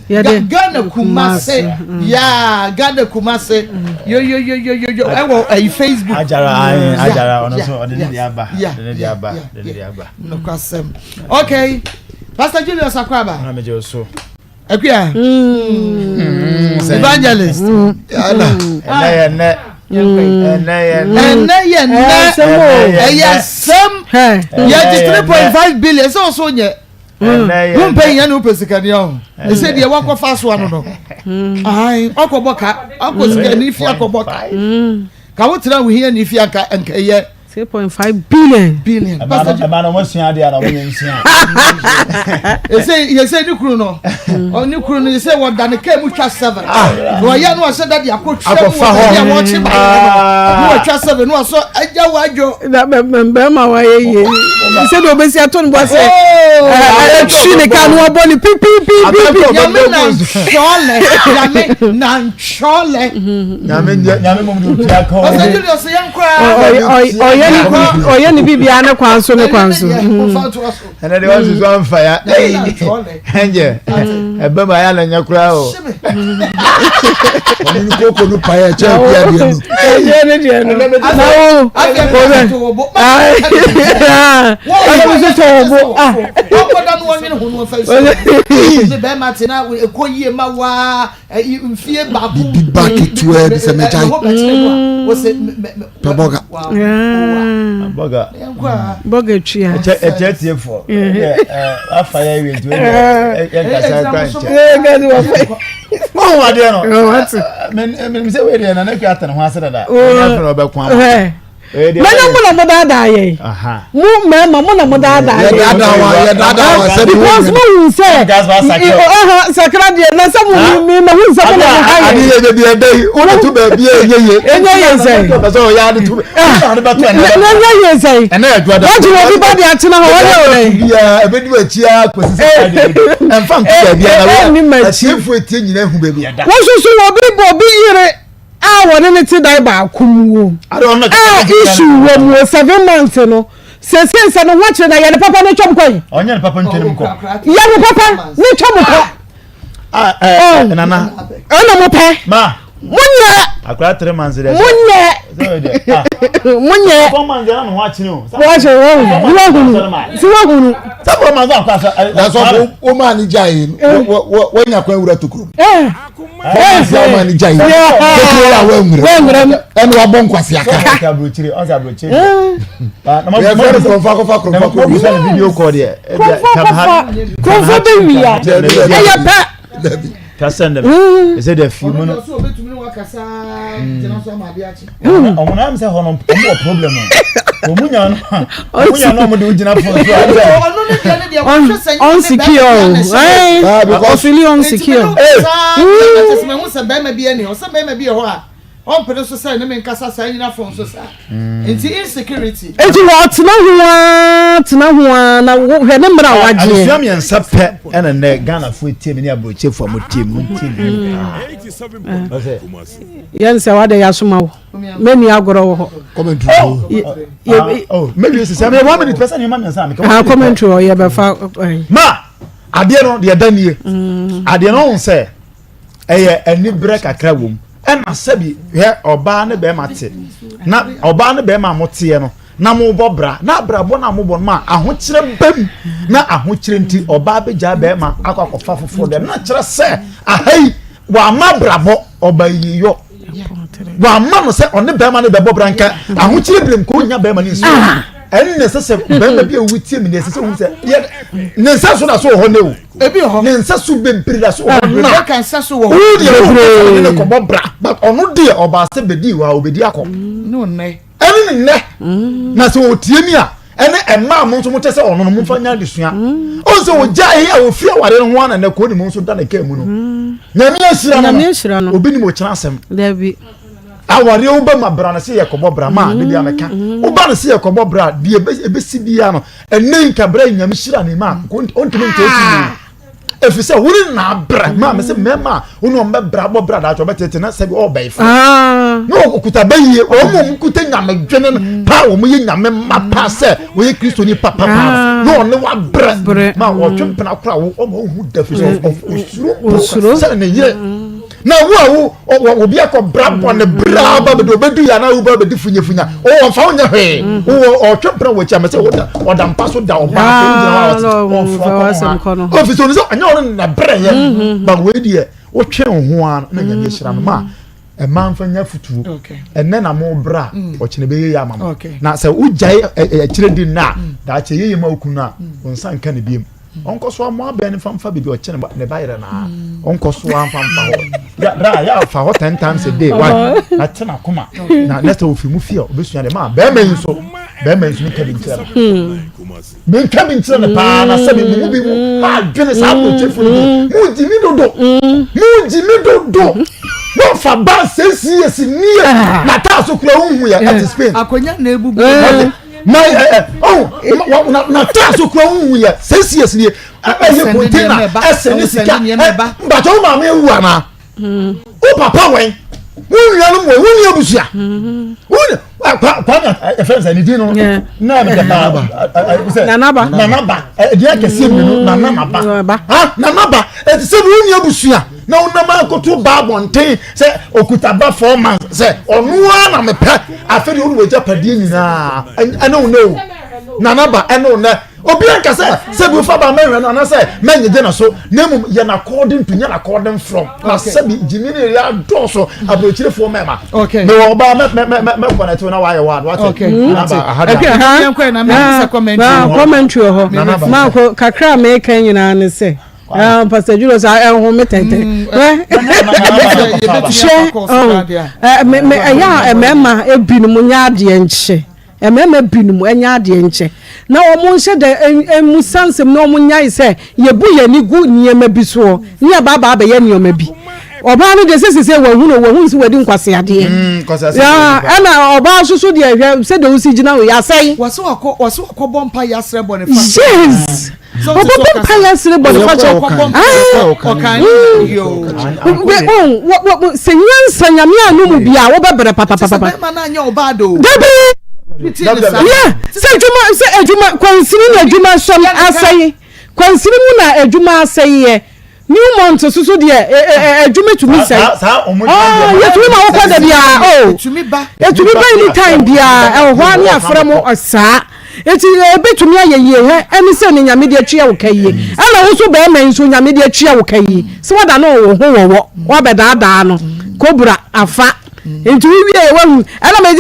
Speaker 2: Ghana Kumase yaa Ghana Kumase yoyoyoyoyo ɛwɔ ɛyi Facebook.
Speaker 4: Ajara ayi Ajara ɔno nso ɔde ne de aba ɔde ne de aba ɔde ne de aba.
Speaker 2: Nokwasɛm okay Pastor Julius Akwaba.
Speaker 4: Ɔna mi jɛ o so.
Speaker 2: Akuya. Mm. Evangelist.
Speaker 4: Ɛnɛ yɛ nɛ. Ɛnɛ yɛ nɛ.
Speaker 2: Ɛnɛ yɛ nɛ. Ɛyɛ sɛm. Yɛ gye 3.5 billion sɛ ɔso nyɛ. Wompɛ hia ne wopɛ sikani ɔho. Ɛsɛ deɛ wakɔfa asoa no no. Ahan ɔkɔbɔ ka ɔkɔ sikani fi akɔbɔ ka. Ka wotena wo hia ne fi anka nka ɛyɛ.
Speaker 5: 3.5 billion.
Speaker 2: Billion.
Speaker 4: Ɛma na wɔn sua adeɛ na wɔn nyɛ nsua.
Speaker 2: Ese yɛsɛ ne kunu no ne kunu no yɛsɛ wɔda ne kaa mu twa seven. Ah. Na ɔyɛ no ɔhyɛ dade akɔ twa mu wɔ baabi a wɔkye ba no na wɔtwa seven na wɔsɔ agya wadwo.
Speaker 5: Na bɛrima wayɛ yie sɛ de obesi ato ne bɔ sɛ ɛtwi ne kaa no wɔbɔ ne pipipipipi.
Speaker 2: Nyame na ntwɔlɛ nyame na ntwɔlɛ.
Speaker 4: Nyame nyame mom de otua ka o.
Speaker 2: Ɔsɛ Julius yɛn koraa.
Speaker 5: Ɔyɛ ne ɔyɛ ne biribiara ne kwan so ne kwan so.
Speaker 4: Ɛnɛ de wɔn soso anfa ya. Ɛnjɛ ɛbɛ mu ayɛ ananya koraa o.
Speaker 6: Ɔno ne koko no paeɛ ɛkyɛ bi adeɛ no.
Speaker 5: Ɛkyɛ ne deɛ no. Na wo. Ɔbɛ. Ɔbɛ mi so tɔ wo bo.
Speaker 2: Ɔkɔda no wɔnwene ho no ɔfɛ so. Ne bɛrima te na ɛkɔ yie ma waa. mfie baako.
Speaker 6: Bibi ba ketewa bi sɛ mɛgyae. Pɛ bɔga.
Speaker 4: Bɔga.
Speaker 5: Bɔga tua.
Speaker 4: Ɛkyɛ ɛkyɛ tie fɔ. Afa yɛ wie nti yɛ nkasa kura nkyɛn. Ɔhun adeɛ no. Mɛ mi sɛ wei deɛ nana kura atene ho ase dada. Ɛnyɛ afei na ɔbɛ kɔn ama.
Speaker 5: Mɛnyɛ mo na mo daadaa yɛn. Mo mmarima mo na mo daadaa yɛn. Because mo hu sɛ sakra deɛ na sɛ mo mi ma hu sɛ mo na mo ha yɛn.
Speaker 6: Ade yɛ baabi ɛda yi o de to baabi a ɛnyɛ yie.
Speaker 5: Ɛnyɛ yie sɛ. Na ɛnyɛ yie sɛ. Wagye wɔ bi ba de atena hɔ wɔyɛ o dɛ.
Speaker 6: Biara ɛbɛdi wɔ akyi ara kɔsi sɛ ɛnfa nto baabi a na wɔ atiefo etie nyinaa hu baabi ɛda.
Speaker 5: Wososo wɔ bi bɔ bi yere. a wɔne no te dan baako mu wom a issue wɔ mu 7 months no sese sɛ ne ho akyerɛ na yɛ ne papa ne twam kɔ yi.
Speaker 4: Ɔnyɛ ne papa ntwa ne mu kɔ.
Speaker 5: Yɛ ne papa ne twam kɔ.
Speaker 4: Ah, eh, oh. Nana.
Speaker 5: Ɛna mo pɛ.
Speaker 4: Ma.
Speaker 5: Mo nyɛ.
Speaker 4: Akora 3 months dɛ.
Speaker 5: Mo nyɛ. Mo nyɛ.
Speaker 4: 4 months yɛn na ho akyerɛ o.
Speaker 5: Wɔakyerɛ wɔn hu. Wɔn hunu. Si wɔn hunu.
Speaker 4: Sɛ 4 months akɔ asa.
Speaker 6: Na sɔfo o maa ni gya yi wɔnya kwan wura tokuro. Fɔmasi a ɔma ne gya yi tokuro yi a wɔnwura mu ɛna wabɔ nkwasi aka. Yɛ fɛn no kurɔnfo akɔfa kurɔnfo akɔ
Speaker 4: wia. Video call deɛ.
Speaker 5: Kurɔnfo akɔfa kurɔnfo bɛ wia ɛyɛ pɛ.
Speaker 4: Kasɛn dɛ ɛsɛ dɛ fi mu no. Ɔmo na sɛ hɔ no ɔmo wɔ problem o. Ɔmo nya no ɔmo nya no ɔmo de gyina fon so.
Speaker 2: Ɔno ne deɛ ne deɛ wɔhwɛ sɛ
Speaker 5: Unsecure o. Ɔfili unsecure.
Speaker 2: Ɛɛ. Sɛ bɛrima bi ɛni hɔ sɛ bɛrima bi yɛ hɔ a ɔmpene so sɛ ne me nkasa saa nyina fon so saa nti insecurity.
Speaker 5: Eti wɔtena ho ara tena ho ara na hwɛ ne mmerɛ a wagyeɛ.
Speaker 4: Adesua mmiɛnsa pɛ ɛna nnɛ Ghanafoɔ tie mi ne aburokyefoɔ a mo tie mi mo tie mi paa.
Speaker 5: Yɛn sɛ wade yasoma wo mɛni agorɔ wɔ hɔ.
Speaker 6: Commentary.
Speaker 4: Oh, maybe it's sɛ one minute pɛ sɛ nneɛma mmiɛnsa a meka.
Speaker 5: Ah, commentary wɔ yɛbɛfa.
Speaker 4: Ma adeɛ no deɛ ɛda nie adeɛ no ɔhun sɛ ɛyɛ anibrɛ kakra wɔ mu ɛna sɛbi hwɛ ɔbaa ne bɛrima te na ɔbaa ne bɛrima a mo teɛ no na mo bɔ bra na abrabɔ na mo bɔ no ma ahokyerɛ bɛm na ahokyerɛ nti ɔbaa bɛgya bɛrima akɔ akɔfa foforɔ dɛm na kyerɛ sɛ aha yi wama abrabɔ ɔba yiyɔ wama no sɛ ɔne bɛrima no bɛbɔ bra nka ahokyerɛ berɛ nka ɔnya bɛrima no nsuo ah. ɛne na ɛsɛ sɛ bɛrima bi a owu tie mi na ɛsɛ sɛ owu sɛ ne nsa so na so wɔ hɔ ne o
Speaker 2: ebi wɔ hɔ
Speaker 4: ne nsa so bebree da so wɔ hɔ na
Speaker 2: Rebecca nsa so wɔ hɔ
Speaker 4: wo deɛ bebree ne kɔbɔ bra but ɔno deɛ ɔbaa sɛ bɛdi hɔ a ɔbɛdi akɔ
Speaker 2: ne nnɛ
Speaker 4: ɛne ne nnɛ mm. na sɛ ɔtie mi a ɛne ɛmaa mo nso mo kyɛ sɛ ɔno no momfa nya adesua mm. ɔn sɛ ɔgya yi a ɔfiri aware no ho ana nɛ kɔɔ ne mu nso da ne kaa mu no mm. nyame ahyira no obi nim ɔkyena asɛm awareɛ wo bɛma bra no sɛ yɛkɔbɔ bra ma de bia mɛka woba no sɛ yɛkɔbɔ bra deɛ ɛbɛsi biara no ɛnɛ nka bra nyame hyira ne ma ɔntumi ntɛsi mu ɛfiri sɛ wo ne na abrɛ maa me sɛ mmarima a wo ne wɔn bɛbrɛ abɔ brɛ daakye wɔbɛtete na sɛbi ɔbɛyifo ah.
Speaker 6: Na ɔkuta bɛyie wɔn mu wɔn kuta nyame dwene no mm. paa wɔn yɛ nyame mma paa sɛ wɔyɛ kristoni papa paa na ɔne wa brɛ ma wɔtwe mpena kora wo ɔma ohu da fi sɛ osuro sɛ ne yere na wo a wo obi akɔ bra bɔ ne bra ba bɛde obedu yɛ anaa wo ba bɛdi funyafunya o wɔnfa wo nyɛ hwee wowɔ ɔtwe mpena wɔ akyi ama sɛ ɔda ɔda mpa so da ɔba afei wogyina hɔ a ɔfrɛ kɔ no ɔfi so ɔno sɛ ɛnyɛ ɔno na brɛ yɛ ba wei deɛ wotwe wo ho ara na nyame ahyira no ma ɛma nfa nya futuo ɛnɛ na mo bra mm. ɔkyena bɛyɛ yɛ ama mo na sɛ wogyae akyire di nna a mm. daakye yɛyɛ ma okunu no a mm. wo nsa nka ne biam ɔnkɔ so amoa bɛn ne fa mfa baabi ɔkyene ne ba yerɛ naa ɔnkɔ so amfa mfa hɔ bra yɛ afa hɔ ten times a day why na te na koma na next time ofiri mu fie a obɛsua de ma bɛrima yi nso bɛrima yi nso ne ka bi nkyerɛ no Mentwa bi nkyerɛ no paa na sɛ mo mu bi mu adwene saa aburokyefo no mu mo gyi mi dodo mo gyi mi dodo mo nfa ba six years nie ah. na taa so kura wohu yɛ ɛte Spain.
Speaker 2: Akonya na ebubu.
Speaker 6: Na ɛ ɛ ɔn na na taa so kura wohu yɛ six years nie ɛyɛ container ɛsɛ ne sika ɛ mbatɔ wo maame ewu ana. Wo papa wɛn wo nuanom wɛn wo nua abusua wo kwame ɛfɛn sɛ ne din no na ɛbɛ paa sɛ
Speaker 5: nanaba
Speaker 6: nanaba ɛdi akɛseɛ mmienu nanaba ha nanaba ɛti sɛ wo nua abusua na wonam akoto ba abɔnten sɛ okuta ba 4 months sɛ ɔno ara na mepɛ afei deɛ wone wagya padeɛ nyinaa ɛne wo nɛ o nanaba ɛne wo nɛ obi anka sɛ sɛbi wofa ba mɛhwɛ no anaasɛ mɛnyegye no so na mmom yɛ no according to nyɛ no according from na sɛbi gyimi ne yɛ adɔɔso aburokyirefoɔ mɛma mewɔ ɔbaa mɛkɔ na ɛtew na wayɛ wad wate
Speaker 5: commentary wɔ hɔ maako kakra a meka nyinaa ne sɛ Pastor Julius ɛho me tɛntɛn hwɛ ɛyɛ a mmarima ebinom nyɛ adeɛ nkyɛ Mmarima binom nyɛ adeɛ nkyɛ na wɔnhyɛ da mmusa nsɛm na wɔnyae sɛ yɛbu yɛn ani gu nneɛma bi soɔ ne yɛaba aba abɛyɛ nneɛma bi. Ɔbaa no deɛ sɛ sese wahunu wahunu sɛ wadi nkwaseadeɛ.
Speaker 6: Mm,
Speaker 5: ɛna ɔbaa nso so deɛ hwɛ sɛdeɛ wosi gyina hɔ yi asɛe.
Speaker 2: Wɔsɛ wakɔ wɔsɛ wakɔbɔ mpa yɛ asrɛ bɔ ne fa.
Speaker 5: Yes. Ɔbɛbɔ mpa yɛ asrɛ bɔ ne fa kyɛ. Sɛ nyansa nyame ano mu bia wobɛbrɛ papapapa. Dabi. Yeah, sɛ adwuma sɛ adwuma kwansini na adwuma sɔm asɛe. Kwansini mu na adwuma asɛe yɛ. Newmont soso deɛ adwuma tumi sɛe. Yɛtumi ma wokɔ da biara o. Ɛtumi ba anytime biara ɛwɔ hɔ a ne afrɛ mo saa. Eti ebetumi ayɛ yie hɛ ɛne sɛ ne nyame de atua wo ka yie ɛna wo nso bɛrima yi nso nyame de atua wo ka yie sɛ wada no wo ho wɔwɔ wabɛdaadaa no kobra afa nti wo wie wahu ɛna mɛ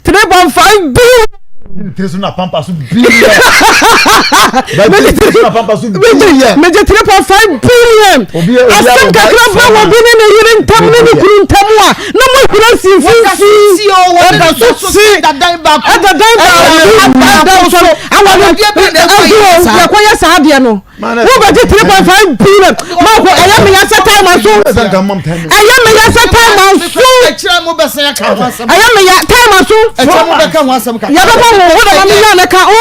Speaker 5: 3.5 billion.
Speaker 6: Tiri so na pampa so billion.
Speaker 5: Megye 3.5 billion. Asɛm kakra ba wɔ bi ne ne yere ntam ne ne kunu ntam a na mo ahura si mfimfini. Ɛda so si ɛdadan baako ɛda so awadeɛ ɛho yɛkɔyɛ saa adeɛ no. Wobɛgye 3.5 billion. Maako ɛyɛ me yɛ sɛ time aso. Ɛyɛ me yɛ sɛ time aso. Ɛyɛ me yɛ time aso. Yɛbɛbɔ ho wo dama me yɛ ne ka o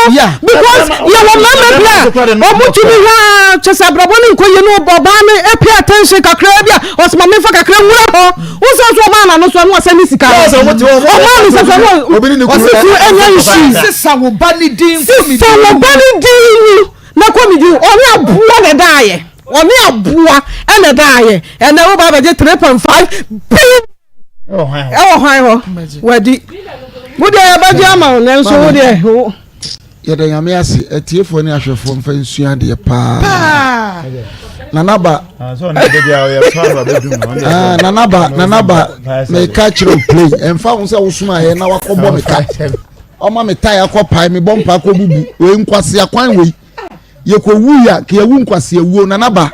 Speaker 5: because yɛwɔ mmarima bi a ɔmo tumi hwɛ a kyɛ sɛ abrabɔ ne nkɔ yie no ɔbaa no pay attention kakra bi a ɔsɛ ma memfa kakra nwura hɔ wo sɛ nso ɔmaa n'ano so ɛno ɔsɛ ne sika no ɔmaa ne sɛ so ɛno ɔsɛ su ɛnyɛ nhyi
Speaker 2: sesa wo ba ne din
Speaker 5: sesa wo ba ne din na kɔ me din ɔne aboa na ɛdaayɛ ɔne aboa ɛna ɛdaayɛ ɛnɛ wo ba bɛgye 3.5 billion ɛwɔ hwan hɔ wadi wo deɛ yɛbɛgye ama wo nanso wo deɛ wo.
Speaker 6: Yɛda Nyame ase atiefoɔ ne ahwɛfoɔ mfa nsua adeɛ paa. Nanaba ah, nanaba nanaba meka kyerɛ wo play ɛmfa ho sɛ wosoma yɛ na wakɔbɔ me ka ɔma me tae akɔ pae mebɔ mpa akɔ bubu wei nkwasea kwan wei yɛkɔwu ya ka yɛwu nkwasea wuo nanaba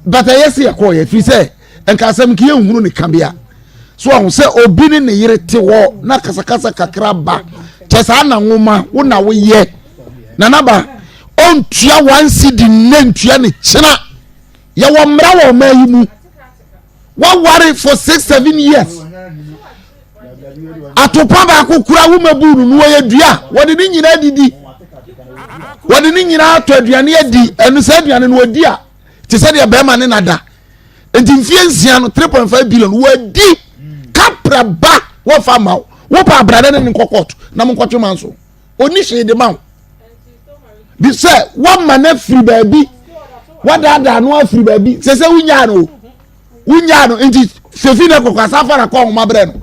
Speaker 6: but ɛyɛ sɛ yɛkɔɔyɛ firi sɛ nka asɛm nka yɛnhunu ne kabea so ahu sɛ obi ne ne yere te hɔ na kasakasa kakra ba kyɛ saa na nwoma wo na woyɛ nanaba ɔntua 1 cedi nnɛ ntua ne kyena yɛwɔ mmara wɔ ɔman yi mu waware for 6, 7 years atopa baako kura wo ma bu no no wɔyɛ dua wɔde ne nyinaa didi wɔde ne nyinaa atɔ aduane adi ɛno sɛ aduane no wɔdi a te sɛ deɛ bɛrima ne nada nti mfie 6 no 3.5 billion wɔadi. Kapraba wɔfa ma wo. Wopɛ abrada ne ne nkɔ court na mo nkɔtwe ma nso. Ɔni hwee de ma wo. Bi sɛ woama no afiri baabi. Wadaadaa no afiri baabi. Sɛ sɛ wonyaa no o. Wonyaa no nti fefi na kɔkɔ asa afa na kɔ nhoma brɛ no.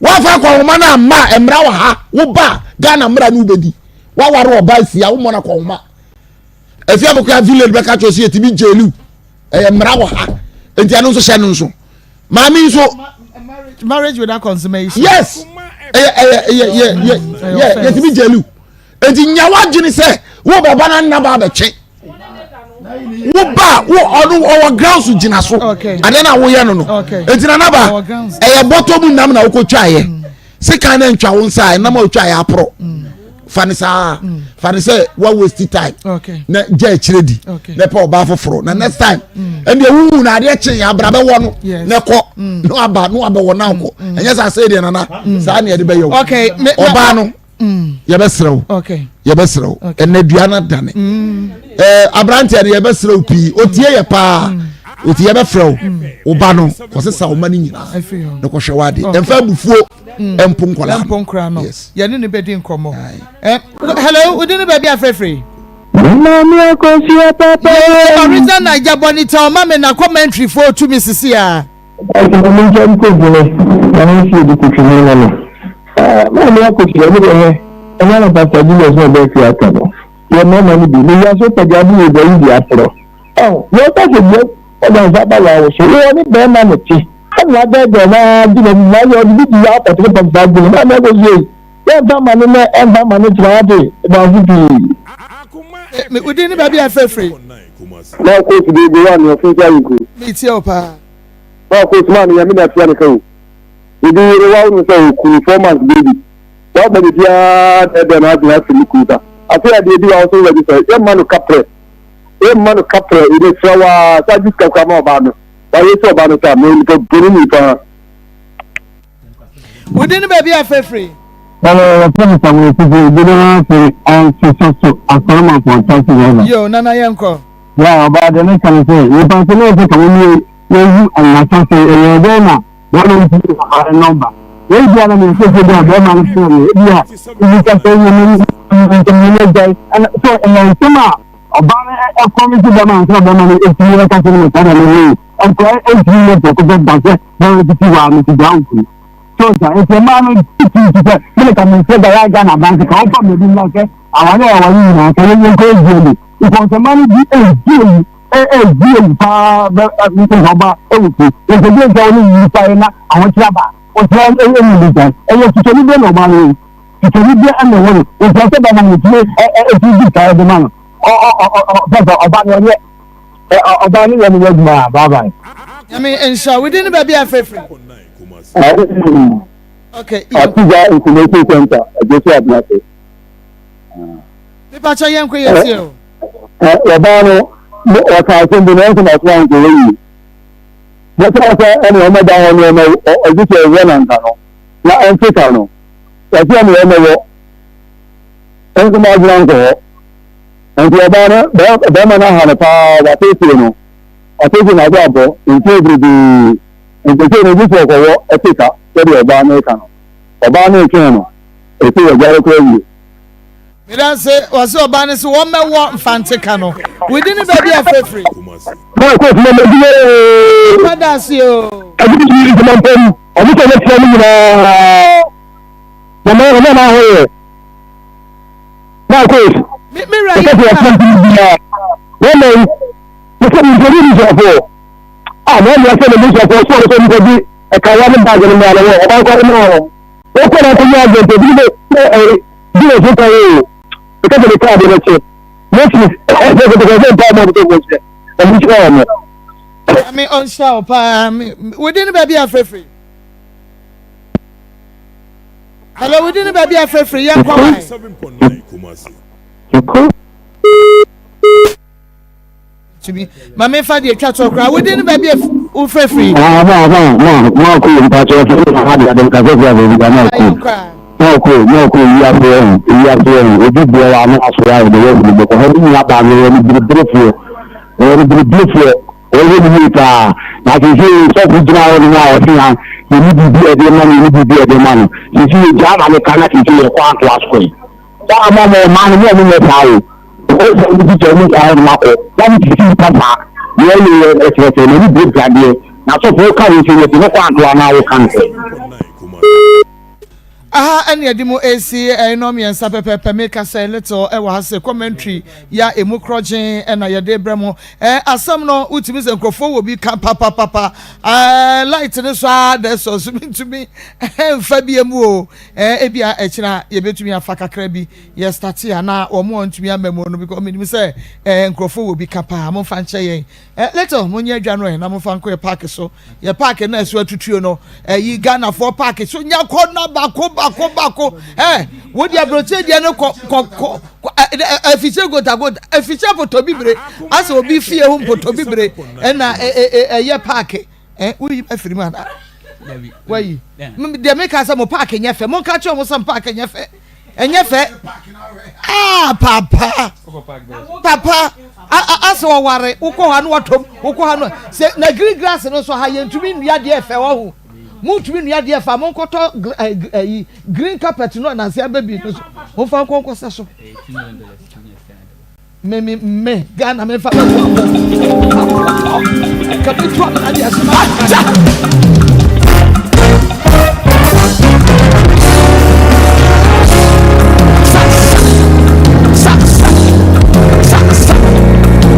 Speaker 6: Wafa kɔ nhoma no amma mmara wɔ ha. Woba Ghana mmara no wobɛdi. Waware ɔbaa sia wommɔ no kɔ nhoma. Efi akɔkɔa village bɛka kyerɛ sɛ yɛtumi jail ɛyɛ mmara wɔ ha nti ɛno nso hyɛ no nso maame nso.
Speaker 2: marriage without consummation.
Speaker 6: yes ɛyɛ ɛyɛ ɛyɛ yɛ yɛ yɛ yɛtumi jail nti nya wadwene sɛ wo bɛba na nna ba abɛtwe wo ba wo ɔno ɔwɔ ground so gyina so adeɛ na woyɛ no no nti na naba ɛyɛ bɔtɔ mu nam na wokɔ twa yɛ. Mm. Sekan na ntwa wo nsa a ɛnam a otwa yɛ aporɔ mm. fa ne saa mm. fa ne sɛ wa waste time na gya akyire di na pɛ ɔbaa foforɔ na next time ɛnna ewuwu na adeɛ kye abira bɛwɔ no na ɛkɔ na waba na wabɛwɔ na akɔ ɛnyɛ saa sɛ deɛ nana saa na yɛde bɛyɛ o ɔbaa no yɛbɛsrɛ wo yɛbɛsrɛ wo ɛnna dua no adane ɛɛ aberanteɛ no yɛbɛsrɛ wo pii otie yɛ paa otie yɛbɛfrɛ wo wo ba no kɔsesa wo ma no nyinaa na kɔhwɛ wo adeɛ ɛmfa abufuo ɛmpo nkɔla
Speaker 2: ɛmpo nkɔla no yɛne ne bɛdi nkɔmmɔ hello wodi ne baabi afrɛfrɛ
Speaker 7: Maame Akosua papa.
Speaker 2: Yee original Naija bɔ ne tɛn ɔma me na commentary fo tumi sisi a.
Speaker 7: Ɛsɛ mo nkyɛn nkɔ gyina na mo nsi edi kotwi ho na no. Maame Akosua mo deɛ hɛ ɛnyɛ na Pastor Julius na ɔbɛɛ fi aka no. Yɛ mmarima no bi ne wiase pɛgya ade wɔ gya yi bi aporɔ. Ɔn yɛ ɔka sɛ deɛ ɔda nsa ba wɔ awoso wɔ ɔne bɛrima no te ɛna wadɛɛdɛɛ no ara gyina mu na yɛ ɔde bi di yɛ akɔtene pɔm saa gyina maame Akosua yi yɛ mfa ma no nɛ ɛmfa ma no kyerɛ wate danse pii.
Speaker 2: Me wo din ne baabi a ɛfrɛ firi.
Speaker 7: Na ɔkɔ su de wa ne ɔfin sa yinku.
Speaker 2: Me tie wo paa.
Speaker 7: Na ɔkɔ su ma ne yɛ me na tua ne ka o. Ebi yere wa wo sɛ okunu 4 months baby. Wa ba ne bia dɛ dɛ na adwene afi ne kunu sa. Afei adeɛ bi wa wo so register yɛ mma no kaprɛ. Yɛ mma no kaprɛ yɛ sra wa sa gye sika kora ma ɔbaa no. Wa yɛ sɛ ɔbaa no sa me nipa bɔne ni paa.
Speaker 2: Wo din ne baabi a ɛfrɛ firi.
Speaker 7: Wɔfrɛ me Samuel Kofi, ebi no ara firi Ɔnsoso so Asɔre Mampɔn Taxi driver.
Speaker 2: Yo, Nana yɛnkɔ.
Speaker 7: Yeah, ɔbaa deɛ meka ne sɛ, nipa nso ne sɛ ka wɔn yɛ yɛhu anasa sɛ ɛyɛ dɛn na bɛrima no tumi ɔbaa no nɔmba. Yɛn bi a na meyɛ sɛ sɛ bi a bɛrima no frɛ me, ebi a ebi ka sɛ yɛ ne ntɛm yɛ n'agyae, ɛna so ɛyɛ nsɛm a ɔbaa no ɛkɔm si bɛrima no sɛ bɛrima no etumi ɛka sɛ ne mo saa na ne ho nkwadaa ntumi nyɛ prɛko pɛ da sɛ bɛrima no tete hɔ a mete gyaa wo kunu. So nsa nti mmaa no titiri ti sɛ mene ka mensɛ da yɛ Ghana aban sɛ ka wɔmfa mmara bi mmra sɛ aware a aware nyinaa ka yɛnyɛ nkɔ ɛdi awu because mmaa no di ɛdi awu ɛdi awu paa bɛ nkɔ ɔba ɛwɔ fi nti bi nsa wɔne yi fa yɛ na ahokyerɛ aba ɔkyerɛ ɛmu bi gyan ɛyɛ titani bɛ na ɔbaa no yi titani bɛ ɛna ɛwɔ no nti ɛsɛ bɛma no tumi ɛti di saa ɛde ma no ɔ ɔ ɔ ɔ ɔ ɔba no ɔnyɛ ɔbaa no yɛ no yɛ adwuma a bye bye.
Speaker 2: Nyame nhyira wo din ne baabi a frɛfiri. Okay.
Speaker 7: Atiga Information Center, Ajesu Abenase.
Speaker 2: Mipakyɛ yɛn kɔ yɛ tie o.
Speaker 7: Ɔbaa no, ɔka asɛm bi na ɛnso na ɔsoma nkɔ yɛ yie. Bɛsɛ sɛ ɛne ɔmɛda hɔ nneɛma ɔgye sɛ ɛwɔ nanka no na ɛnte ka no. Wɔsɛ ɛne ɔmɛwɔ ɛnso ma adwena nkɔ hɔ. Nti ɔbaa no, bɛrima no aha no paa, wateetee no, wateetee n'abrabɔ mfeɛ bebree. Nti seesei no, gye sɛ ɔkɔwɔ ɛte ka sɛdeɛ ɔbaa no reka no. Ɔbaa no retwɛn no, ɛsei wagya no koraa awie.
Speaker 2: Medase, wɔse ɔbaa no se wɔmmɛwɔ mfante ka no. Wo din ne baabi a frɛfiri?
Speaker 7: Maa kɔ sima ma adwuma oo.
Speaker 2: Papa dase oo.
Speaker 7: Ɛdi bi nsoma mpam, ɔmo sɛ ɔmo kyerɛ mo nyinaa. Mama ɔmo na ahɔ yɛ. Marcos, ɛsɛ sɛ yɛfrɛ nti biara. Wɔma yi, mesɛ mempɛdi busuafoɔ. A na ɛmea sɛ ne busuafoɔ sɛ ɔsɛ nipa bi ɛkawa ne baage no mmara no wɔ ɔban kɔ ne ma wɔn. Wɔkɔ na akɔnya agent ebi ne sɛ ɛyɛ bi wɔ so kan o. Ɛka sɛ ne kaa de bɛkyɛ. Moses ɛsɛ sɛ sɛ mpa ɔmo ɔmo sɛ ɔmo kyerɛ. Ɔmo kyerɛ ɔmo.
Speaker 2: Ame ɔnhyira wo paa. Wodi ne baabi afrɛfrɛ. Hello, within the baby afrɛfrɛ yɛn kɔ wae. Tumi ma me fa deɛ twa toɔ koraa within the baby wofrɛfrɛ.
Speaker 7: Ah, ma ma ma ma ko mpa kyerɛ sɛ ma ha de ade nkasa fi abɛbi da ma ko. Ma ko ma ko yi ase ɛho yi ase ɛho obi bia wa ano aso ayɛ de yɛ funu bɛkɔ hɔ ne nua baa no yɛ ne biribirefoɔ yɛ ne biribirefoɔ. Ɔyɛ ne yie paa. Na seesei sɔfo gyina hɔ nom a ɔse ha yɛni biribi a yɛde ma no yɛni biribi a yɛde ma no. Seesei yɛgyaa ma no ka na seesei yɛkɔ antoa so ɛ. Saa mo a mowɔ mmaa no mo a monyɛ saa o. Because sɛ mo tikya mo saa hɔ nom akɔ na mo sisi nipa saa. Deɛ ɛyɛ yɛ ɛkyerɛ sɛ n'ani bere sradeɛ. Na sɔfo woka wei sɛ yɛde no kɔ antoa anaa woka no sɛ.
Speaker 2: Aha ɛne yɛde mo ɛresi ɛnɔ mmiɛnsa pɛpɛɛpɛ meka sɛ little ɛwɔ ha sɛ commentary ya emu korɔgyen ɛna yɛde brɛ mo ɛɛ asɛm no wotumi sɛ nkurɔfoɔ wɔ bi ka papapapa ɛɛ light no so ara dɛ sɔ so mentumi ɛmfa bi mu o ɛɛ ebi a ɛkyina yɛbɛtumi afa kakra bi yɛ start a na wɔn a ntumi ama mu no because menim sɛ ɛɛ nkurɔfoɔ wɔ bi ka paa momfa nkyɛ yɛn Eh little mo nyɛ adwa no ɛ na mo fa nkɔ yɛ park so yɛ park na ɛso atutuo no ɛyi Ghana foɔ park so nya kɔ na baako baako baako ɛ wo deɛ aburokyire deɛ no kɔ kɔ kɔ ɛfikyire gotagota ɛfikyire mpotɔ bibire asɛ obi fie ho mpotɔ bibire ɛna ɛyɛ park ɛ woyi afiri mu ana wayi deɛ meka sɛ mo park nyɛ fɛ mo nka kyerɛ mo sɛ mo park nyɛ fɛ. Ɛnyɛ fɛ. Ah papa. Papa. Asɛ ɔware wokɔ hɔ no watɔm wokɔ ha no sɛ na green grass no nso ha yɛntumi nnua deɛ ɛfɛ wɔ ho montumi nnua deɛ ɛfɛ a monkɔtɔ ayi green carpet no ananse aba bi no so momfa nkɔ nkɔsɛ so me me me Ghana memfa bɛto abɔ ka bɛtu amena deɛ so na